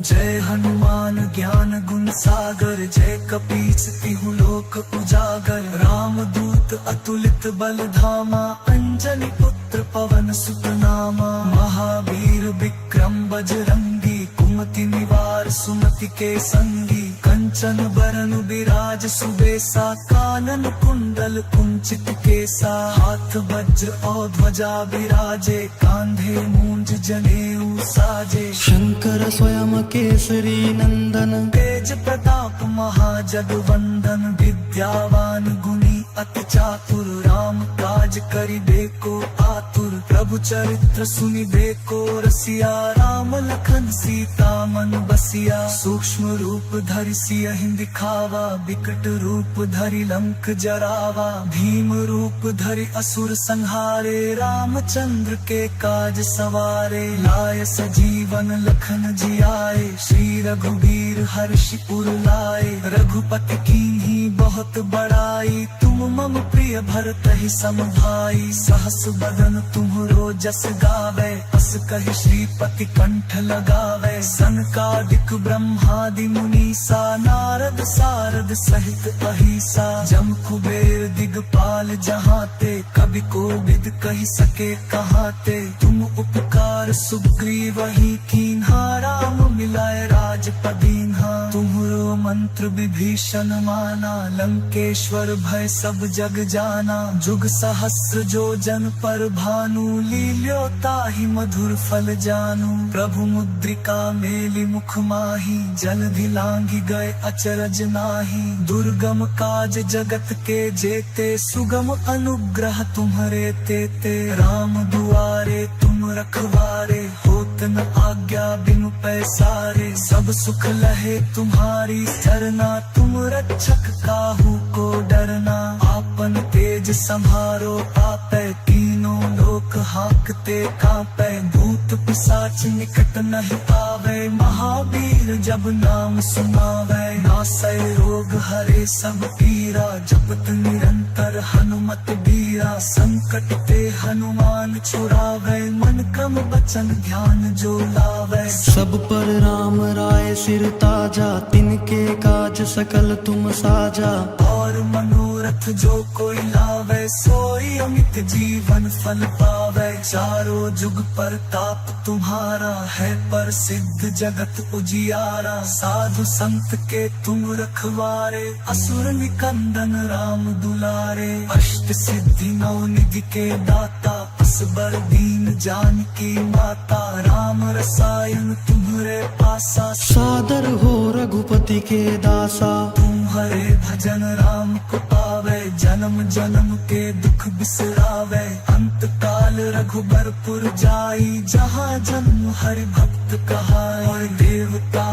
जय हनुमान ज्ञान गुण सागर, जय कपीस तिहु लोक उजागर। रामदूत अतुलित बल धामा, अंजनी पुत्र पवन सुत नामा। महावीर विक्रम बजरंगी, कुमति निवार सुमति के संगी। कंचन बरन बिराज सुबेसा, कानन कुंडल कुंचित केसा। हाथ वज्र और ध्वजा बिराजे, कांधे मूंज जनेऊ साजे। शंकर स्वयं केसरी नंदन, तेज प्रताप महाजग वंदन। विद्यावान गुणी अति चातुर, राम काज करिबे को आतुर। प्रभु चरित्र सुनिबे को रसिया, राम लखन सीता मन बसिया। सूक्ष्म रूप धरि सियहि दिखावा, विकट रूप धरि लंक जरावा। भीम रूप धरि असुर संहारे, रामचंद्र के काज सवारे। लाय सजीवन लखन जियाए, श्री रघुबीर हर्षि उर लाए। रघुपति कीन्ही बहुत बड़ाई, तुम मम प्रिय भरतहि सम भाई। सहस बदन तुम्हरो जस गावे, अस कहि श्रीपति कंठ लगावे। सनकादिक ब्रह्मादि मुनीसा, नारद सारद सहित अहीसा। जम कुबेर दिगपाल जहाँ ते, कवि कोविद कहि सके कहाँ ते। तुम उपकार सुग्रीवहि कीन्हा, राम मिलाए राजपद दीन्हा। तुम्हरो मंत्र विभीषण माना, लंकेश्वर भय सब जग जाना। जुग सहस्र जो जन पर भानु, लील्यो ताहि मधुर फल जानू। प्रभु मुद्रिका मेलि मुख माही, जलधि लांघि गए अचरज नाही। दुर्गम काज जगत के जेते, सुगम अनुग्रह तुम्हरे तेते। राम दुआरे तुम रखवारे, होत न आज्ञा बिनु पैसारे। सब सुख लहे तुम्हारी सरना, तुम रक्षक काहू को डरना। आपन तेज संभारो आपे, तीनों लोक हांकते कांपे। भूत पिशाच निकट नहीं आवे, महावीर जब नाम सुनावे। नासै रोग हरे सब पीरा, जपत निरंतर हनुमत बीरा। संकट ते हनुमान छुड़ावे, मन क्रम वचन ध्यान जो लावे। सब पर राम राय सिर ताजा, तिनके काज सकल तुम साजा। और मनोरथ जो कोई लावे, सोई अमित जीवन फल पावे। चारों जुग परताप तुम्हारा, है प्रसिद्ध जगत उजियारा। साधु संत के तुम रखवारे, असुर निकंदन राम दुलारे। अष्ट सिद्धि नौ निधि के दाता, असबर दीन जानकी माता। राम रसायन तुम्हरे पासा, सादर हो रघुपति के दासा। तुम्हरे भजन राम को पावे, जन्म जन्म के दुख बिसरावे। अंत काल रघुबरपुर जाई, जहाँ जन्म हरि भक्त कहाई। और देवता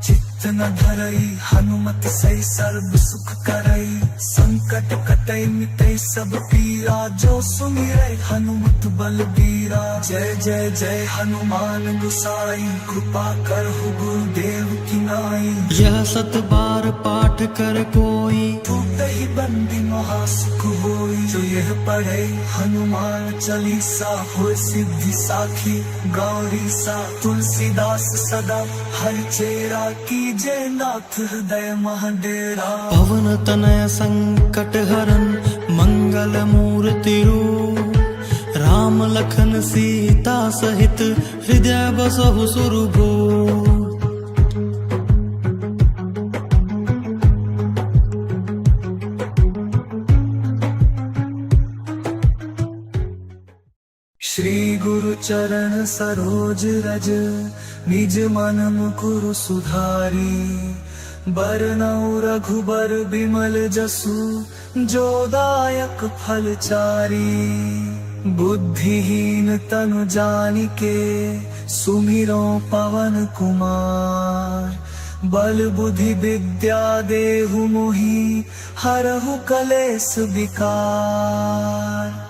चित्त न धरई, हनुमत सही सर्व सुख करई। संकट कटई मिटई सब पीरा, जो सुमिरै हनुमत बलबीरा। जय जय जय हनुमान गुसाई, कृपा करहु गुरुदेव की नाई। यह सत बार पाठ कर कोई, टूटहि बंदी महा सुख होई। जो यह पढ़े हनुमान चालीसा, होय सिद्धि साखी गौरीसा। तुलसीदास सदा हरि चेरा, कीजे नाथ हृदय मह डेरा। पवन तनय संकट हरन, मंगल मूर्ति रूप। राम लखन सीता सहित, हृदय बसहु सुरभूप। श्री गुरु चरण सरोज रज, निज मन मुकुरु सुधारी। बरनउँ रघुबर बिमल जसु, जो दायक फल चारी। बुद्धिहीन तनु जानिके, सुमिरउँ पवन कुमार। बल बुद्धि विद्या देहु मोहि, हरहु कलेस विकार।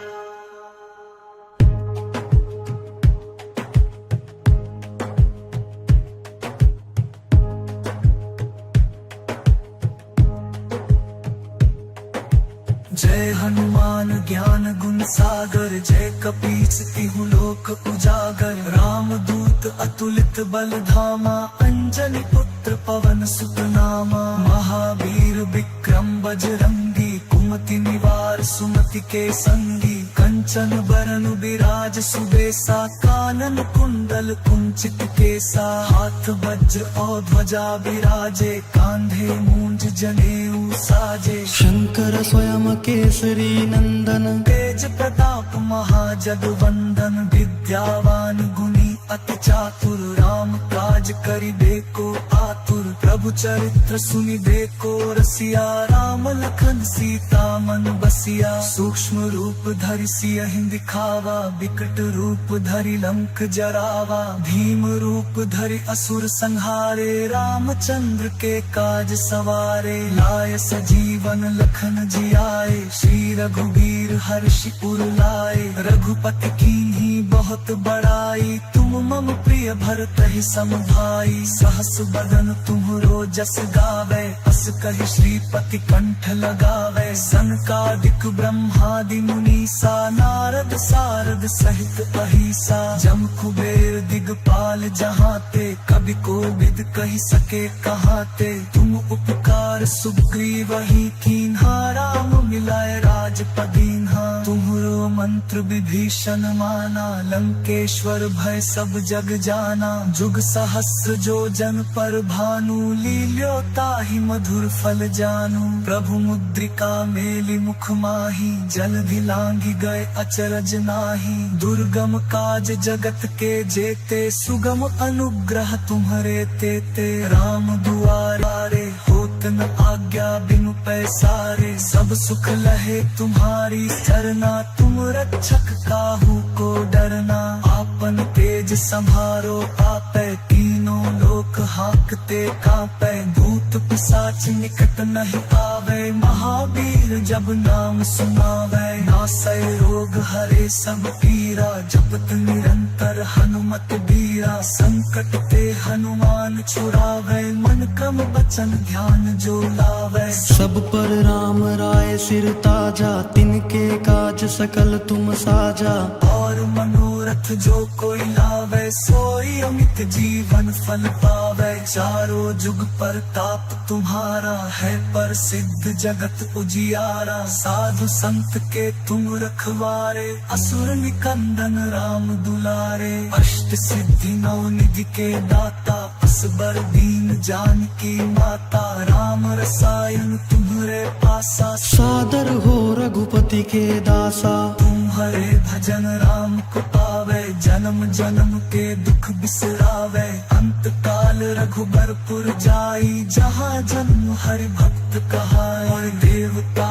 जय हनुमान ज्ञान गुण सागर, जय कपीस तिहु लोक उजागर। रामदूत अतुलित बल धामा, अंजनी पुत्र पवन सुत नामा। महावीर विक्रम बजरंगी, कुमति निवार सुमति के संगी। कंचन बरन बिराज सुबेसा, कानन कुंडल कुंचित केसा। हाथ वज्र और ध्वजा बिराजे, कांधे मूंज जनेऊ साजे। शंकर स्वयं केसरी नंदन, तेज प्रताप महाजगवंदन। विद्यावान गुणी अति चातुर, राम काज करिबे को आतुर। प्रभु चरित्र सुनिबे को रसिया, राम लखन सीता मन बसिया। सूक्ष्म रूप धरि सियहि दिखावा, विकट रूप धरि लंक जरावा। भीम रूप धरि असुर संहारे, रामचंद्र के काज सवारे। लाय सजीवन लखन जियाए, श्री रघुबीर हर्षि उर लाए। रघुपति कीन्ही बहुत बड़ाई, तुम मम प्रिय भरतहि सम भाई। सहस बदन तुम्हरो जस गावे, अस कहि श्रीपति कंठ लगावे। सनकादिक ब्रह्मादि मुनीसा, नारद सारद सहित अहीसा। जम कुबेर दिगपाल जहाँ ते, कवि कोविद कहि सके कहाँ ते। तुम उपकार सुग्रीवहि कीन्हा, राम मिलाय राजपद दीन्हा। तुम्हरो मंत्र विभीषण माना, लंकेश्वर भय सब जग जाना। जुग सहस्र जो जन पर भानु, लील्यो ताहि मधुर फल जानू। प्रभु मुद्रिका मेलि मुख माही, जलधि लांघि गए अचरज नाही। दुर्गम काज जगत के जेते, सुगम अनुग्रह तुम्हरे तेते। राम दुआरे होत न आज्ञा बिनु पैसारे, सब सुख लहे तुम्हारी सरना। तुम रक्षक काहू को डरना, आपन तेज संभारो आपे, तीनों लोक लोक हाँकते काँपे, भूत पिसाच निकट नहीं आवे। महावीर जब नाम सुनावे, नासै रोग हरे सब पीरा। जपत निरंतर हनुमत बीरा, संकट ते हनुमान छुड़ावे। मन क्रम वचन ध्यान जो लावे, सब पर राम राय सिर ताजा। तिनके काज सकल तुम साजा, और मनोरथ जो कोई लावे। सोई अमित जीवन फल पावे, चारों जुग परताप तुम्हारा। है प्रसिद्ध जगत उजियारा, साधु संत के तुम रखवारे। असुर निकंदन राम दुलारे, अष्ट सिद्धि नौ निधि के दाता। असबर दीन जानकी माता, राम रसायन तुम्हरे पासा। सादर हो रघुपति के दासा, तुम्हरे भजन राम को पावे। जन्म जन्म के दुख बिसरावे, अंत काल रघुबरपुर जाई। जहाँ जन्म हरि भक्त कहाई, और देवता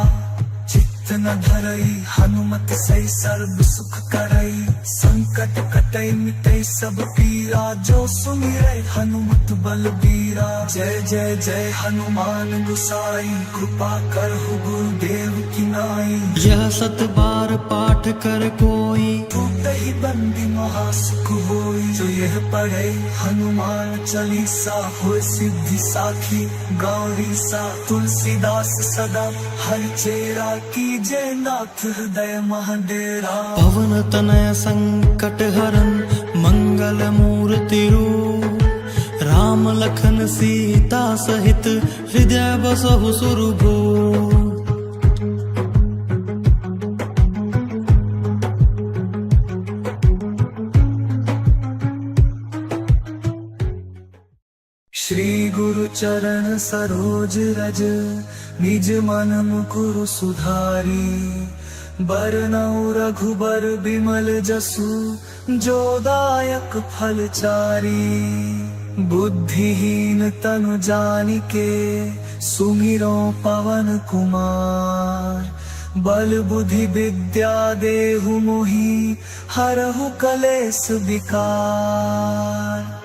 चित्त न धरई। हनुमत सै सर्व सुख करई, संकट कटै मिटै सब पीरा। जो सुमिरै हनुमत बलबीरा, जय जय जय हनुमान गुसाई। कृपा करहु गुरुदेव की नाई, यह सत बार पाठ कर कोई। टूटहि बंदी महा सुख होई, जो यह पढ़ै हनुमान चालीसा। होय सिद्धि साखी गौरीसा, तुलसीदास सदा हरि चेरा। कीजे नाथ हृदय मह डेरा। पवन तनय संकट हरन मंगल मूर्ति रूप। राम लखन सीता सहित हृदय बसहु सुरभूप। श्री गुरु चरण सरोज रज, निज मन मुकुरु सुधारी। बरनउँ रघुबर बिमल जसु, जो दायक फल चारी। बुद्धिहीन तनु जानिके, सुमिरौं पवन कुमार। बल बुद्धि विद्या देहु मोहि, हरहु कलेस विकार।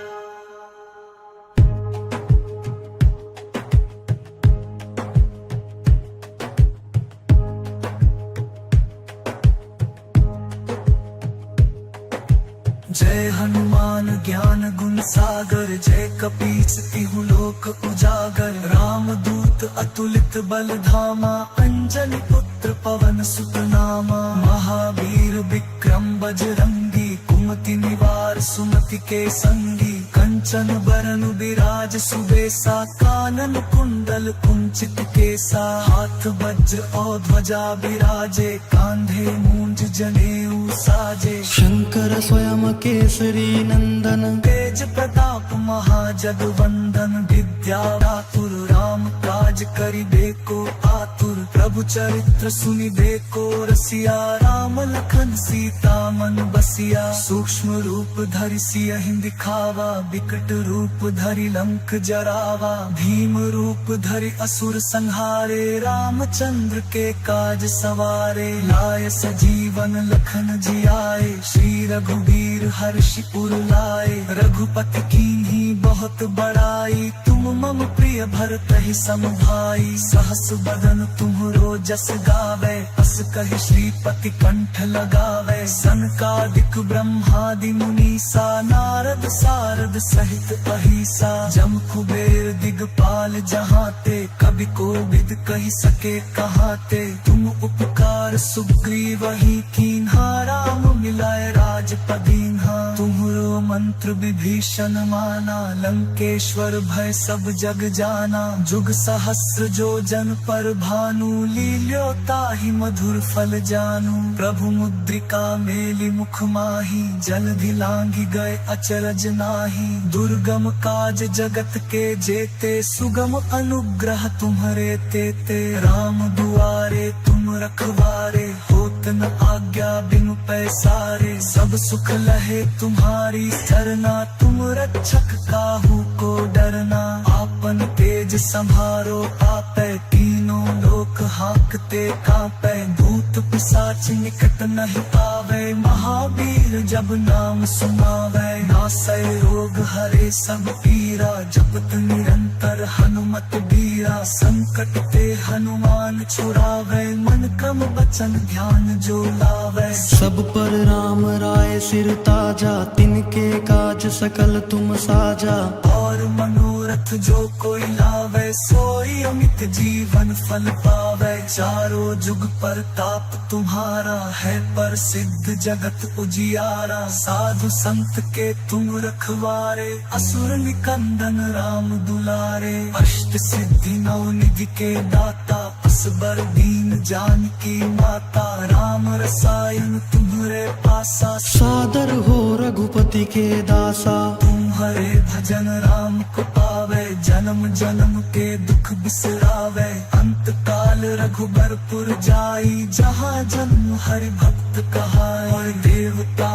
जय हनुमान ज्ञान गुण सागर, जय कपीस तिहु लोक उजागर। रामदूत अतुलित बल धामा, अंजनी पुत्र पवन सुत नामा। महावीर विक्रम बजरंगी, कुमति निवार सुमति के संगी। कंचन बरन बिराज सुबेसा, कानन कुंडल कुंचित केसा। हाथ वज्र और ध्वजा बिराजे, कांधे मूंज जनेऊ साजे। शंकर स्वयं केसरी नंदन, तेज प्रताप महाजगवंदन। विद्या चातुर राम काज करिबे को आतुर, प्रभु चरित्र सुनिबे को रसिया। राम लखन सीता मन बसिया, सूक्ष्म रूप धरि सियहि दिखावा। विकट रूप धरि लंक जरावा, भीम रूप धरि असुर संहारे। रामचंद्र के काज सवारे, लाय सजीवन लखन जियाए। श्री रघुबीर हर्षि उर लाए, रघुपति कीन्ही बहुत बड़ाई। तुम मम प्रिय भरतहि सम भाई, सहस बदन तुम्हरो जस गावे। अस कहि श्रीपति कंठ लगावे, सनकादिक ब्रह्मादि मुनीसा। नारद सारद सहित अहीसा, जम कुबेर दिगपाल जहाँ ते। कवि कोविद कहि सके कहाँ ते, तुम उपकार सुग्रीवहि कीन्हा। राम मिलाय राजपद दीन्हा, तुम्हरो मंत्र विभीषण माना। लंकेश्वर भय सब जग जाना, जुग सहस्र जो जन पर भानु। लील्यो ताहि मधुर फल जानू, प्रभु मुद्रिका मेलि मुख माही। जलधि लांघि गए अचरज नाही, दुर्गम काज जगत के जेते। सुगम अनुग्रह तुम्हरे तेते, राम दुआरे तुम रखवारे। होत न आज्ञा बिनु पैसारे, सब सुख लहे तुम्हारी सरना। तुम रक्षक काहू को डरना, आपन तेज सम्हारो आपै। तीनों लोक हाँकते काँपै, भूत पिसाच निकट नहीं पावै। महावीर जब नाम सुनावै, नासै रोग हरे सब पीरा। जपत निरंतर हनुमत बीरा, संकट ते हनुमान छुड़ावे, मन क्रम वचन ध्यान जो लावे। सब पर राम राय सिर ताजा, तिनके काज सकल तुम साजा। और मनोरथ जो कोई लावे, सोई अमित जीवन फल पावे। चारों जुग परताप तुम्हारा, है प्रसिद्ध जगत उजियारा। साधु संत के तुम रखवारे, असुर निकंदन राम दुलारे। अष्ट सिद्धि नौ निधि के दाता, असबर दीन जानकी माता। राम रसायन तुम्हरे पासा, सादर हो रघुपति के दासा। तुम्हरे भजन राम को पावे, जन्म जन्म के दुख बिसरावे। अंत काल रघुबरपुर जाई, जहाँ जन्म हरि भक्त कहाई। और देवता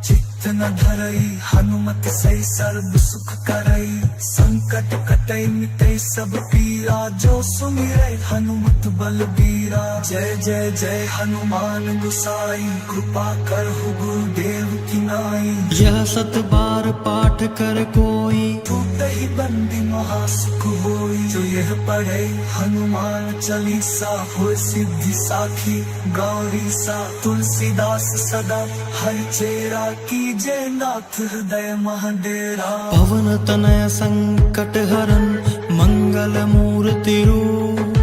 चित्त न धरई, हनुमत सही सर्व सुख करई। संकट कटई मिटई सब पीरा, जो सुमिरै हनुमत बलबीरा। जय जय जय हनुमान गुसाई, कृपा करहु गुरुदेव की नाई। यह सत बार पाठ कर कोई, टूटहि बंदी महासुख होई। जो यह पढ़े हनुमान चालीसा, होय सिद्धि साखी गौरीसा। तुलसीदास सदा हरि चेरा, कीजे नाथ हृदय मह डेरा। पवन तनय संकट हरन, मंगल मूर्ति रूप।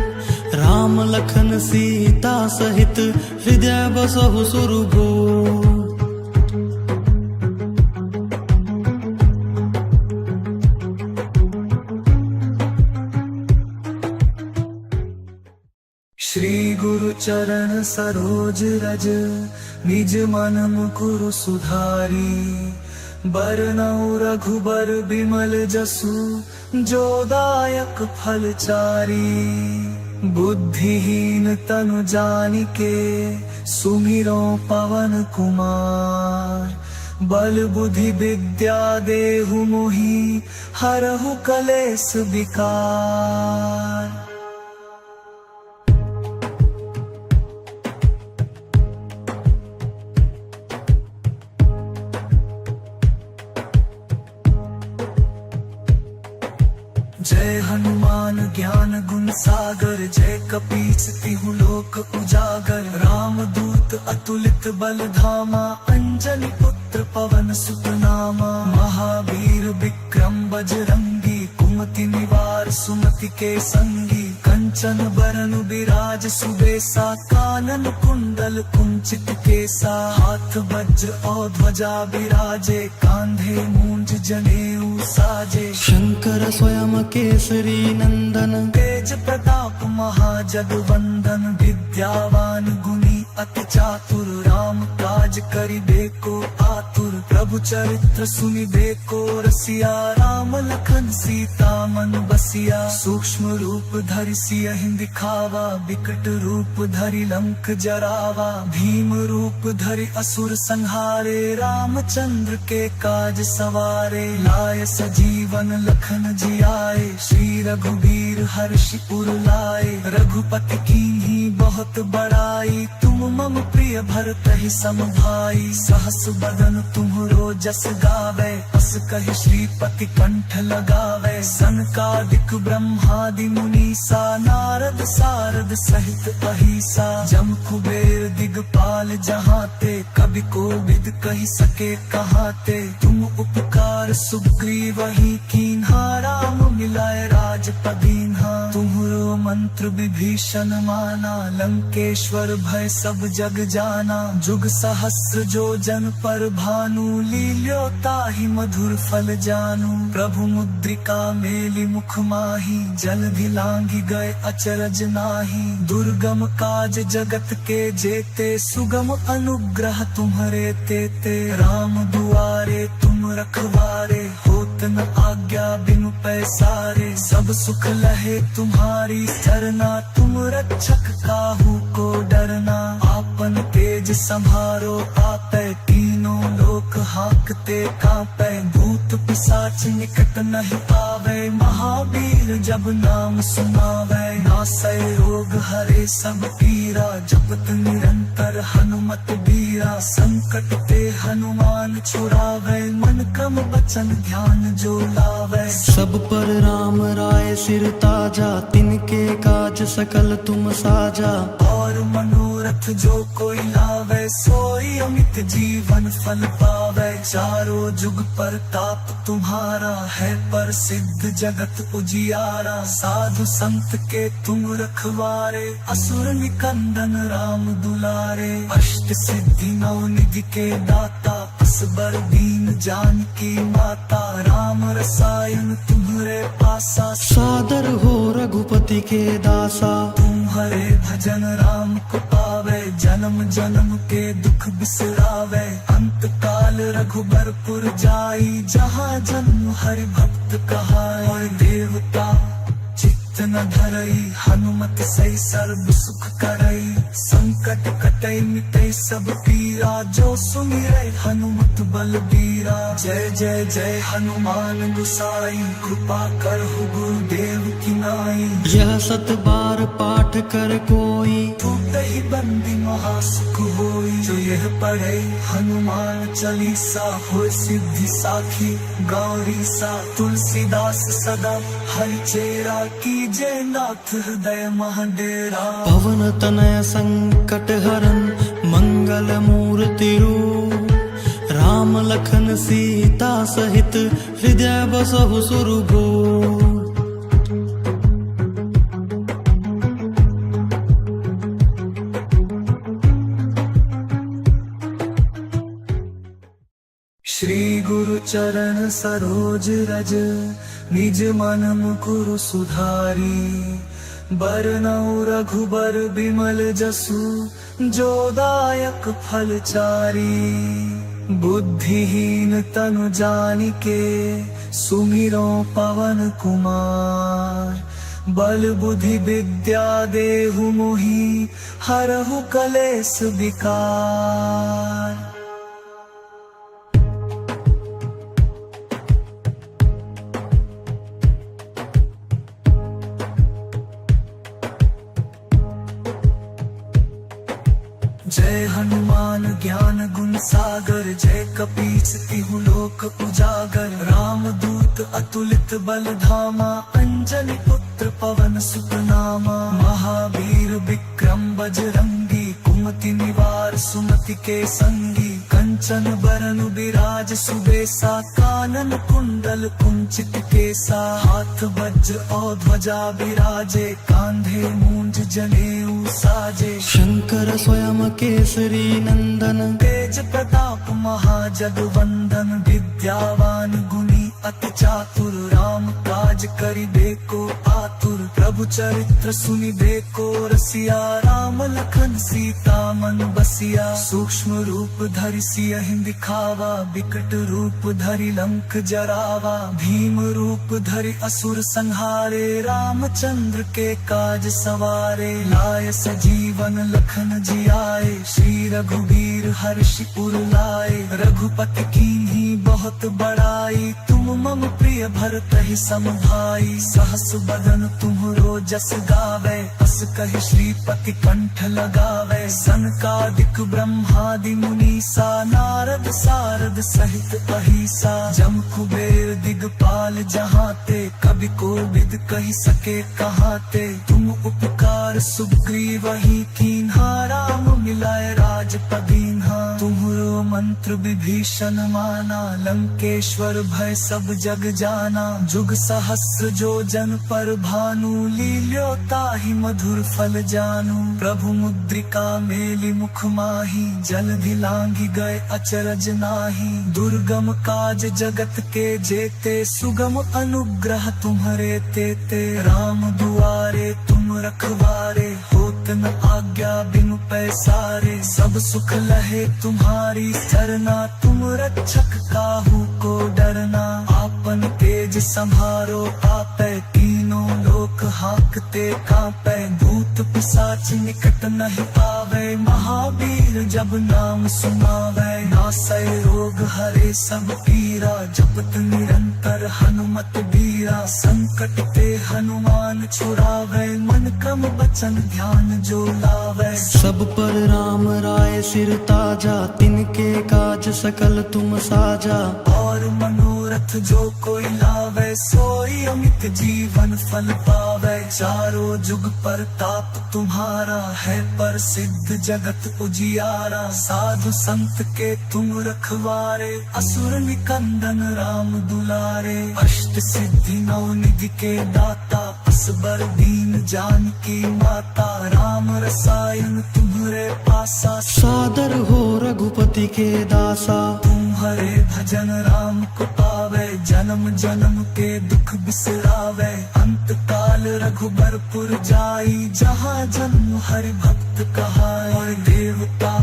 राम लखन सीता सहित, हृदय बसहु सुरभूप। श्री गुरु चरण सरोज रज, निज मन मुकुरु सुधारी। बरनउँ रघुबर बिमल जसु, जो दायक फल चारी। बुद्धिहीन तनु जानिके, सुमिरौं पवन कुमार। बल बुद्धि विद्या देहु मोहि, हरहु कलेस विकार। जय हनुमान ज्ञान गुण सागर, जय कपीस तिहु लोक उजागर। रामदूत अतुलित बल धामा, अंजनी पुत्र पवन सुत नामा। महावीर विक्रम बजरंगी, कुमति निवार सुमति के संगी। कंचन बरन बिराज सुबेसा, कानन कुंडल कुंचित केसा। हाथ वज्र और ध्वजा बिराजे, कांधे मूंज जनेऊ साजे। शंकर स्वयं केसरी नंदन, तेज प्रताप महाजग वंदन। विद्यावान गुणी अति चातुर, राम काज करिबे को आतुर। प्रभु चरित्र सुनिबे को रसिया, राम लखन सीता मन बसिया। सूक्ष्म रूप धरि सियहि दिखावा, विकट रूप धरि लंक जरावा। भीम रूप धरि असुर संहारे, रामचंद्र के काज सवारे। लाय सजीवन लखन जियाए, श्री रघुबीर हर्षि उर लाए। रघुपति कीन्ही बहुत बड़ाई, तुम मम प्रिय भरतहि सम भाई। सहस बदन तुम्हरो जस गावे, अस कहि श्रीपति कंठ लगावे। सनकादिक ब्रह्मादि मुनीसा, नारद सारद सहित अहीसा। जम कुबेर दिगपाल जहाँ ते, कवि कोविद कहि सके कहाँ ते। तुम उपकार सुग्रीवहि कीन्हा, राम मिलाय राजपद दीन्हा। तुम्हरो मंत्र विभीषण माना, लंकेश्वर भय सब जग जाना। जुग सहस्र जो जन पर भानु, लील्यो ताहि मधुर फल जानू। प्रभु मुद्रिका मेलि मुख माही, जलधि लांघि गए अचरज नाही। दुर्गम काज जगत के जेते, सुगम अनुग्रह तुम्हरे तेते। राम दुआरे तुम रखवारे, होत न आज्ञा बिनु पैसारे। सब सुख लहे तुम्हारी सरना, तुम रक्षक काहू को डरना। आपन तेज सम्हारो आपे, तीनों लोक हाँप कांपे भूत पिशाच निकट नहीं आवे। महावीर जब नाम सुनावे, नासै रोग हरे सब पीरा। जपत निरंतर हनुमत बीरा, संकट ते हनुमान छुड़ावे। मन क्रम वचन ध्यान जो लावे, सब पर राम राय सिर ताजा। तिनके काज सकल तुम साजा, और मनोरथ जो कोई लावे। सोई अमित जीवन फल पावे। चारों जुग परताप तुम्हारा, है प्रसिद्ध जगत उजियारा। साधु संत के तुम रखवारे, असुर निकंदन राम दुलारे। अष्ट सिद्धि नौ निधि के दाता, असबर दीन जानकी माता। राम रसायन तुम्हरे पासा, सादर हो रघुपति के दासा। तुम्हरे भजन राम को पावे, जन्म जन्म के दुख बिसरावे। अंत काल रघुबरपुर जाई, जहाँ जन्म हरि भक्त कहाई। और देवता चित्त न धरई, हनुमत सही सर्व सुख करई। संकट कटई मिटई सब पीरा, जो सुमिरै हनुमत बलबीरा। जय जय जय हनुमान गुसाई, कृपा करहु गुरुदेव की नाई। यह सत बार पाठ कर कोई, टूटहि बंदी महा सुख होई। जो यह पढ़े हनुमान चालीसा, होय सिद्धि साखी गौरीसा। तुलसीदास सदा हरि चेरा, कीजे नाथ हृदय मह डेरा। पवन तनय संकट हरन, मंगल मूर्ति रूप। राम लखन सीता सहित, हृदय बसहु सुरभूप। श्री गुरु चरण सरोज रज, निज मन मुकुरु सुधारी। बरनउँ रघुबर बिमल जसु, जो दायक फल चारी। बुद्धिहीन तनु जानिके, सुमिरौं पवन कुमार। बल बुद्धि विद्या देहु मोहि, हरहु कलेस विकार। जय हनुमान ज्ञान गुण सागर, जय कपीस तिहु लोक उजागर। रामदूत अतुलित बल धामा, अंजनी पुत्र पवन सुत नामा। महावीर विक्रम बजरंगी, कुमति निवार सुमति के संगी। कंचन बरन बिराज सुबेसा, कानन कुंडल कुंचित केसा। हाथ वज्र और ध्वजा बिराजे, कांधे मूंज जनेऊ साजे। शंकर स्वयं केसरी नंदन, तेज प्रताप महाजग वंदन। विद्यावान गुणी अति चातुर, राम काज करिबे को आतुर। प्रभु चरित्र सुनिबे को रसिया, राम लखन सीता मन बसिया। सूक्ष्म रूप धरि सियहि दिखावा, विकट रूप धरि लंक जरावा। भीम रूप धरि असुर संहारे, रामचंद्र के काज सवारे। लाय सजीवन लखन जियाए, श्री रघुबीर हर्षि उर लाए। रघुपति कीन्ही बहुत बड़ाई, तुम मम प्रिय भरतहि सम भाई। सहस बदन तुम्हरो जस गावे, अस कहि श्रीपति कंठ लगावे। सनकादिक ब्रह्मादि मुनीसा, नारद सारद सहित अहिसा। जम कुबेर दिगपाल जहाँ ते, कवि कोविद कहि सके कहाँ ते। तुम उपकार सुग्रीवहि कीन्हा, राम मिलाय राजपद दीन्हा। तुम्हरो मंत्र विभीषण माना, लंकेश्वर भय सब जग जाना। जुग सहस्र जो जन पर भानु, लील्यो ताहि मधुर फल जानू। प्रभु मुद्रिका मेलि मुख माही, जलधि लांघि गए अचरज नाही। दुर्गम काज जगत के जेते, सुगम अनुग्रह तुम्हरे तेते। राम दुआरे तुम रखवारे, होत न आज्ञा बिनु पैसारे। सब सुख लहे तुम्हारी सरना, तुम रक्षक काहू को डरना। आपन तेज सम्हारो आपे, तीनों लोक हांकते कांपे। भूत भूत पिशाच निकट नहीं आवे, महावीर जब नाम सुनावे। नासै रोग हरे सब पीरा, जपत निरंतर हनुमत बीरा। संकट ते हनुमान छुड़ावे, मन क्रम वचन ध्यान जो लावे। सब पर राम राय सिर ताजा, तिनके काज सकल तुम साजा। और मनोरथ जो कोई लावे, सोई अमित जीवन फल पावे। चारों जुग परताप तुम्हारा, है प्रसिद्ध जगत उजियारा। साधु संत के तुम रखवारे, असुर निकंदन राम दुलारे। अष्ट सिद्धि नौ निधि के दाता, असबर दीन जानकी माता। राम रसायन तुम्हरे पासा, सादर हो रघुपति के दासा। तुम्हरे भजन राम को पावे, जन्म जन्म के दुख बिसरावे। अंत काल रघुबरपुर जाई, जहाँ जन्म हरि भक्त कहाई। और देवता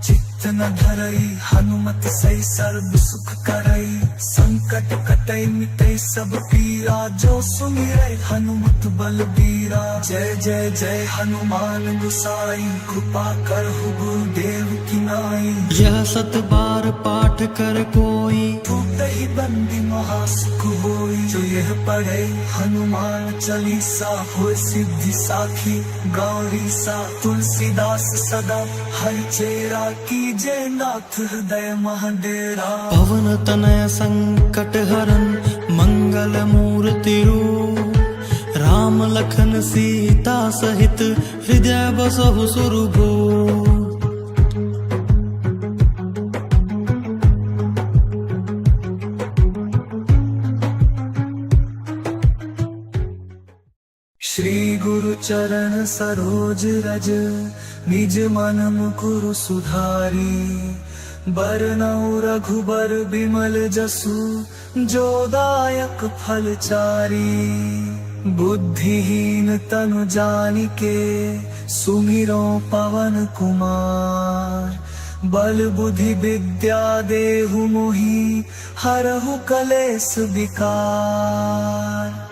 चित्त न धरई, हनुमत सै सर्व सुख करई। संकट कटई मिटई सब पीरा, जो सुमिरै हनुमत बलबीरा। जय जय जय हनुमान गुसाई, कृपा करहु गुरुदेव की नाई। यह सत बार पाठ कर कोई, छूटहि बंदी महासुख होई। जो यह पढ़े हनुमान चालीसा, होय सिद्धि साखी गौरीसा। तुलसीदास सदा हरि चेरा, कीजे नाथ हृदय मह डेरा। पवन तनय संकट हरन, मंगल मूर्ति रूप। राम लखन सीता सहित, हृदय बसहु सुरभूप। श्री गुरु चरण सरोज रज, निज मन मुकुरु सुधारी। बरनउँ रघुबर बिमल जसु, जो दायक फल चारी। बुद्धिहीन तनु जानिके, सुमिरौं पवन कुमार। बल बुद्धि विद्या देहु मोहि, हरहु कलेस विकार।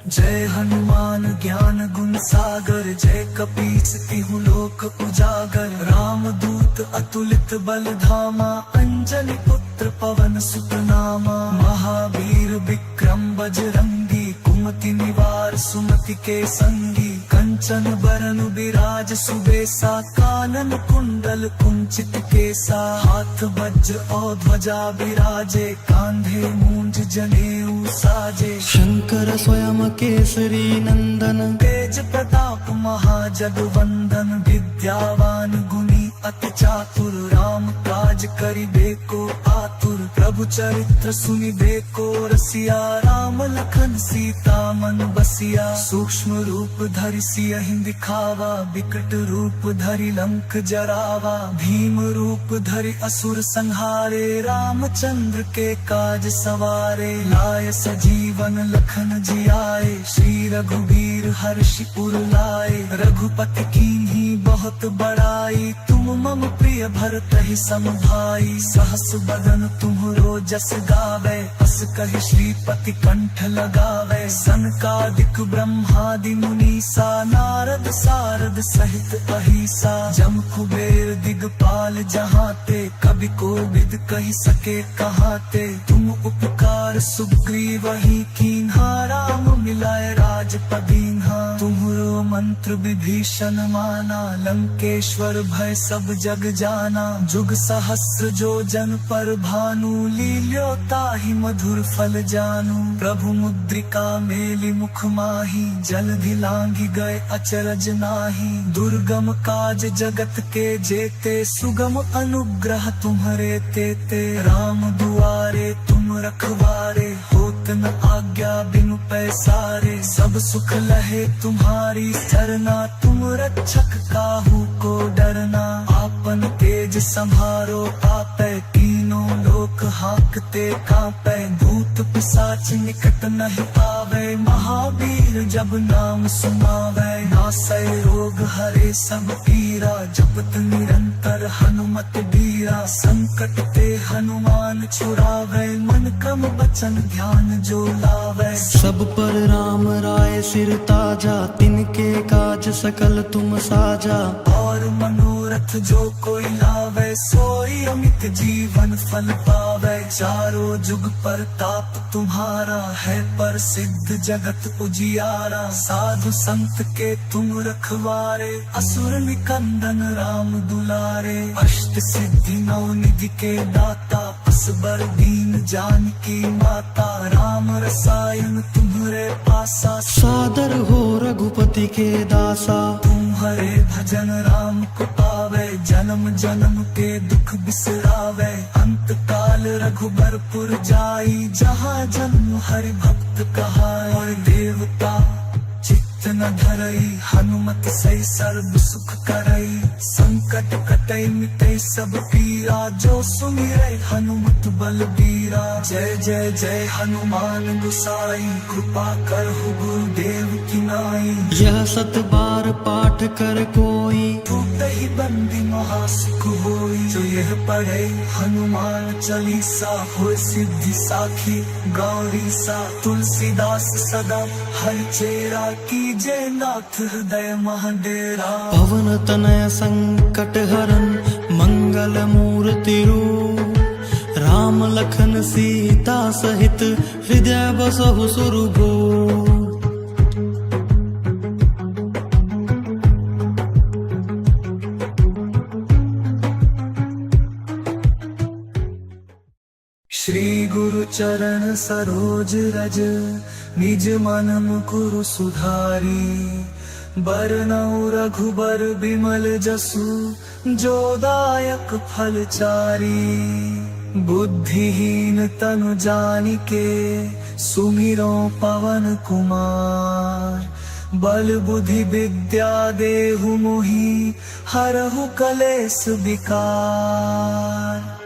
जय हनुमान ज्ञान गुण सागर, जय कपीस तिहु लोक उजागर। रामदूत अतुलित बल धामा, अंजनी पुत्र पवन सुत नामा। महावीर विक्रम बजरंगी, कुमति निवार सुमति के संगी। कंचन बरन बिराज सुबेसा, कानन कुंडल कुंचित केसा। हाथ वज्र और ध्वजा बिराजे, कांधे मूंज जनेऊ साजे। शंकर स्वयं केसरी नंदन, तेज प्रताप महाजग वंदन। विद्यावान गुणी अति चातुर, राम काज करिबे को आतुर। प्रभु चरित्र सुनिबे को रसिया, राम लखन सीता मन बसिया। सूक्ष्म रूप धरि सियहि दिखावा, विकट रूप धरि लंक जरावा। भीम रूप धरि असुर संहारे, रामचंद्र के काज सवारे। लाय सजीवन लखन जियाए, श्री रघुबीर हर्षि उर लाए। रघुपति कीन्ही बहुत बड़ाई, तुम मम प्रिय भरतहि सम भाई। सहस बदन तुम्हरो जस गावे, अस कहि श्रीपति कंठ लगावे। सनकादिक ब्रह्मादि मुनीसा, नारद सारद सहित अहीसा। जम कुबेर दिगपाल जहाँ ते, कवि कोविद कहि सके कहाँ ते। तुम उपकार सुग्रीवहि कीन्हा, राम मिलाय राजपद दीन्हा। तुम्हरो मंत्र विभीषण माना, लंकेश्वर भय सब जग जाना। जुग सहस्र जो जन पर भानु, लील्यो ताहि मधुर फल जानू। प्रभु मुद्रिका मेलि मुख माही, जलधि लांघि गए अचरज नाही। दुर्गम काज जगत के जेते, सुगम अनुग्रह तुम्हरे तेते। राम दुआरे तुम रखवारे, होत न आज्ञा बिनु पैसारे। सब सुख लहे तुम्हारी सरना, तुम रक्षक काहू को डरना। आपन तेज सम्हारो आपै, कीन्हो लोक हाँकते कांपे, भूत पिशाच निकट नहीं आवे। महावीर जब नाम सुनावे, नासै रोग हरे सब पीरा। जपत निरंतर हनुमत बीरा, संकट ते हनुमान छुड़ावे। मन क्रम वचन ध्यान जो लावे, सब पर राम राय सिर ताजा। तिनके काज सकल तुम साजा, और मनोरथ जो कोई लावे। सोई अमित जीवन फल पावे, चारों जुग परताप तुम्हारा। है प्रसिद्ध जगत उजियारा, साधु संत के तुम रखवारे। असुर निकंदन राम दुलारे, अष्ट सिद्धि नौ निधि के दाता। असबर दीन जानकी माता, राम रसायन तुम्हरे पासा। सादर हो रघुपति के दासा, तुम्हरे भजन राम को पावे। जन्म जन्म के दुख बिसरावे, अंत काल रघुबरपुर जाई। जहाँ जन्म हरि भक्त कहाए, और देवता चित्त न धरई। हनुमत सही सर्व सुख करई, संकट कटई मिटई सब पीरा। जो सुमिरै हनुमत बलबीरा, जय जय जय हनुमान गुसाई। कृपा करहु गुरुदेव की नाई, यह सत बार पाठ कर कोई। टूटहि बंदी महासुख होई, जो यह पढ़े हनुमान चालीसा। होय सिद्धि साखी गौरीसा, तुलसीदास सदा हर चेरा। कीजे नाथ हृदय मह डेरा। पवन तनय संकट हरन मंगल मूर्ति रूप। राम लखन सीता सहित हृदय बसहु सुरभूप। श्री गुरु चरण सरोज रज, निज मन मुकुरु सुधारी। बरनउँ रघुबर बिमल जसु, जो दायक फल चारी। बुद्धिहीन तनु जानिके, सुमिरौं पवन कुमार। बल बुद्धि विद्या देहु मोहि, हरहु कलेस विकार।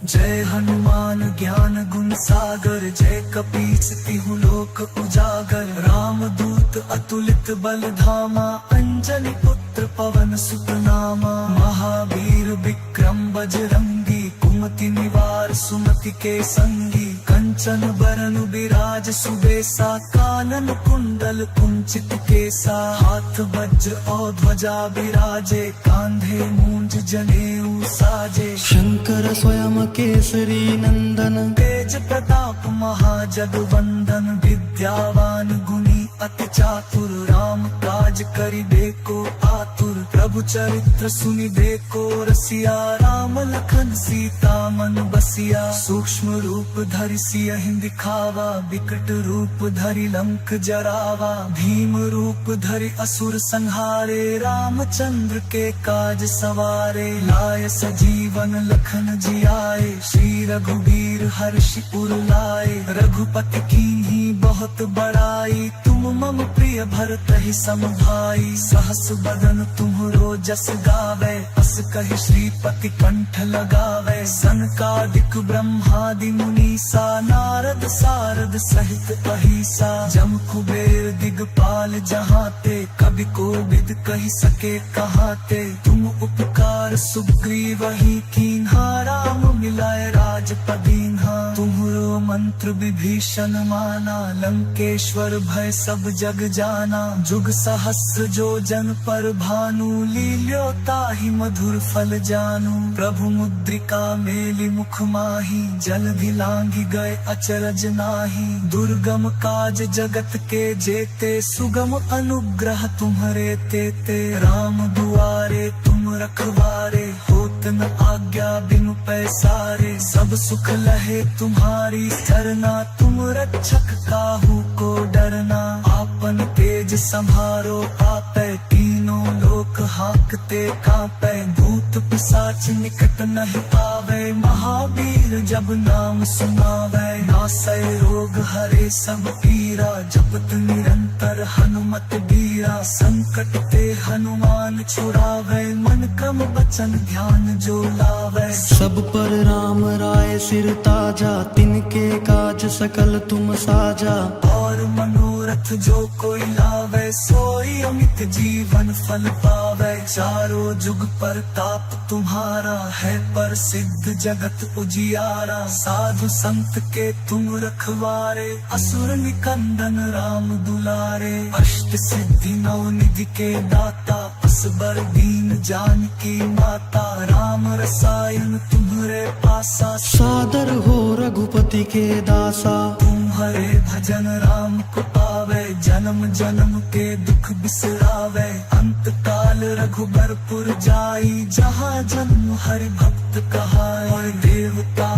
जय हनुमान ज्ञान गुण सागर, जय कपीस तिहु लोक उजागर। रामदूत अतुलित बल धामा, अंजनी पुत्र पवन सुत नामा। महावीर विक्रम बजरंगी, कुमति निवार सुमति के संगी। कंचन बरन बिराज सुबेसा, कानन कुंडल कुंचित केसा। हाथ वज्र और ध्वजा बिराजे, कांधे मूंज जनेऊ साजे। शंकर स्वयं केसरी नंदन, तेज प्रताप महाजग वंदन। विद्यावान गुणी अति चातुर, राम काज करिबे को आतुर। प्रभु चरित्र सुनिबे को रसिया, राम लखन सीता मन बसिया। सूक्ष्म रूप धरि सियहि दिखावा, विकट रूप धरि लंक जरावा। भीम रूप धरि असुर संहारे, रामचंद्र के काज सवारे। लाय सजीवन लखन जियाए, श्री रघुबीर हर्षि उर लाए। रघुपति कीन्ही बहुत बड़ाई, तुम मम प्रिय भरतहि सम भाई। सहस बदन तुम्हरो जस गावे, अस कहि श्रीपति कंठ लगावे। सनकादिक ब्रह्मादि मुनीसा, नारद सारद सहित अहीसा। जम कुबेर दिगपाल जहाँ ते, कवि कोविद कहि सके कहाँ ते। तुम उपकार सुग्रीवहि कीन्हा, राम मिलाय राजपद दीन्हा। तुम्हरो मंत्र विभीषण माना, लंकेश्वर भय सब जग जाना। जुग सहस्र जो जन पर भानु, लील्यो ताहि मधुर फल जानू। प्रभु मुद्रिका मेलि मुख माही, जलधि लांघि गए अचरज नाही। दुर्गम काज जगत के जेते, सुगम अनुग्रह तुम्हरे तेते। राम दुआरे तुम रखवारे, होत न आज्ञा बिनु पैसारे। सब सुख लहे तुम्हारी सरना, तुम रक्षक काहू को डरना। आपन तेज संभारो आपे, तीनों लोक हाँकते कांपे। भूत पिशाच निकट नहीं आवे, महावीर जब नाम सुनावे। नासै रोग हरे सब पीरा, जपत निरंतर हनुमत बीरा। संकट ते हनुमान छुड़ावे, मन क्रम वचन ध्यान जो लावे। सब पर राम राय सिर ताजा, तिनके काज सकल तुम साजा। और मनोरथ जो कोई लावे, सोई अमित जीवन फल पावे। चारों जुग परताप तुम्हारा, है प्रसिद्ध जगत उजियारा। साधु संत के तुम रखवारे, असुर निकंदन राम दुलारे। अष्ट सिद्धि नौ निधि के दाता, असबर दीन जानकी माता। राम रसायन तुम्हरे पासा, सादर हो रघुपति के दासा। तुम्हरे भजन राम को पावे, जन्म जन्म के दुख बिसरावे। अंत काल रघुबरपुर जाई, जहाँ जन्म हरि भक्त कहाई। और देवता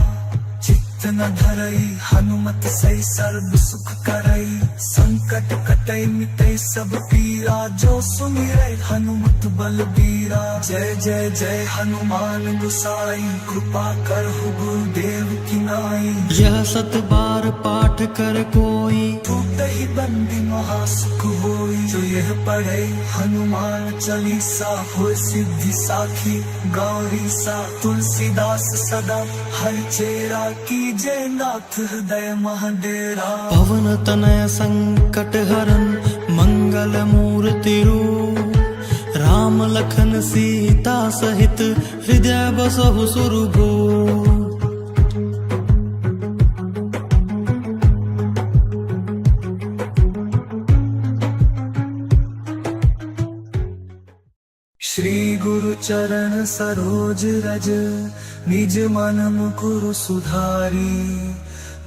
चित्त न धरई, हनुमत सही सर्व सुख करई। संकट कटई मिटई सब पीरा, जो सुमिरै हनुमत बलबीरा। जय जय जय हनुमान गुसाई, कृपा करहु गुरुदेव की नाई। यह सत बार पाठ कर कोई, टूटहि बंदी महा सुख होई। जो यह पढ़े हनुमान चालीसा, होय सिद्धि साखी गौरीसा। तुलसीदास सदा हर चेरा, कीजे नाथ हृदय मह डेरा। पवन तनय संकट हरन, मंगल मूर्ति रूप। राम लखन सीता सहित, हृदय बसहु सुरभूप। श्री गुरु चरण सरोज रज, निज मन मुकुरु सुधारी।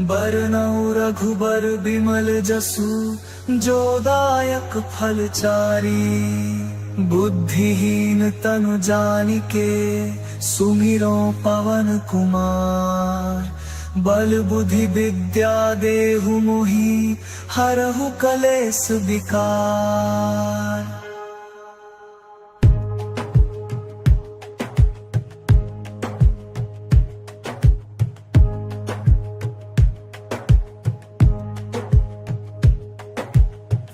बरनउँ रघुबर बिमल जसु, जो दायक फल चारी। बुद्धिहीन तनु जानिके, सुमिरौं पवन कुमार। बल बुद्धि विद्या देहु मोहि, हरहु कलेस विकार।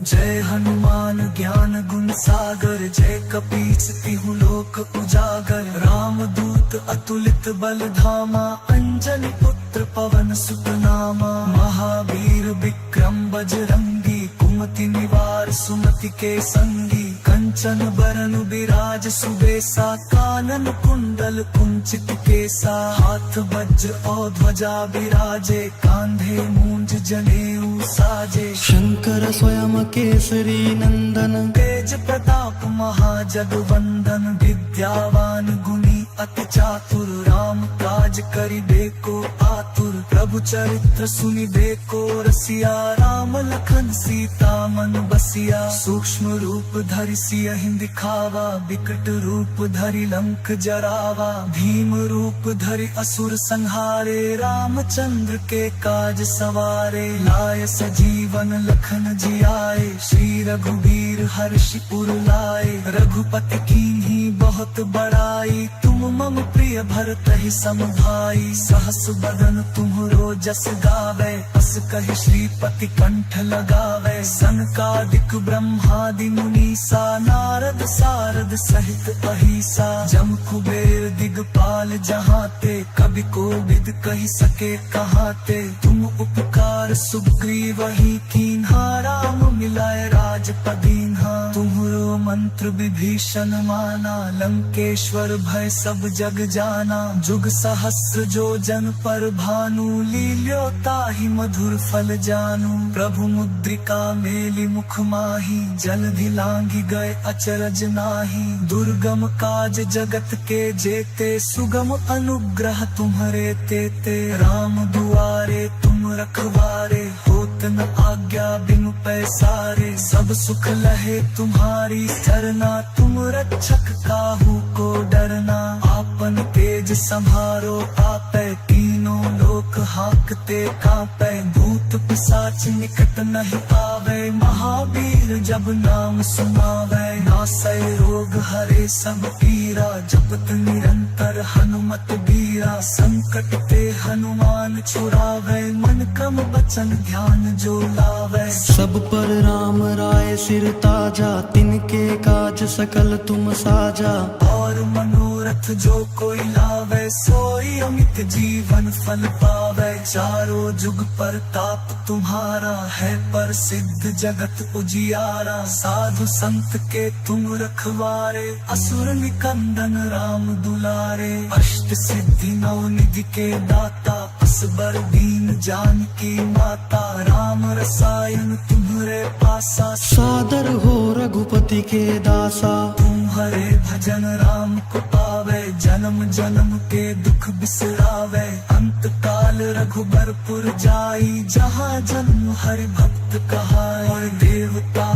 जय हनुमान ज्ञान गुण सागर, जय कपीस तिहु लोक उजागर। रामदूत अतुलित बल धामा, अंजनी पुत्र पवन सुत नामा। महावीर विक्रम बजरंगी, कुमति निवार सुमति के संगी। कंचन बरन बिराज सुबेसा, कानन कुंडल कुंचित केसा। हाथ वज्र और ध्वजा बिराजे, कांधे मूंज जनेऊ साजे। शंकर स्वयं केसरी नंदन, तेज प्रताप महाजगवंदन। विद्यावान गुणी अति चातुर, राम काज करिबे को आतुर। प्रभु चरित्र सुनिबे को रसिया, राम लखन सीता मन बसिया। सूक्ष्म रूप धरि सियहि दिखावा, विकट रूप धरि लंक जरावा। भीम रूप धरि असुर संहारे, रामचंद्र के काज सवारे। लाय सजीवन लखन जियाए, श्री रघुबीर हर्षि उर लाए। रघुपति कीन्ही बहुत बड़ाई, तुम मम प्रिय भरतहि सम भाई। सहस बदन तुम्हरो जस गावै, अस कहि श्रीपति कंठ लगावै। सनकादिक ब्रह्मादि मुनीसा, नारद सारद सहित अहीसा। जम कुबेर दिगपाल जहाँ ते, कवि कोविद कहि सके कहाँ ते। तुम उपकार सुग्रीवहि कीन्हा, राम मिलाय राजपद दीन्हा। तुम्हरो मंत्र विभीषण माना, लंकेश्वर भय सब जग जाना। जुग सहस्र जो जन पर भानु, लील्यो ताहि मधुर फल जानू। प्रभु मुद्रिका मेलि मुख माही, जलधि लांघि गए अचरज नाही। दुर्गम काज जगत के जेते, सुगम अनुग्रह तुम्हरे तेते। राम दुआरे तुम रखवारे, होत न आज्ञा बिनु पैसारे। सब सुख लहे तुम्हारी सरना, तुम रक्षक काहू को डरना। आपन तेज सम्हारो आपै, तीनों लोक हांकते कांपै। भूत पिशाच निकट नहीं आवे, महावीर जब नाम सुनावे। नासै रोग हरे सब पीरा, जपत निरंतर हनुमत बीरा। संकट ते हनुमान छुड़ावे, मन क्रम वचन ध्यान जो लावे। सब पर राम राय सिर ताजा, तिनके काज सकल तुम साजा। और मनोरथ जो कोई लावे, सोई अमित जीवन फल पावे। चारों जुग परताप तुम्हारा, है प्रसिद्ध जगत उजियारा। साधु संत के तुम रखवारे, असुर निकंदन राम दुलारे। अष्ट सिद्धि नौ निधि के दाता, असबर दीन जानकी माता। राम रसायन तुम्हरे पासा, सादर हो रघुपति के दासा। तुम्हरे भजन राम को पावे, जन्म जन्म के दुख बिसरावे। अंत काल रघुबरपुर जाई, जहाँ जन्म हरि भक्त कहाई। और देवता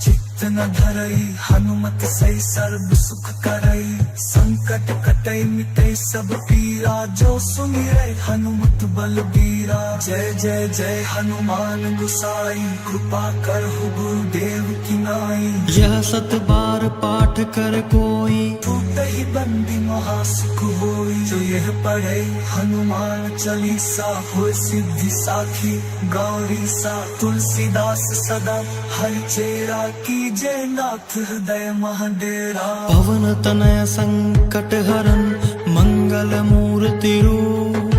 चित्त न धरई, हनुमत सही सर्व सुख करई। संकट कटई मिटई सब पीरा, जो सुमिरै हनुमत बलबीरा। जय जय जय हनुमान गुसाई, कृपा करहु गुरुदेव की नाई। यह सत बार पाठ कर कोई, टूटहि बंदी महासुख होई। जो यह पढ़े हनुमान चालीसा, होय सिद्धि साखी गौरीसा। तुलसीदास सदा हरि चेरा, कीजे नाथ हृदय मह डेरा। पवन तनय संकट हरन मंगल मूर्ति रूप,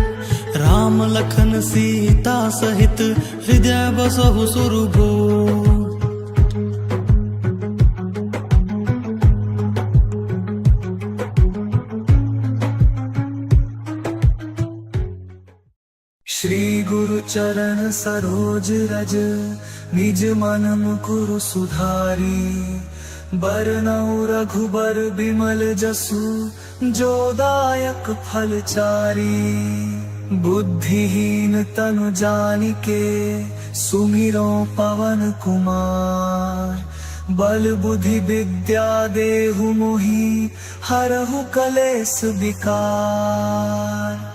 राम लखन सीता सहित हृदय बसहु सुरभूप। श्री गुरु चरण सरोज रज, निज मन मुकुरु सुधारी। बरनउँ रघुबर बिमल जसु, जो दायक फल चारी। बुद्धिहीन तनु जानिके, सुमिरौँ पवन कुमार। बल बुद्धि विद्या देहु मोहि, हरहु कलेस विकार।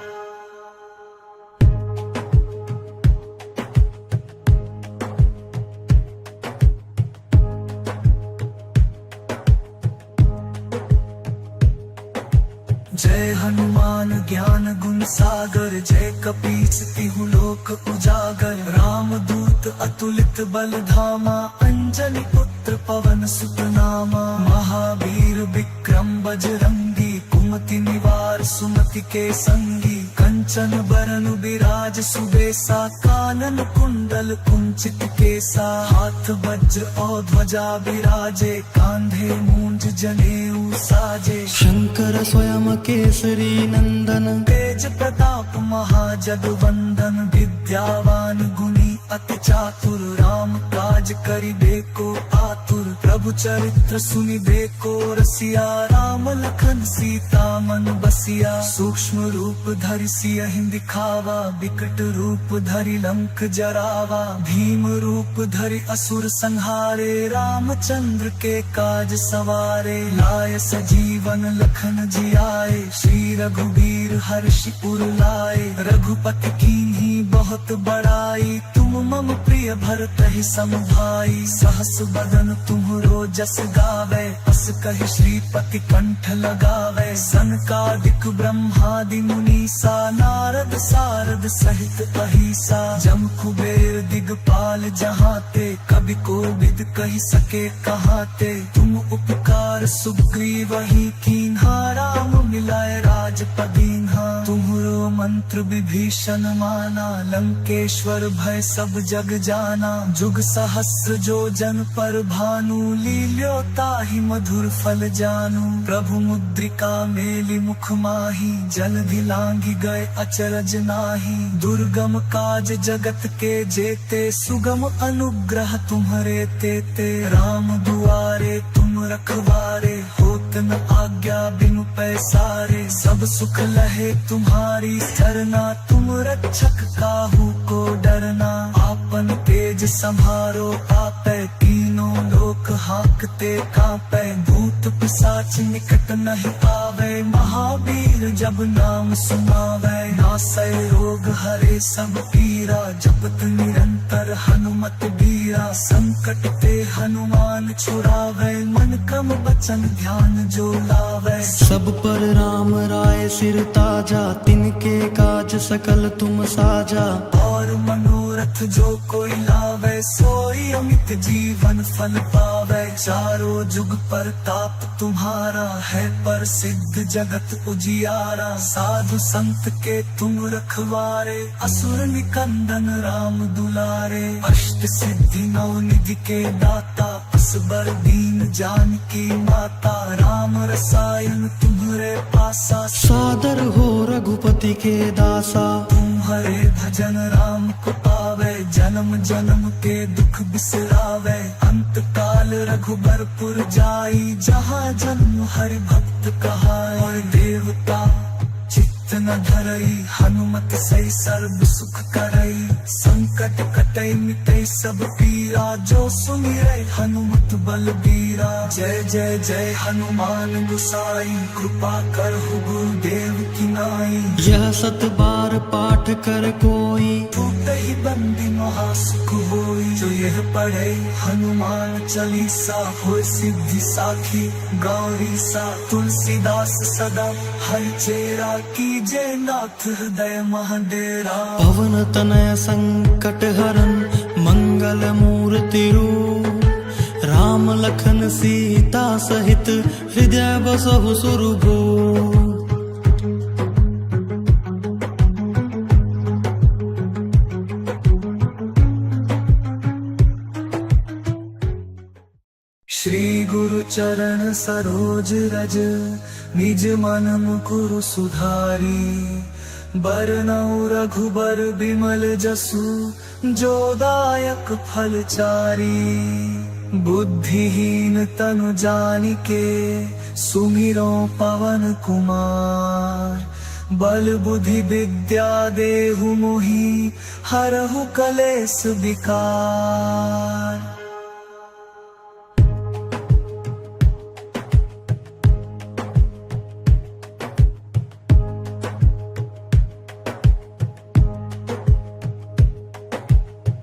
जय हनुमान ज्ञान गुण सागर, जय कपीस तिहु लोक उजागर। रामदूत अतुलित बल धामा, अंजनी पुत्र पवन सुत नामा। महावीर विक्रम बजरंगी, कुमति निवार सुमति के संगी। कंचन बरन बिराज सुबेसा, कानन कुंडल कुंचित केसा। हाथ वज्र और ध्वजा बिराजे, कांधे मूंज जनेऊ साजे। शंकर स्वयं केसरी नंदन, तेज प्रताप महाजग वंदन। विद्यावान गुणी अति चातुर, राम काज करिबे को आतुर। प्रभु चरित्र सुनिबे को रसिया, राम लखन सीता मन बसिया। सूक्ष्म रूप धरि सियहि दिखावा, विकट रूप धरि लंक जरावा। भीम रूप धरि असुर संहारे, रामचंद्र के काज सवारे। लाय सजीवन लखन जियाए, श्री रघुबीर हर्षि उर लाए। रघुपति कीन्ही बहुत बड़ाई, तुम मम प्रिय भरतहि सम भाई। सहस बदन तुम्हरो जस गावे, अस कहि श्रीपति कंठ लगावे। सनकादिक ब्रह्मादि मुनीसा, नारद सारद सहित अहीसा। जम कुबेर दिगपाल जहाँ ते, कवि कोविद कहि सके कहाँ ते। तुम उपकार सुग्रीवहि कीन्हा, राम मिलाए राजपद दीन्हा। तुम्हरो मंत्र विभीषण माना, लंकेश्वर भय सब जग जाना। जुग सहस्र जो जन पर भानु, लील्यो ताहि मधुर फल जानू। प्रभु मुद्रिका मेलि मुख माही, जलधि लांघि गए अचरज नाही। दुर्गम काज जगत के जेते, सुगम अनुग्रह तुम्हरे तेते। राम दुआरे तुम रखवारे, होत न आज्ञा बिनु पैसारे। सब सुख लहे तुम्हारी सरना, तुम रक्षक काहू को डरना। आपन तेज संभारो आपे, तीनों लोक हाँकते कांपे भूत पिसाच निकट नहीं आवे। महावीर जब नाम सुनावे, नासै रोग हरे सब पीरा। जपत निरंतर हनुमत बीरा, संकट ते हनुमान छुड़ावे। मन कम बचन ध्यान जो लावे, सब पर राम राय सिर ताजा। तिनके काज सकल तुम साजा, और मनोरथ जो कोई लावे। सोई अमित जीवन फल पावे। चारों जुग परताप तुम्हारा, है प्रसिद्ध जगत उजियारा। साधु संत के तुम रखवारे, असुर निकंदन राम दुलारे। अष्ट सिद्धि नौ निधि के दाता, असबर दीन जानकी माता। राम रसायन तुम्हरे पासा, सादर हो रघुपति के दासा। तुम्हरे भजन राम को पावे, जन्म जन्म के दुख बिसरावे। अंत काल रघुबरपुर जाई, जहाँ जन्म हरि भक्त कहाई। और देवता चित्त न धरई, हनुमत सही सर्व सुख करई। संकट कटई मिटई सब पीरा, जो सुमिरै हनुमत बलबीरा। जय जय जय हनुमान गुसाई, कृपा करहु गुरुदेव की नाई। यह सत बार पाठ कर कोई, टूटहि बंदी महासुख होई। जो यह पढ़े हनुमान चालीसा, होय सिद्धि साखी गौरीसा। तुलसीदास सदा हरि चेरा, कीजे नाथ हृदय मह डेरा। पवन तनय संकट हरन मंगल मूर्ति रूप। राम लखन सीता सहित हृदय बसहु सुरभूप। श्री गुरु चरण सरोज रज, निज मन मुकुरु सुधारी। बरनउँ रघुबर बिमल जसु, जो दायक फल चारी। बुद्धिहीन तनु जानिके, सुमिरौं पवन कुमार। बल बुद्धि विद्या देहु मोहि, हरहु कलेस विकार।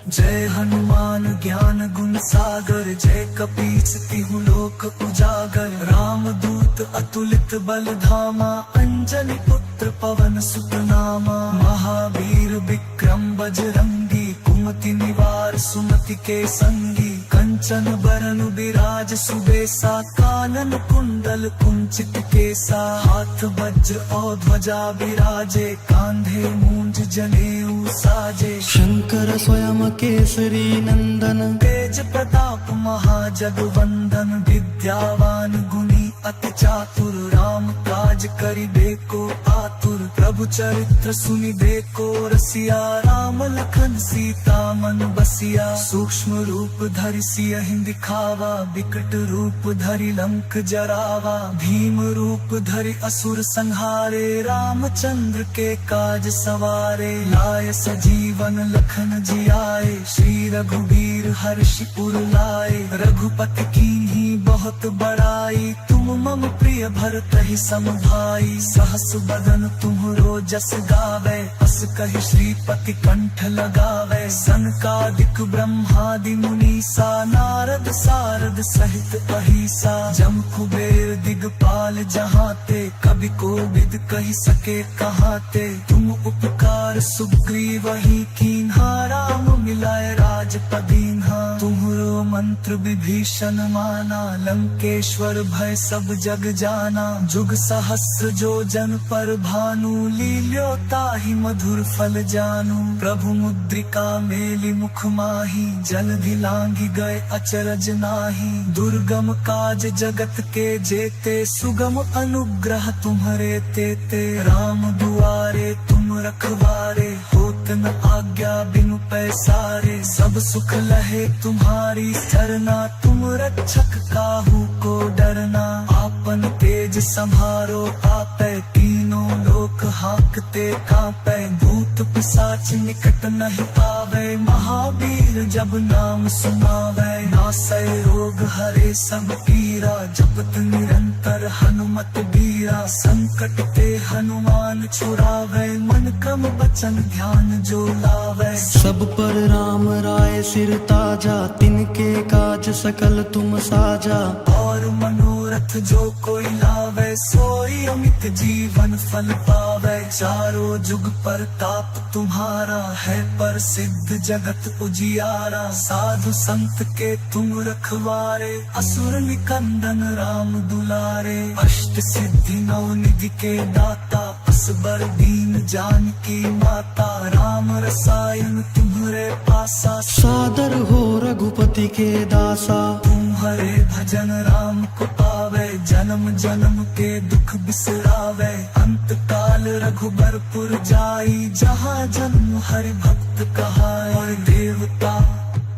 जय हनुमान ज्ञान गुण सागर, जय कपीस तिहु लोक उजागर। रामदूत अतुलित बल धामा, अंजनी पुत्र पवन सुत नामा। महावीर विक्रम बजरंगी, कुमति निवार सुमति के संगी। कंचन बरन बिराज सुबेसा, कानन कुंडल कुंचित केसा। हाथ वज्र और ध्वजा बिराजे, कांधे मूंज जनेऊ साजे। शंकर स्वयं केसरी नंदन, तेज प्रताप महाजगवंदन। विद्यावान गुणी अति चातुर, राम काज करिबे को आतुर। प्रभु चरित्र सुनिबे को रसिया, राम लखन सीता मन बसिया। सूक्ष्म रूप धरि सियहि दिखावा, विकट रूप धरि लंक जरावा। भीम रूप धरि असुर संहारे, रामचंद्र के काज सवारे। लाय सजीवन लखन जियाए, श्री रघुबीर हर्षि उर लाए। रघुपति कीन्ही बहुत बड़ाई, तुम मम प्रिय भरतहि सम भाई। सहस बदन तुम्हरो जस गावे, अस कहि श्रीपति कंठ लगावे। सनकादिक ब्रह्मादि मुनीसा, नारद सारद सहित अहिसा। जम कुबेर दिगपाल जहाँ ते, कवि कोविद कहि सके कहाँ ते। तुम उपकार सुग्रीवहि कीन्हा, राम मिलाय राजपद दीन्हा। तुम्हरो मंत्र विभीषण माना, लंकेश्वर भय सब जग जाना। जुग सहस्र जो जन पर भानु, लील्यो ताहि मधुर फल जानू। प्रभु मुद्रिका मेलि मुख माही, जलधि लांघि गए अचरज नाही। दुर्गम काज जगत के जेते, सुगम अनुग्रह तुम्हरे तेते। राम दुआरे तुम रखवारे, होत न आज्ञा बिनु पैसारे। सब सुख लहे तुम्हारी सरना, तुम रक्षक काहू को डरना। आपन तेज सम्हारो आपे, तीनों लोक हाँकते काँपे। भूत भूत पिशाच निकट नहीं आवे, महावीर जब नाम सुनावे। नासै रोग हरे सब पीरा, जपत निरंतर हनुमत बीरा। संकट ते हनुमान छुड़ावे, मन क्रम वचन ध्यान जो लावे। सब पर राम राय सिर ताजा, तिनके काज सकल तुम साजा। और मनोरथ जो कोई लावे, सोई अमित जीवन फल पावे। चारों जुग परताप तुम्हारा, है प्रसिद्ध जगत उजियारा। साधु संत के तुम रखवारे, असुर निकंदन राम दुलारे। अष्ट सिद्धि नौ निधि के दाता, असबर दीन जानकी माता। राम रसायन तुम्हरे पासा, सादर हो रघुपति के दासा। तुम्हरे भजन राम को पावे, जन्म जन्म के दुख बिसरावे। अंत काल रघुबरपुर जाई, जहाँ जन्म हरि भक्त कहाई। और देवता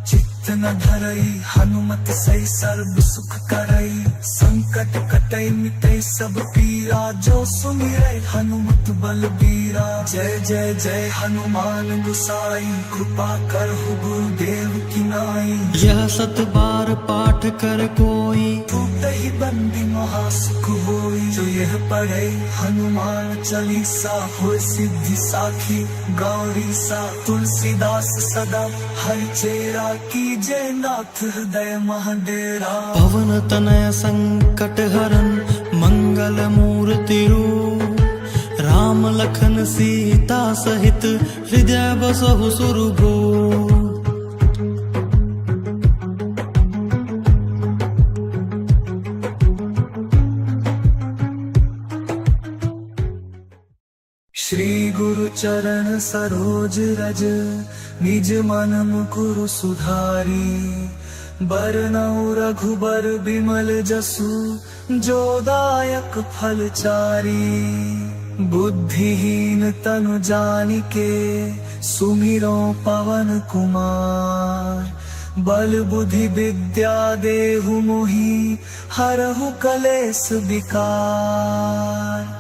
चित्त न धरई, हनुमत सही सर्व सुख करई। संकट कटई मिटई सब पीरा, जो सुमिरै हनुमत बलबीरा। जय जय जय हनुमान गुसाई, कृपा करहु गुरुदेव की नाई। यह सत बार पाठ कर कोई, टूटहि बंदी महा सुख होई। जो यह पढ़े हनुमान चालीसा, होय सिद्धि साखी गौरीसा। तुलसीदास सदा हरि चेरा, कीजे नाथ हृदय मह डेरा। पवन तनय संकट हरन, मंगल मूर्ति रूप। राम लखन सीता सहित, हृदय बसहु सुरभूप। श्री गुरु चरण सरोज रज, निज मन मुकुरु सुधारी। बरनउँ रघुबर बिमल जसु, जो दायक फल चारी। बुद्धिहीन तनु जानिके, सुमिरउँ पवन कुमार। बल बुद्धि विद्या देहु मोहि, हरहु कलेस विकार।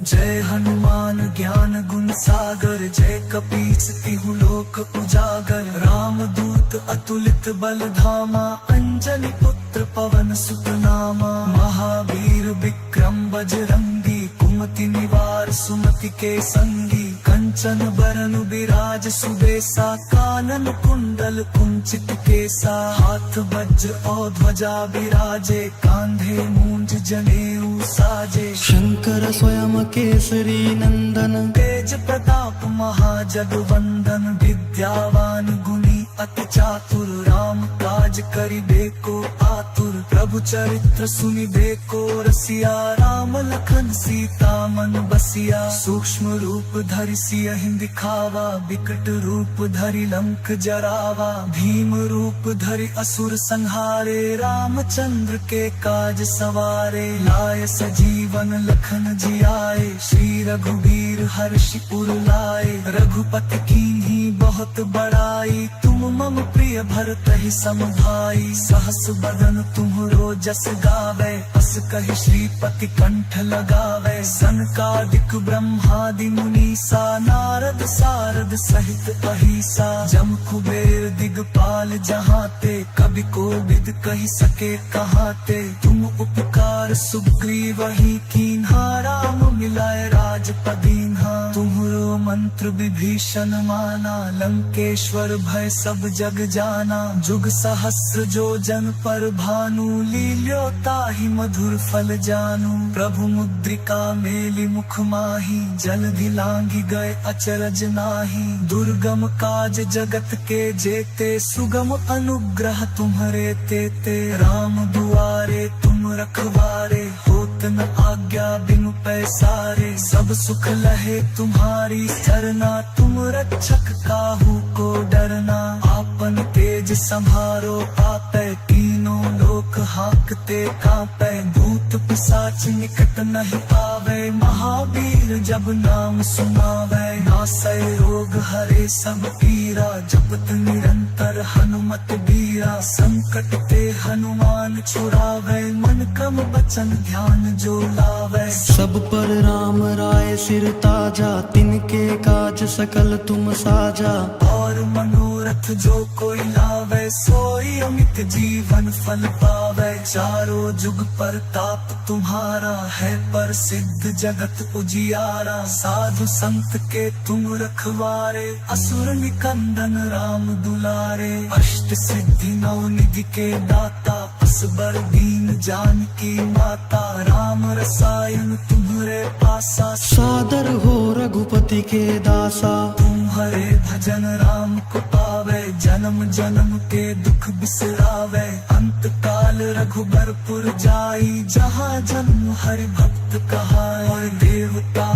जय हनुमान ज्ञान गुण सागर, जय कपीस तिहु लोक उजागर। रामदूत अतुलित बल धामा, अंजनी पुत्र पवन सुत नामा। महावीर विक्रम बजरंगी, कुमति निवार सुमति के संगी। कंचन बरन बिराज सुबेसा, कानन कुंडल कुंचित केसा। हाथ वज्र और ध्वजा बिराजे, कांधे मूंज जनेऊ साजे। शंकर स्वयं केसरी नंदन, तेज प्रताप महाजगवंदन। विद्यावान गुणी अति चातुर, राम काज करिबे को आतुर। प्रभु चरित्र सुनिबे को रसिया, राम लखन सीता मन बसिया। सूक्ष्म रूप धरि सियहि दिखावा, विकट रूप धरि लंक जरावा। भीम रूप धरि असुर संहारे, रामचंद्र के काज सवारे। लाय सजीवन लखन जियाए, श्री रघुबीर हर्षि उर लाए। रघुपति कीन्ही बहुत बड़ाई, तुम मम प्रिय भरतहि सम भाई। सहस बदन तुम्हरो जस गावै, अस कहि श्रीपति कंठ लगावै। सनकादिक ब्रह्मादि मुनीसा, नारद सारद सहित अहीसा। जम कुबेर दिगपाल जहाँ ते, कवि कोविद कहि सके कहाँ ते। तुम उपकार सुग्रीवहि कीन्हा, राम मिलाय राजपद दीन्हा। तुम्हरो मंत्र विभीषण माना, लंकेश्वर भय सब जग जाना। जुग सहस्र जो जन पर भानु, लील्यो ताहि मधुर फल जानू। प्रभु मुद्रिका मेलि मुख माही, जलधि लांघि गए अचरज नाही। दुर्गम काज जगत के जेते, सुगम अनुग्रह तुम्हरे तेते। राम दुआरे तुम रखवारे, होत न आज्ञा बिनु पैसारे। सब सुख लहे तुम्हारी सरना, तुम रक्षक काहू को डरना। आपन तेज सम्हारो आपै, तीनों लोक हाँकते काँपै। भूत पिसाच निकट नहीं आवे, महावीर जब नाम सुनावे। नासै रोग हरे सब पीरा, जपत निरंतर हनुमत बीरा। संकट ते हनुमान छुड़ावे, मन क्रम वचन ध्यान जो लावे। सब पर राम राय सिर ताजा, तिनके काज सकल तुम साजा। और मनोरथ जो कोई लावे, सोई अमित जीवन फल पावे। चारों जुग परताप तुम्हारा, है प्रसिद्ध जगत उजियारा। साधु संत के तुम रखवारे, असुर निकंदन राम दुलारे। अष्ट सिद्धि नौ निधि के दाता, असबर दीन जानकी माता। राम रसायन तुम्हरे पासा, सादर हो रघुपति के दासा। तुम्हरे भजन राम को पावे, जन्म जन्म के दुख बिसरावे। अंत काल रघुबरपुर जाई, जहाँ जन्म हरि भक्त कहाई। और देवता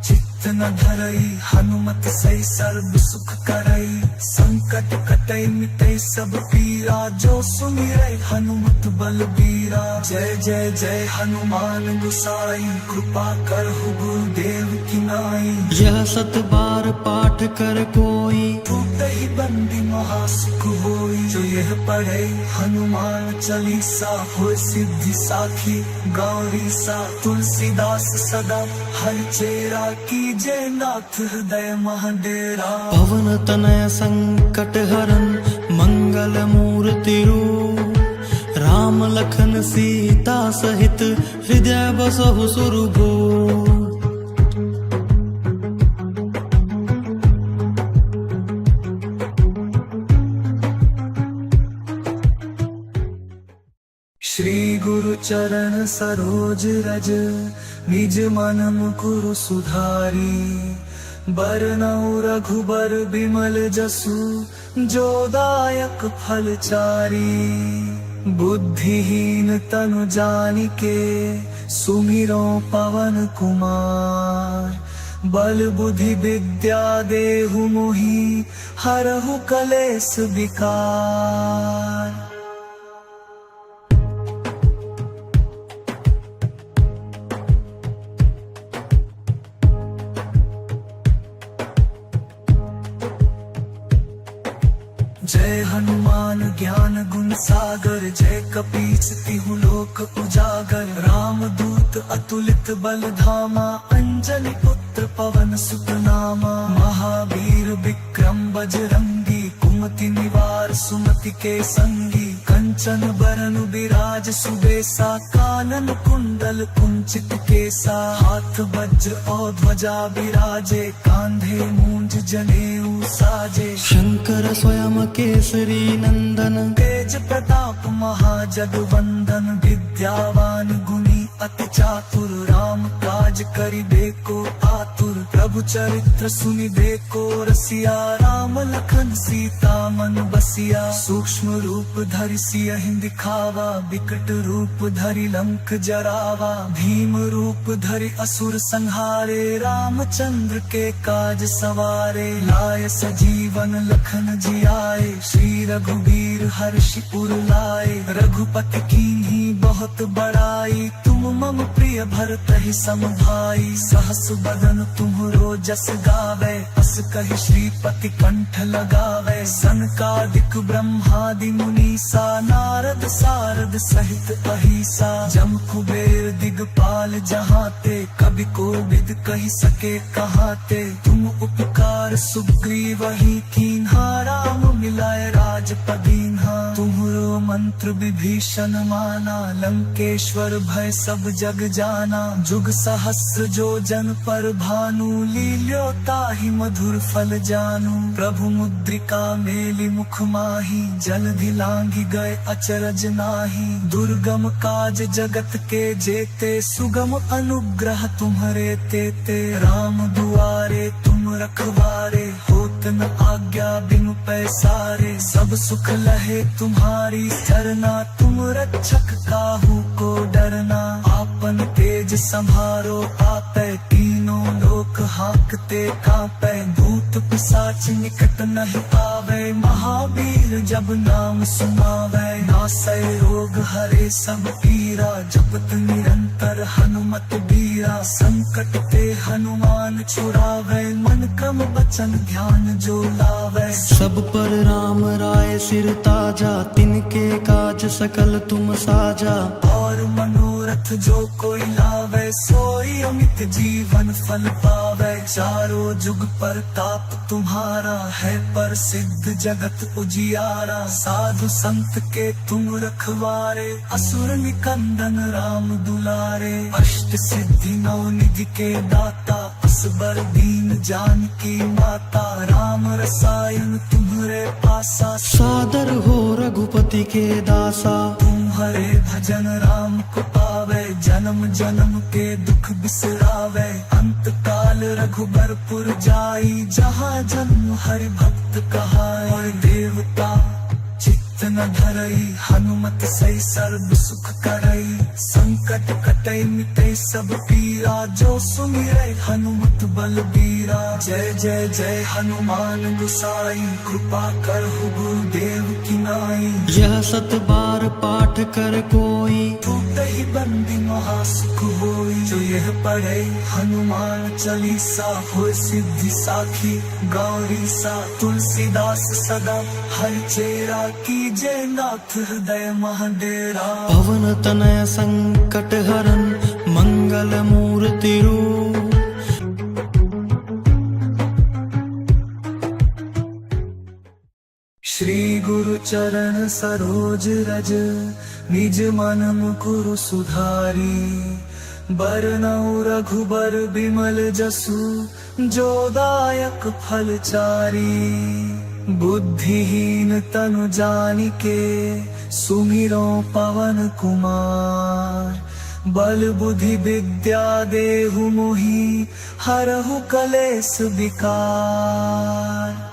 चित्त न धरई, हनुमत सही सर्व सुख करई। संकट कटई मिटई सब पीरा, जो सुमिरै हनुमत बलबीरा। जय जय जय हनुमान गुसाई, कृपा करहु गुरुदेव की नाई। यह सत बार पाठ कर कोई, टूटहि बंदी महासुख होई। जो यह पढ़े हनुमान चालीसा, होय सिद्धि साखी गौरीसा। तुलसीदास सदा हर चेरा, कीजे नाथ हृदय मह डेरा। पवन तनय संकट हरन, मंगल मूर्ति रूप। राम लखन सीता सहित, हृदय बसहु सुरभूप। श्री गुरु चरण सरोज रज, निज मन मुकुरु सुधारी। बरनउँ रघुबर बिमल जसु, जो दायक फल चारी। बुद्धिहीन तनु जानिके, सुमिरौं पवन कुमार। बल बुद्धि विद्या देहु मोहि, हरहु कलेस विकार। जय हनुमान ज्ञान गुण सागर, जय कपीस तिहु लोक उजागर। रामदूत अतुलित बल धामा, अंजनी पुत्र पवन सुत नामा। महावीर विक्रम बजरंगी, कुमति निवार सुमति के संगी। कंचन बरन बिराज सुबेसा, कानन कुंडल कुंचित केसा। हाथ वज्र और ध्वजा बिराजे, कांधे मूंज जनेऊ साजे। शंकर स्वयं केसरी नंदन, तेज प्रताप महाजगवंदन। विद्यावान गुणी अति चातुर, राम काज करिबे को आतुर। प्रभु चरित्र सुनिबे को रसिया, राम लखन सीता मन बसिया। सूक्ष्म रूप धरि सियहि दिखावा, विकट रूप धरि लंक जरावा। भीम रूप धरि असुर संहारे, रामचंद्र के काज सवारे। लाय सजीवन लखन जियाए, श्री रघुबीर हर्षि उर लाए। रघुपति कीन्ही बहुत बड़ाई, तुम मम प्रिय भरतहि सम भाई। सहस बदन तुम्हरो जस गावे, अस कहि श्रीपति कंठ लगावे। सनकादिक ब्रह्मादि मुनीसा, नारद सारद सहित अहीसा। जम कुबेर दिगपाल जहाँ ते, कवि कोविद कहि सके कहाँ ते। तुम उपकार सुग्रीवहि कीन्हा, राम मिलाए राजपद दीन्हा। तुम्हरो मंत्र विभीषण माना, लंकेश्वर भय सब जग जाना। जुग सहस्र जो जन पर भानु, लील्यो ताहि मधुर फल जानु। प्रभु मुद्रिका मेलि मुख माही, जलधि लांघि गए अचरज नाही। दुर्गम काज जगत के जेते, सुगम अनुग्रह तुम्हरे तेते। राम दुआरे तुम रखवारे, होत न आज्ञा बिनु पैसारे। सब सुख लहे तुम्हारी सरना, तुम रक्षक काहू को डरना। आपन तेज सम्हारो आपै, तीनों लोक हाँकते काँपै। भूत पिशाच निकट नहीं आवे, महावीर जब नाम सुनावे। नासै रोग हरे सब पीरा, जपत निरंतर हनुमत बीरा। संकट ते हनुमान छुड़ावे, मन क्रम वचन ध्यान जो लावे। सब पर राम राय सिर ताजा, तिनके काज सकल तुम साजा। और मनोरथ जो कोई लावे, सोई अमित जीवन फल पावे। चारों जुग परताप तुम्हारा, है प्रसिद्ध जगत उजियारा। साधु संत के तुम रखवारे, असुर निकंदन राम दुलारे। अष्ट सिद्धि नौ निधि के दाता, असबर दीन जानकी माता। राम रसायन तुम्हरे पासा, सादर हो रघुपति के दासा। तुम्हरे भजन राम को पावे, जन्म जन्म के दुख बिसरावे। अंत काल रघुबरपुर जाई, जहाँ जन्म हरि भक्त कहाए। और देवता चित्त न धरई, हनुमत सही सर्व सुख करई। संकट कटई मिटई सब पीरा, जो सुमिरै हनुमत बलबीरा। जय जय जय हनुमान गुसाई, कृपा करहु गुरुदेव की नाई। यह सत बार पाठ कर कोई, टूटहि बंदी महा सुख होई। जो यह पढ़े हनुमान चालीसा, होय सिद्धि साखी गौरीसा। तुलसीदास सदा हरि चेरा, कीजे नाथ हृदय मह डेरा। पवन तनय संकट हरन, मंगल मूर्ति रूप। श्री गुरु चरण सरोज रज, निज मन मुकुरु सुधारी। बरनउँ रघुबर बिमल जसु, जो दायक फल चारी। बुद्धिहीन तनु जानिके, सुमिरौं पवन कुमार। बल बुद्धि विद्या देहु मोहि, हरहु कलेस विकार।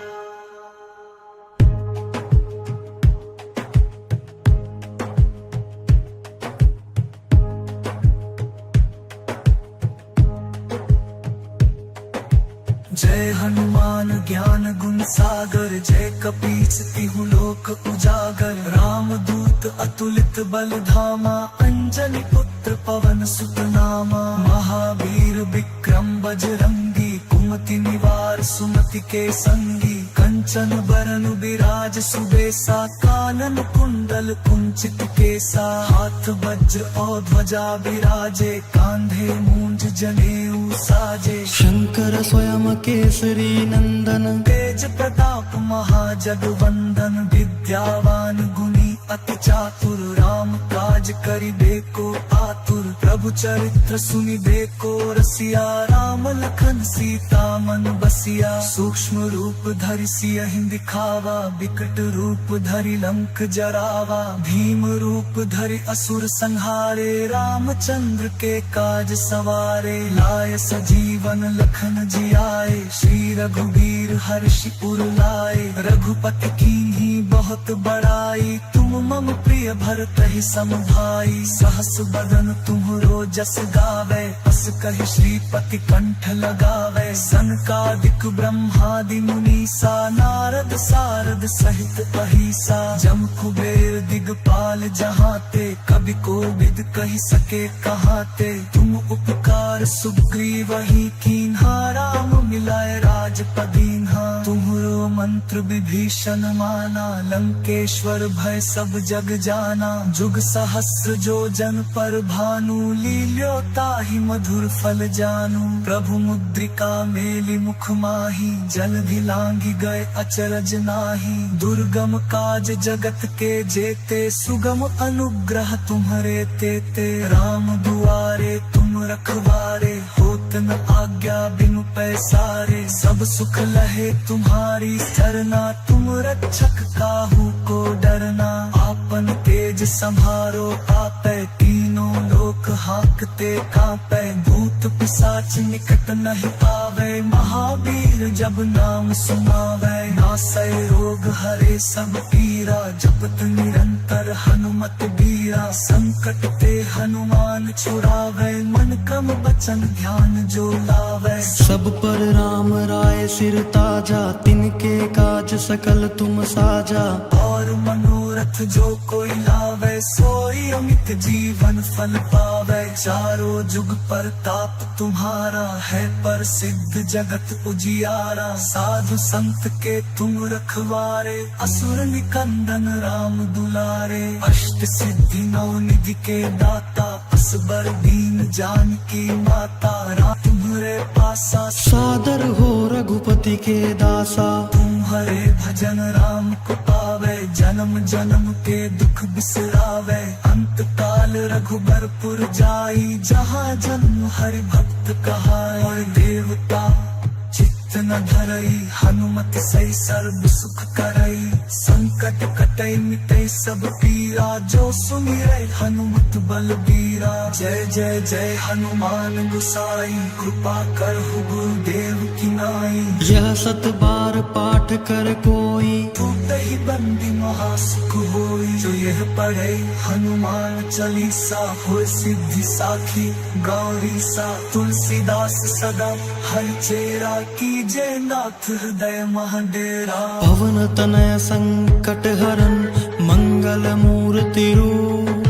जय हनुमान ज्ञान गुण सागर, जय कपीस तिहु लोक उजागर। रामदूत अतुलित बल धामा, अंजनी पुत्र पवन सुत नामा। महावीर विक्रम बजरंगी, कुमति निवार सुमति के संगी। कंचन बरन बिराज सुबेसा, कानन कुंडल कुंचित केसा। हाथ वज्र और ध्वजा बिराजे, कांधे मूंज जनेऊ साजे। शंकर स्वयं केसरी नंदन, तेज प्रताप महाजगवंदन। विद्यावान गुणी अति चातुर, राम काज करिबे को आतुर। प्रभु चरित्र सुनिबे को रसिया, राम लखन सीता मन बसिया। सूक्ष्म रूप धरि सियहि दिखावा, विकट रूप धरि लंक जरावा। भीम रूप धरि असुर संहारे, रामचंद्र के काज सवारे। लाय सजीवन लखन जियाए, श्री रघुबीर हर्षि उर लाए। रघुपति कीन्ही बहुत बड़ाई, तुम मम प्रिय भरतहि सम भाई। सहस बदन तुम्हरो जस गावे, अस कहि श्रीपति कंठ लगावे। सनकादिक ब्रह्मादि मुनीसा, नारद सारद सहित अहीसा। जम कुबेर दिगपाल जहाँ ते, कवि कोविद कहि सके कहाँ ते। तुम उपकार सुग्रीवहि कीन्हा, राम मिलाए राज पदीन्हा। तुम्हरो मंत्र विभीषण माना, लंकेश्वर भय सब जग जाना। जुग सहस्र जो जन पर भानु, लील्यो ताहि मधुर फल जानू। प्रभु मुद्रिका मेलि मुख माही, जलधि लांघि गए अचरज नाही। दुर्गम काज जगत के जेते, सुगम अनुग्रह तुम्हरे तेते। राम दुआरे तुम रखवारे, होत न आज्ञा बिनु पैसारे। सब सुख लहे तुम्हारी सरना, तुम रक्षक काहू को डरना। आपन तेज सम्हारो आपै, तीनों लोक हांकते कांपै। भूत भूत पिशाच निकट नहीं आवे, महावीर जब नाम सुनावे। नासै रोग हरे सब पीरा, जपत निरंतर हनुमत बीरा। संकट ते हनुमान छुड़ावे, मन क्रम वचन ध्यान जो लावे। सब पर राम राय सिर ताजा, तिनके काज सकल तुम साजा। और मनोरथ जो कोई लावे, सोई अमित जीवन फल पावे। चारों जुग परताप तुम्हारा, है प्रसिद्ध जगत उजियारा। साधु संत के तुम रखवारे, असुर निकंदन राम दुलारे। अष्ट सिद्धि नौ निधि के दाता, असबर दीन जानकी माता। राम तुम्हरे पासा, सादर हो रघुपति के दासा। तुम्हरे भजन राम को पावे, जन्म जन्म के दुख बिसरावे। अंत काल रघुबरपुर जाई, जहाँ जन्म हरि भक्त कहाई। और देवता चित्त न धरई, हनुमत सही सर्व सुख करई। संकट कटई मिटई सब पीरा, जो सुमिरै हनुमत बलबीरा। जय जय जय हनुमान गुसाई, कृपा करहु गुरुदेव की नाई। यह सत बार पाठ कर कोई, टूटहि बंदी महासुख होई। जो यह पढ़े हनुमान चालीसा, होय सिद्धि साखी गौरीसा। तुलसीदास सदा हर चेरा, कीजे नाथ हृदय मह डेरा। पवन तनय संकट हरन मंगल मूर्ति रूप।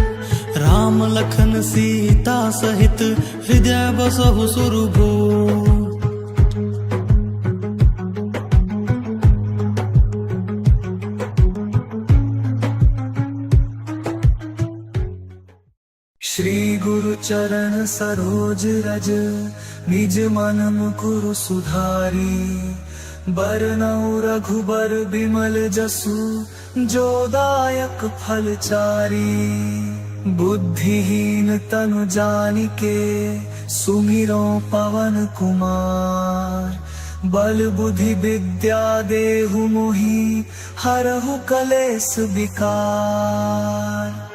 राम लखन सीता सहित हृदय बसहु सुरभूप। श्री गुरु चरण सरोज रज, निज मन मुकुरु सुधारी। बरनउँ रघुबर बिमल जसु, जो दायक फल चारी। बुद्धिहीन तनु जानिके, सुमिरौं पवन कुमार। बल बुद्धि विद्या देहु मोहि, हरहु कलेस विकार।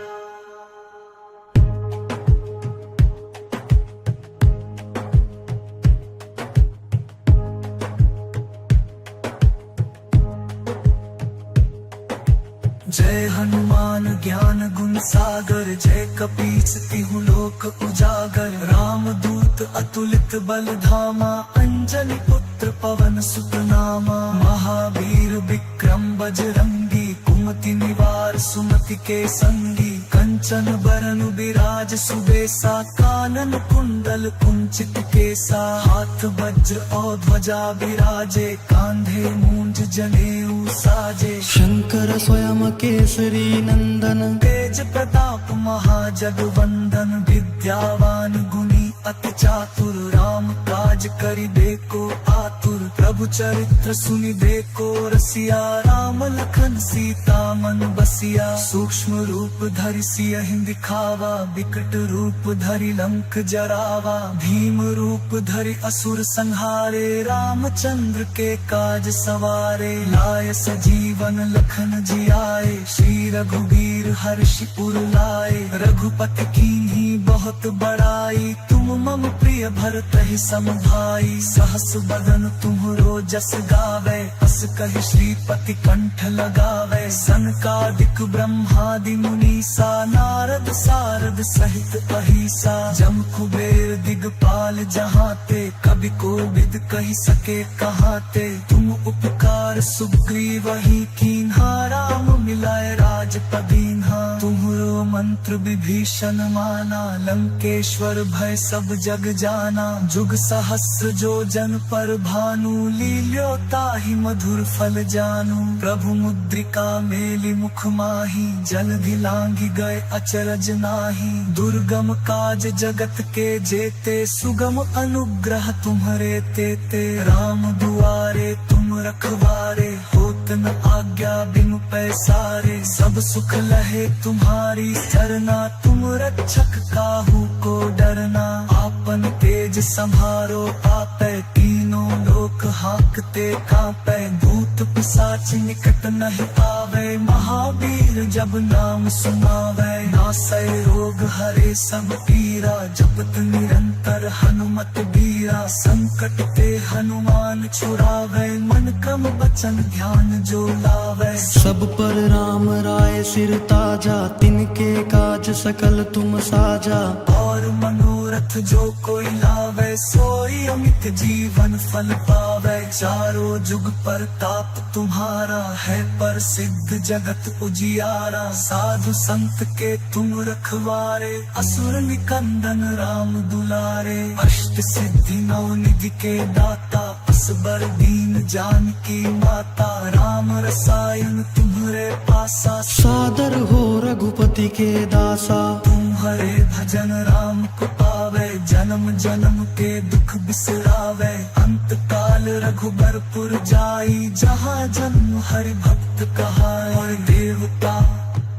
जय हनुमान ज्ञान गुण सागर, जय कपीस तिहु लोक उजागर। रामदूत अतुलित बल धामा, अंजनी पुत्र पवन सुत नामा। महावीर विक्रम बजरंगी, कुमति निवार सुमति के संगी। कंचन बरन बिराज सुबेसा, कानन कुंडल कुंचित केसा। हाथ वज्र और ध्वजा बिराजे, कांधे मूंज जनेऊ साजे। शंकर स्वयं केसरी नंदन, तेज प्रताप महाजग वंदन। विद्यावान गुणी अति चातुर, राम काज करिबे को आतुर। प्रभु चरित्र सुनिबे को रसिया, राम लखन सीता मन बसिया। सूक्ष्म रूप धरि सियहि दिखावा, विकट रूप धरि लंक जरावा। भीम रूप धरि असुर संहारे, रामचंद्र के काज सवारे। लाय सजीवन लखन जियाए, श्री रघुबीर हर्षि उर लाए। रघुपति कीन्ही बहुत बड़ाई, तुम मम प्रिय भरतहि सम भाई। सहस बदन तुम्हरो जस गावै, अस कहि श्रीपति कंठ लगावै। सनकादिक ब्रह्मादि मुनीसा, नारद सारद सहित अहीसा। जम कुबेर दिगपाल जहाँ ते, कवि कोविद कहि सके कहाँ ते। तुम उपकार सुग्रीवहि कीन्हा, राम मिलाय राजपद दीन्हा। तुम्हरो मंत्र विभीषण माना, लंकेश्वर भय सब जग जाना। जुग सहस्र जो जन पर भानु, लील्यो ताहि मधुर फल जानू। प्रभु मुद्रिका मेलि मुख माहि, जलधि लांघि गए अचरज नाहि। दुर्गम काज जगत के जेते, सुगम अनुग्रह तुम्हरे तेते। राम दुआरे तुम रखवारे, होत न आज्ञा बिनु पैसारे। सब सुख लहे तुम्हारी सरना, तुम रक्षक काहू को डरना। आपन तेज सम्हारो आपै, तीनों लोक हाँकते कांपे, भूत पिसाच निकट नहीं आवे। महावीर जब नाम सुनावे, नासै रोग हरे सब पीरा। जपत निरंतर हनुमत बीरा, संकट ते हनुमान छुड़ावे। मन क्रम वचन ध्यान जो लावे, सब पर राम राय सिर ताजा। तिनके काज सकल तुम साजा, और मनोरथ जो कोई लावे। सोई अमित जीवन फल पावे, चारों जुग परताप तुम्हारा। है प्रसिद्ध जगत उजियारा, साधु संत के तुम रखवारे। असुर निकंदन राम दुलारे, अष्ट सिद्धि नौ निधि के दाता। असबर दीन जानकी माता, राम रसायन तुम्हरे पासा। सादर हो रघुपति के दासा, तुम्हरे भजन राम को पावे। जन्म जन्म के दुख बिसरावे, अंत काल रघुबरपुर जाई। जहाँ जन्म हरि भक्त कहाई, और देवता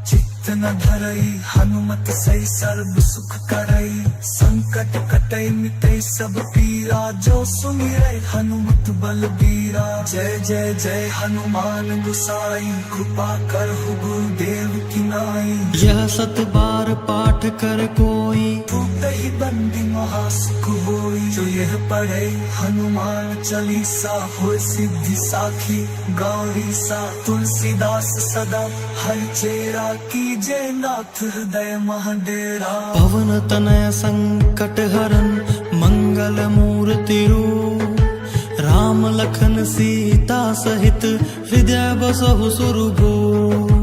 चित्त न धरई। हनुमत सही सर्व सुख करई, संकट कटई मिटई सब पीरा। जो सुमिरै हनुमत बलबीरा, जय जय जय हनुमान गुसाई। कृपा करहु गुरुदेव की नाई, यह सत बार पाठ कर कोई। टूटहि बंदी महासुख होई, जो यह पढ़ै हनुमान चालीसा। होय सिद्धि साखी गौरीसा, तुलसीदास सदा हरि चेरा। कीजे नाथ हृदय मह डेरा। पवन तनय संकट हरन मंगल मूर्ति रूप। राम लखन सीता सहित हृदय बसहु सुरभूप।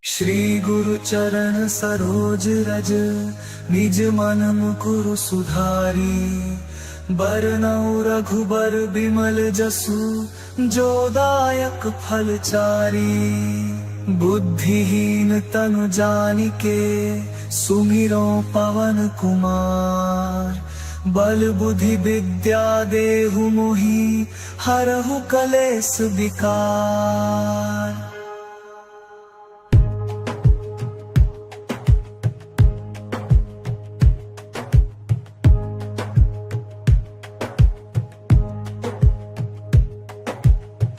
श्री गुरु चरण सरोज रज, निज मन मुकुरु सुधारी। बरनउँ रघुबर बिमल जसु, जो दायक फल चारी। बुद्धिहीन तनु जानिके, सुमिरौं पवन कुमार। बल बुद्धि विद्या देहु मोहि, हरहु कलेस विकार।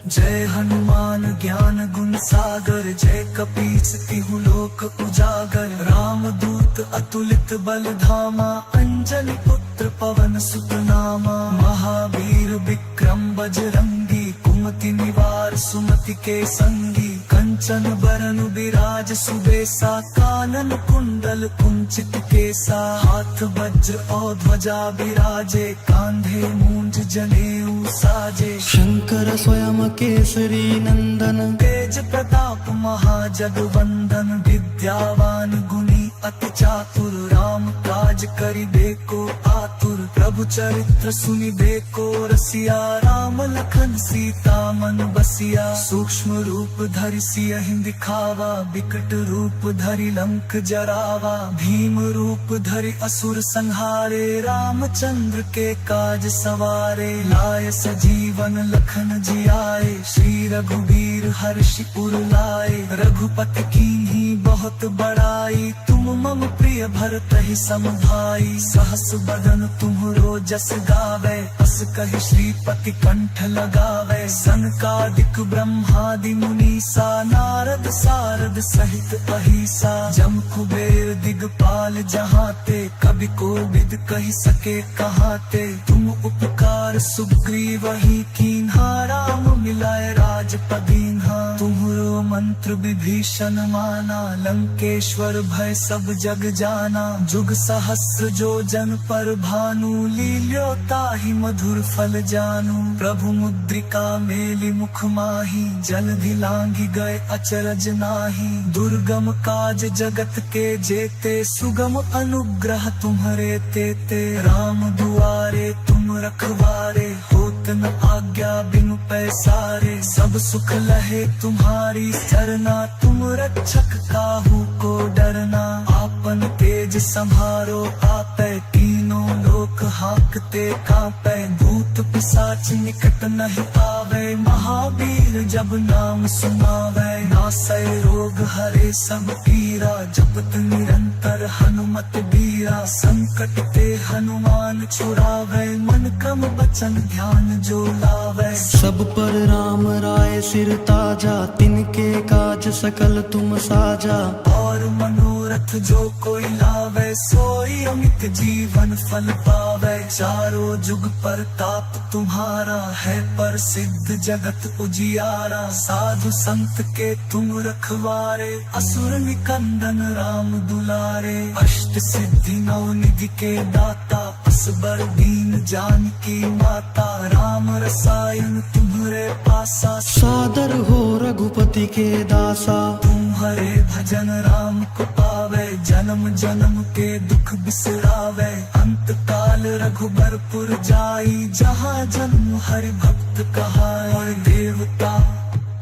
जय हनुमान ज्ञान गुण सागर, जय कपीस तिहु लोक उजागर। रामदूत अतुलित बल धामा, अंजनी पुत्र पवन सुत नामा। महावीर विक्रम बजरंगी, कुमति निवार सुमति के संगी। कंचन बरन बिराज सुबेसा, कानन कुंडल कुंचित केसा। हाथ वज्र और ध्वजा बिराजे, कांधे मूंज जनेऊ साजे। शंकर स्वयं केसरी नंदन, तेज प्रताप महाजगवंदन। विद्यावान गुणी अति चातुर, राम काज करिबे को आतुर। प्रभु चरित्र सुनिबे को रसिया, राम लखन सीता मन बसिया। सूक्ष्म रूप धरि सियहि दिखावा, विकट रूप धरि लंक जरावा। भीम रूप धरि असुर संहारे, रामचंद्र के काज सवारे। लाय सजीवन लखन जियाए, श्री रघुबीर हर्षि उर लाए। रघुपति कीन्ही बहुत बड़ाई, तुम मम प्रिय भरतहि सम भाई। सहस बदन तुम्हरो जस गावे, अस कहि श्रीपति कंठ लगावे। सनकादिक ब्रह्मादि मुनीसा, नारद सारद सहित अहीसा। जम कुबेर दिगपाल जहाँ ते, कवि कोविद कहि सके कहाँ ते। तुम उपकार सुग्रीवहि कीन्हा, राम मिलाय राजपद दीन्हा। तुम्हरो मंत्र विभीषण माना, लंकेश्वर भय सब जग जाना। जुग सहस्र जो जन पर भानु, लील्यो ताहि मधुर फल जानू। प्रभु मुद्रिका मेलि मुख माहि, जलधि लांघि गए अचरज नाही। दुर्गम काज जगत के जेते, सुगम अनुग्रह तुम्हरे तेते। राम दुआरे तुम रखवारे, होत न आज्ञा बिनु पैसारे। सब सुख लहे तुम्हारी सरना, तुम रक्षक काहू को डरना। आपन तेज सम्हारो आपे, तीनों लोक हाँकते कांपे। भूत पिसाच निकट नहीं आवे, महावीर जब नाम सुनावे। नासै रोग हरे सब पीरा, जपत निरंतर हनुमत बीरा। संकट ते हनुमान छुड़ावै, मन क्रम वचन ध्यान जो लावै। सब पर राम राय सिर ताजा, तिनके काज सकल तुम साजा। और मनोरथ जो कोई लावै, सोई अमित जीवन फल पावै। चारों जुग परताप तुम्हारा, है प्रसिद्ध जगत उजियारा। साधु संत के तुम रखवारे, असुर निकंदन राम दुलारे। अष्ट सिद्धि नौ निधि के दाता, असबर दीन जानकी माता। राम रसायन तुम्हरे पासा, सादर हो रघुपति के दासा। तुम्हरे भजन राम को पावै, जन्म जन्म के दुख बिसरावै। अंत काल रघुबरपुर जाई, जहाँ जन्म हरि भक्त कहाई। और देवता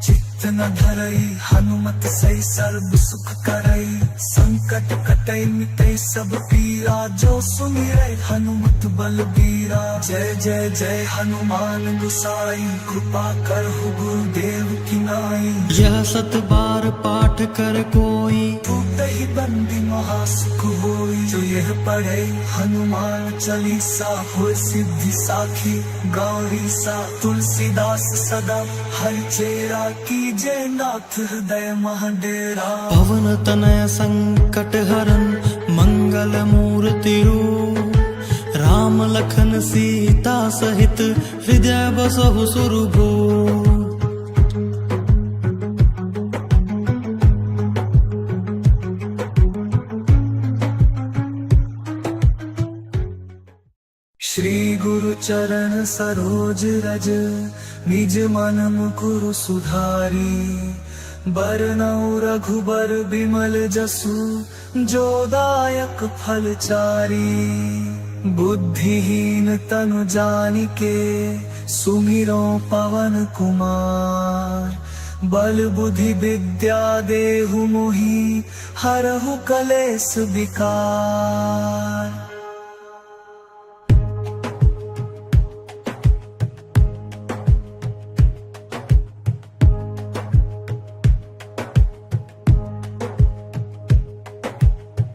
चित्त न धरई, हनुमत सै सर्व सुख करई। संकट कटै मिटै सब पीरा, जो सुमिरै हनुमत बलबीरा। जय जय जय हनुमान गुसाई, कृपा करहु गुरुदेव की नाई। यह सत बार पाठ कर कोई, टूटहि बंदी महासुख होई। जो यह पढ़ै हनुमान चालीसा, होय सिद्धि साखी गौरीसा। तुलसीदास सदा हरि चेरा, कीजे नाथ हृदय मह डेरा। पवन तनय संकट हरन मंगल मूरति रूप। राम लखन सीता सहित हृदय बसहु सुरभूप। श्री गुरु चरण सरोज रज, निज मन मुकुरु सुधारी। बरनउँ रघुबर बिमल जसु, जो दायक फल चारी। बुद्धिहीन तनु जानिके, सुमिरौं पवन कुमार। बल बुद्धि विद्या देहु मोहि, हरहु कलेस विकार।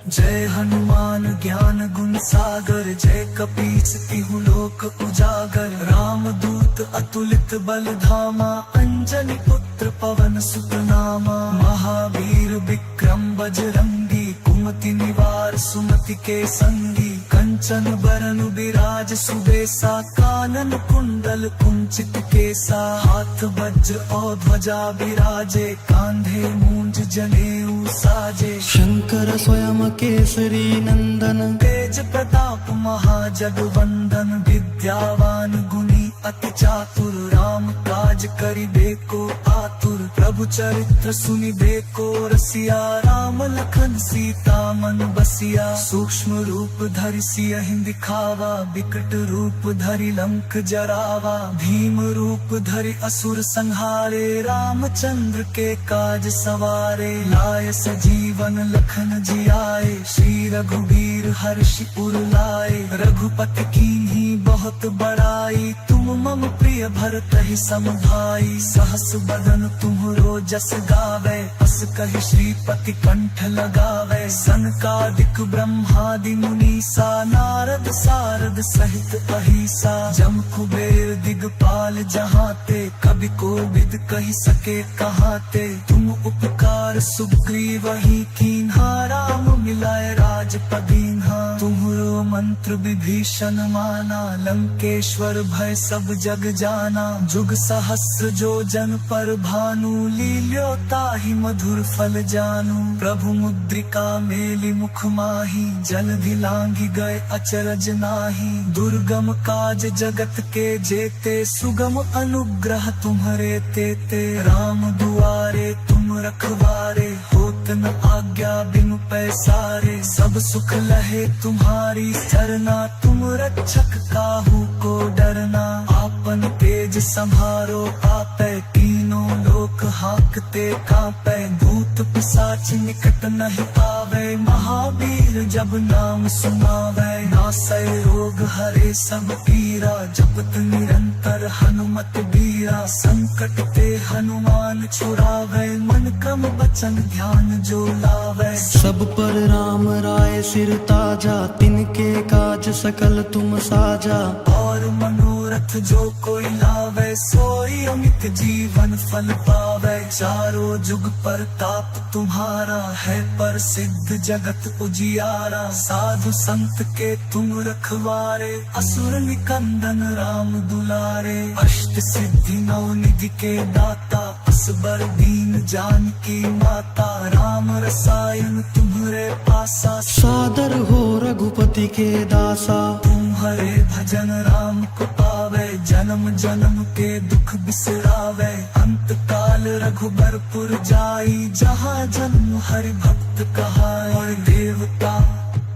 जय हनुमान ज्ञान गुण सागर, जय कपीस तिहु लोक उजागर। रामदूत अतुलित बल धामा, अंजनी पुत्र पवन सुत नामा। महावीर विक्रम बजरंगी, कुमति निवार सुमति के संगी। कंचन बरन बिराज सुबेसा, कानन कुंडल कुंचित केसा। हाथ वज्र और ध्वजा बिराजे, कांधे मूंज जनेऊ साजे। शंकर स्वयं केसरी नंदन, तेज प्रताप महाजगवंदन। विद्यावान गुणी अति चातुर, राम काज करिबे को आतुर। प्रभु चरित्र सुनिबे को रसिया, राम लखन सीता मन बसिया। सूक्ष्म रूप धरि सियहि दिखावा, विकट रूप धरि लंक जरावा। भीम रूप धरि असुर संहारे, रामचंद्र के काज सवारे। लाय सजीवन लखन जियाए, श्री रघुबीर हर्षि उर लाए। रघुपति कीन्ही बहुत बड़ाई, तुम मम प्रिय भरतहि सम भाई। सहस बदन तुम्हरो जस गावै, अस कहि श्रीपति कंठ लगावै। सनकादिक ब्रह्मादि मुनीसा, नारद सारद सहित अहीसा। जम कुबेर दिगपाल जहाँ ते, कवि कोविद कहि सके कहाँ ते। तुम उपकार सुग्रीवहि कीन्हा, राम मिलाय राजपद दीन्हा। तुम्हरो मंत्र विभीषण माना, लंकेश्वर भय सब जग जाना। जुग सहस्र जो जन पर भानु, लील्यो ताहि मधुर फल जानू। प्रभु मुद्रिका मेलि मुख माहि, जलधि लांघि गए अचरज नाहि। दुर्गम काज जगत के जेते, सुगम अनुग्रह तुम्हरे तेते। राम दुआरे तुम रखवारे, होत न आज्ञा बिनु पैसारे। सब सुख लहे तुम्हारी सरना, तुम रक्षक काहू को डरना। आपन तेज सम्हारो आपै, तीनों लोक हाँकते काँपै। भूत पिशाच निकट नहीं आवे, महावीर जब नाम सुनावे। नासै रोग हरे सब पीरा, जपत निरंतर हनुमत बीरा। संकट ते हनुमान छुड़ावे, मन क्रम वचन ध्यान जो लावे। सब पर राम राय सिर ताजा, तिनके काज सकल तुम साजा। और मनोरथ जो कोई लावे, सोई अमित जीवन फल पावे। चारों जुग परताप तुम्हारा, है प्रसिद्ध जगत उजियारा। साधु संत के तुम रखवारे, असुर निकंदन राम दुलारे। अष्ट सिद्धि नौ निधि के दाता, असबर दीन जानकी माता। राम रसायन तुम्हरे पासा, सादर हो रघुपति के दासा। तुम्हरे भजन राम को पावे, जन्म जन्म के दुख बिसरावे। अंत काल रघुबरपुर जाई, जहाँ जन्म हरि भक्त कहाई। और देवता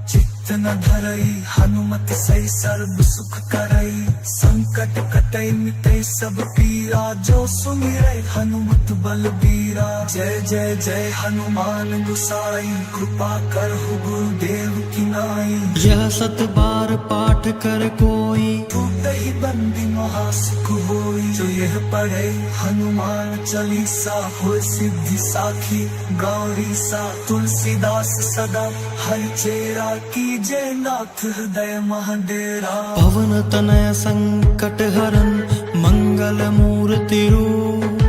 चित्त न धरई, हनुमत सही सर्व सुख करई। संकट कटई मिटई सब पीरा, जो सुमिरै हनुमत बलबीरा। जय जय जय हनुमान गुसाई, कृपा करहु गुरुदेव की नाई। यह सत बार पाठ कर कोई, टूटहि बंदी महासुख होई। जो यह पढ़े हनुमान चालीसा, होय सिद्धि साखी गौरीसा। तुलसीदास सदा हरि चेरा, कीजे नाथ हृदय मह डेरा। पवन तनय संकट हरन, मंगल मूर्ति रूप।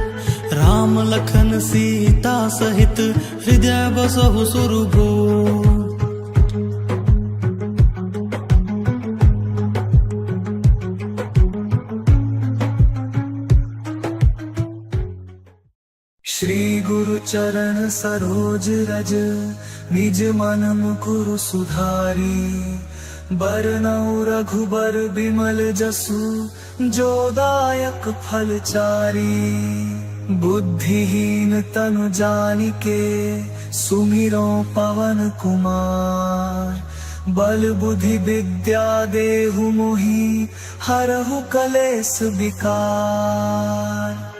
राम लखन सीता सहित, हृदय बसहु सुरभूप। श्री गुरु चरण सरोज रज, निज मन मुकुरु सुधारी। बरनउँ रघुबर बिमल जसु, जो दायक फल चारी। बुद्धिहीन तनु जानिके, सुमिरउँ पवन कुमार। बल बुद्धि विद्या देहु मोहि, हरहु कलेस विकार।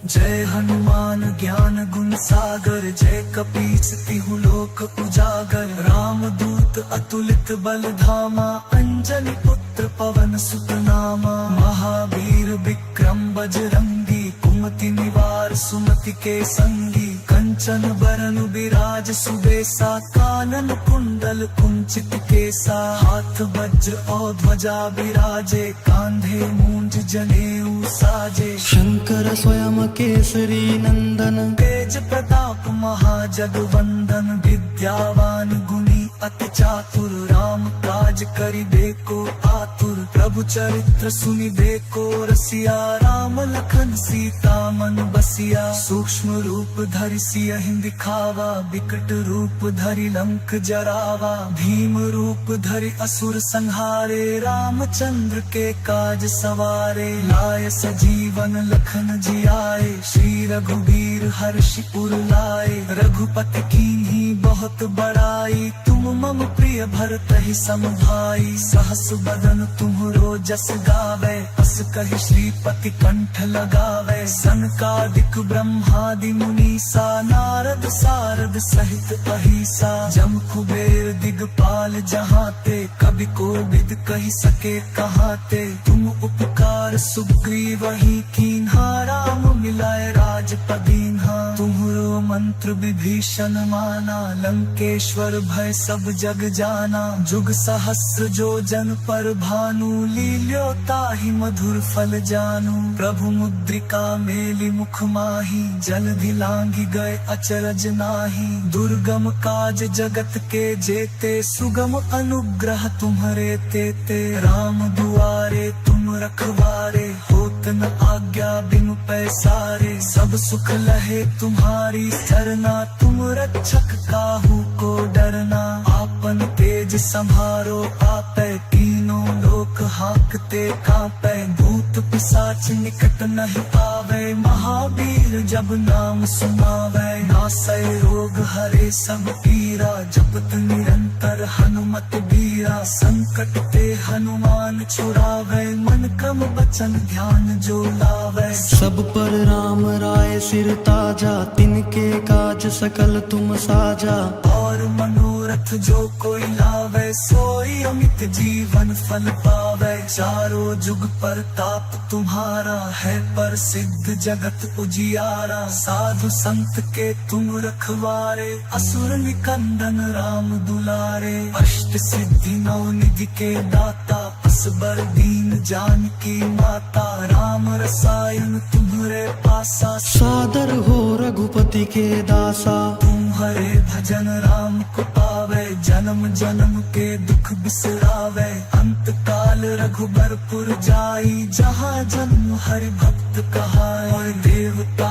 जय हनुमान ज्ञान गुण सागर, जय कपीस तिहु लोक उजागर। रामदूत अतुलित बल धामा, अंजनी पुत्र पवन सुत नामा। महावीर विक्रम बजरंगी, कुमति निवार सुमति के संगी। कंचन बरन बिराज सुबेसा, कानन कुंडल कुंचित केसा। हाथ वज्र और ध्वजा बिराजे, कांधे मूंज जनेऊ साजे। शंकर स्वयं केसरी नंदन, तेज प्रताप महाजग वंदन। विद्यावान गुणी अति चातुर, राम काज करिबे को आतुर। प्रभु चरित्र सुनिबे को रसिया, राम लखन सीता मन बसिया। सूक्ष्म रूप धरि सियहि दिखावा, विकट रूप धरि लंक जरावा। भीम रूप धरि असुर संहारे, रामचंद्र के काज सवारे। लाय सजीवन लखन जियाए, श्री रघुबीर हर्षि उर लाए। रघुपति कीन्ही बहुत बड़ाई, तुम मम प्रिय भरतहि सम भाई। सहस बदन तुम्हरो जस गावे, अस कहि श्रीपति कंठ लगावे। सनकादिक ब्रह्मादि मुनीसा, नारद सारद सहित अहीसा। जम कुबेर दिगपाल जहाँ ते, कवि कोविद कहि सके कहाँ ते। तुम उपकार सुग्रीवहि कीन्हा, राम मिलाए राजपद दीन्हा। तुम्हरो मंत्र विभीषण माना, लंकेश्वर भय सब जग जाना। जुग सहस्र जो जन पर भानु, लील्यो ताहि मधुर फल जानू। प्रभु मुद्रिका मेलि मुख माही, जलधि लांघि गए अचरज नाही। दुर्गम काज जगत के जेते, सुगम अनुग्रह तुम्हरे तेते। राम दुआरे तुम रखवारे, होत न आज्ञा बिनु पैसारे। सब सुख लहे तुम्हारी सरना, तुम रक्षक काहू को डरना। आपन तेज सम्हारो आपे, तीनों लोक हाँकते काँपे। भूत पिशाच निकट नहीं आवे, महावीर जब नाम सुनावे। नासै रोग हरे सब पीरा, जपत निरंतर हनुमत बीरा। संकट ते हनुमान छुड़ावे, मन क्रम वचन ध्यान जो लावे। सब पर राम राय सिर ताजा, तिनके काज सकल तुम साजा। और मनो मनोरथ जो कोई लावे, सोई अमित जीवन फल पावे। चारों जुग परताप तुम्हारा है, प्रसिद्ध जगत उजियारा। साधु संत के तुम रखवारे, असुर निकंदन राम दुलारे। अष्ट सिद्धि नौ निधि के दाता, असबर दीन जानकी माता। राम रसायन तुम्हरे पासा, सादर हो रघुपति के दासा। तुम्हरे भजन राम को पावे, जन्म जन्म के दुख बिसरावे। अंत काल रघुबरपुर जाई, जहाँ जन्म हरि भक्त कहाए। और देवता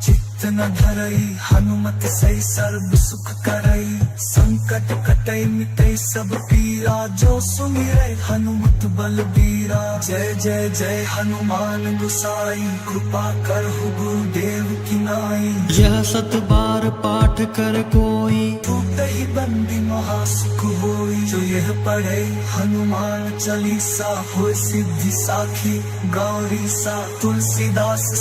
चित्त न धरई, हनुमत सही सर्व सुख करई। संकट कटई मिटई सब पीरा, जो सुमिरै हनुमत बलबीरा। जय जय जय हनुमान गुसाई, कृपा करहु गुरुदेव की नाई। यह सत बार पाठ कर कोई, टूटहि बंदी महासुख होई। जो यह पढ़े हनुमान चालीसा, होय सिद्धि साखी गौरीसा। तुलसीदास सा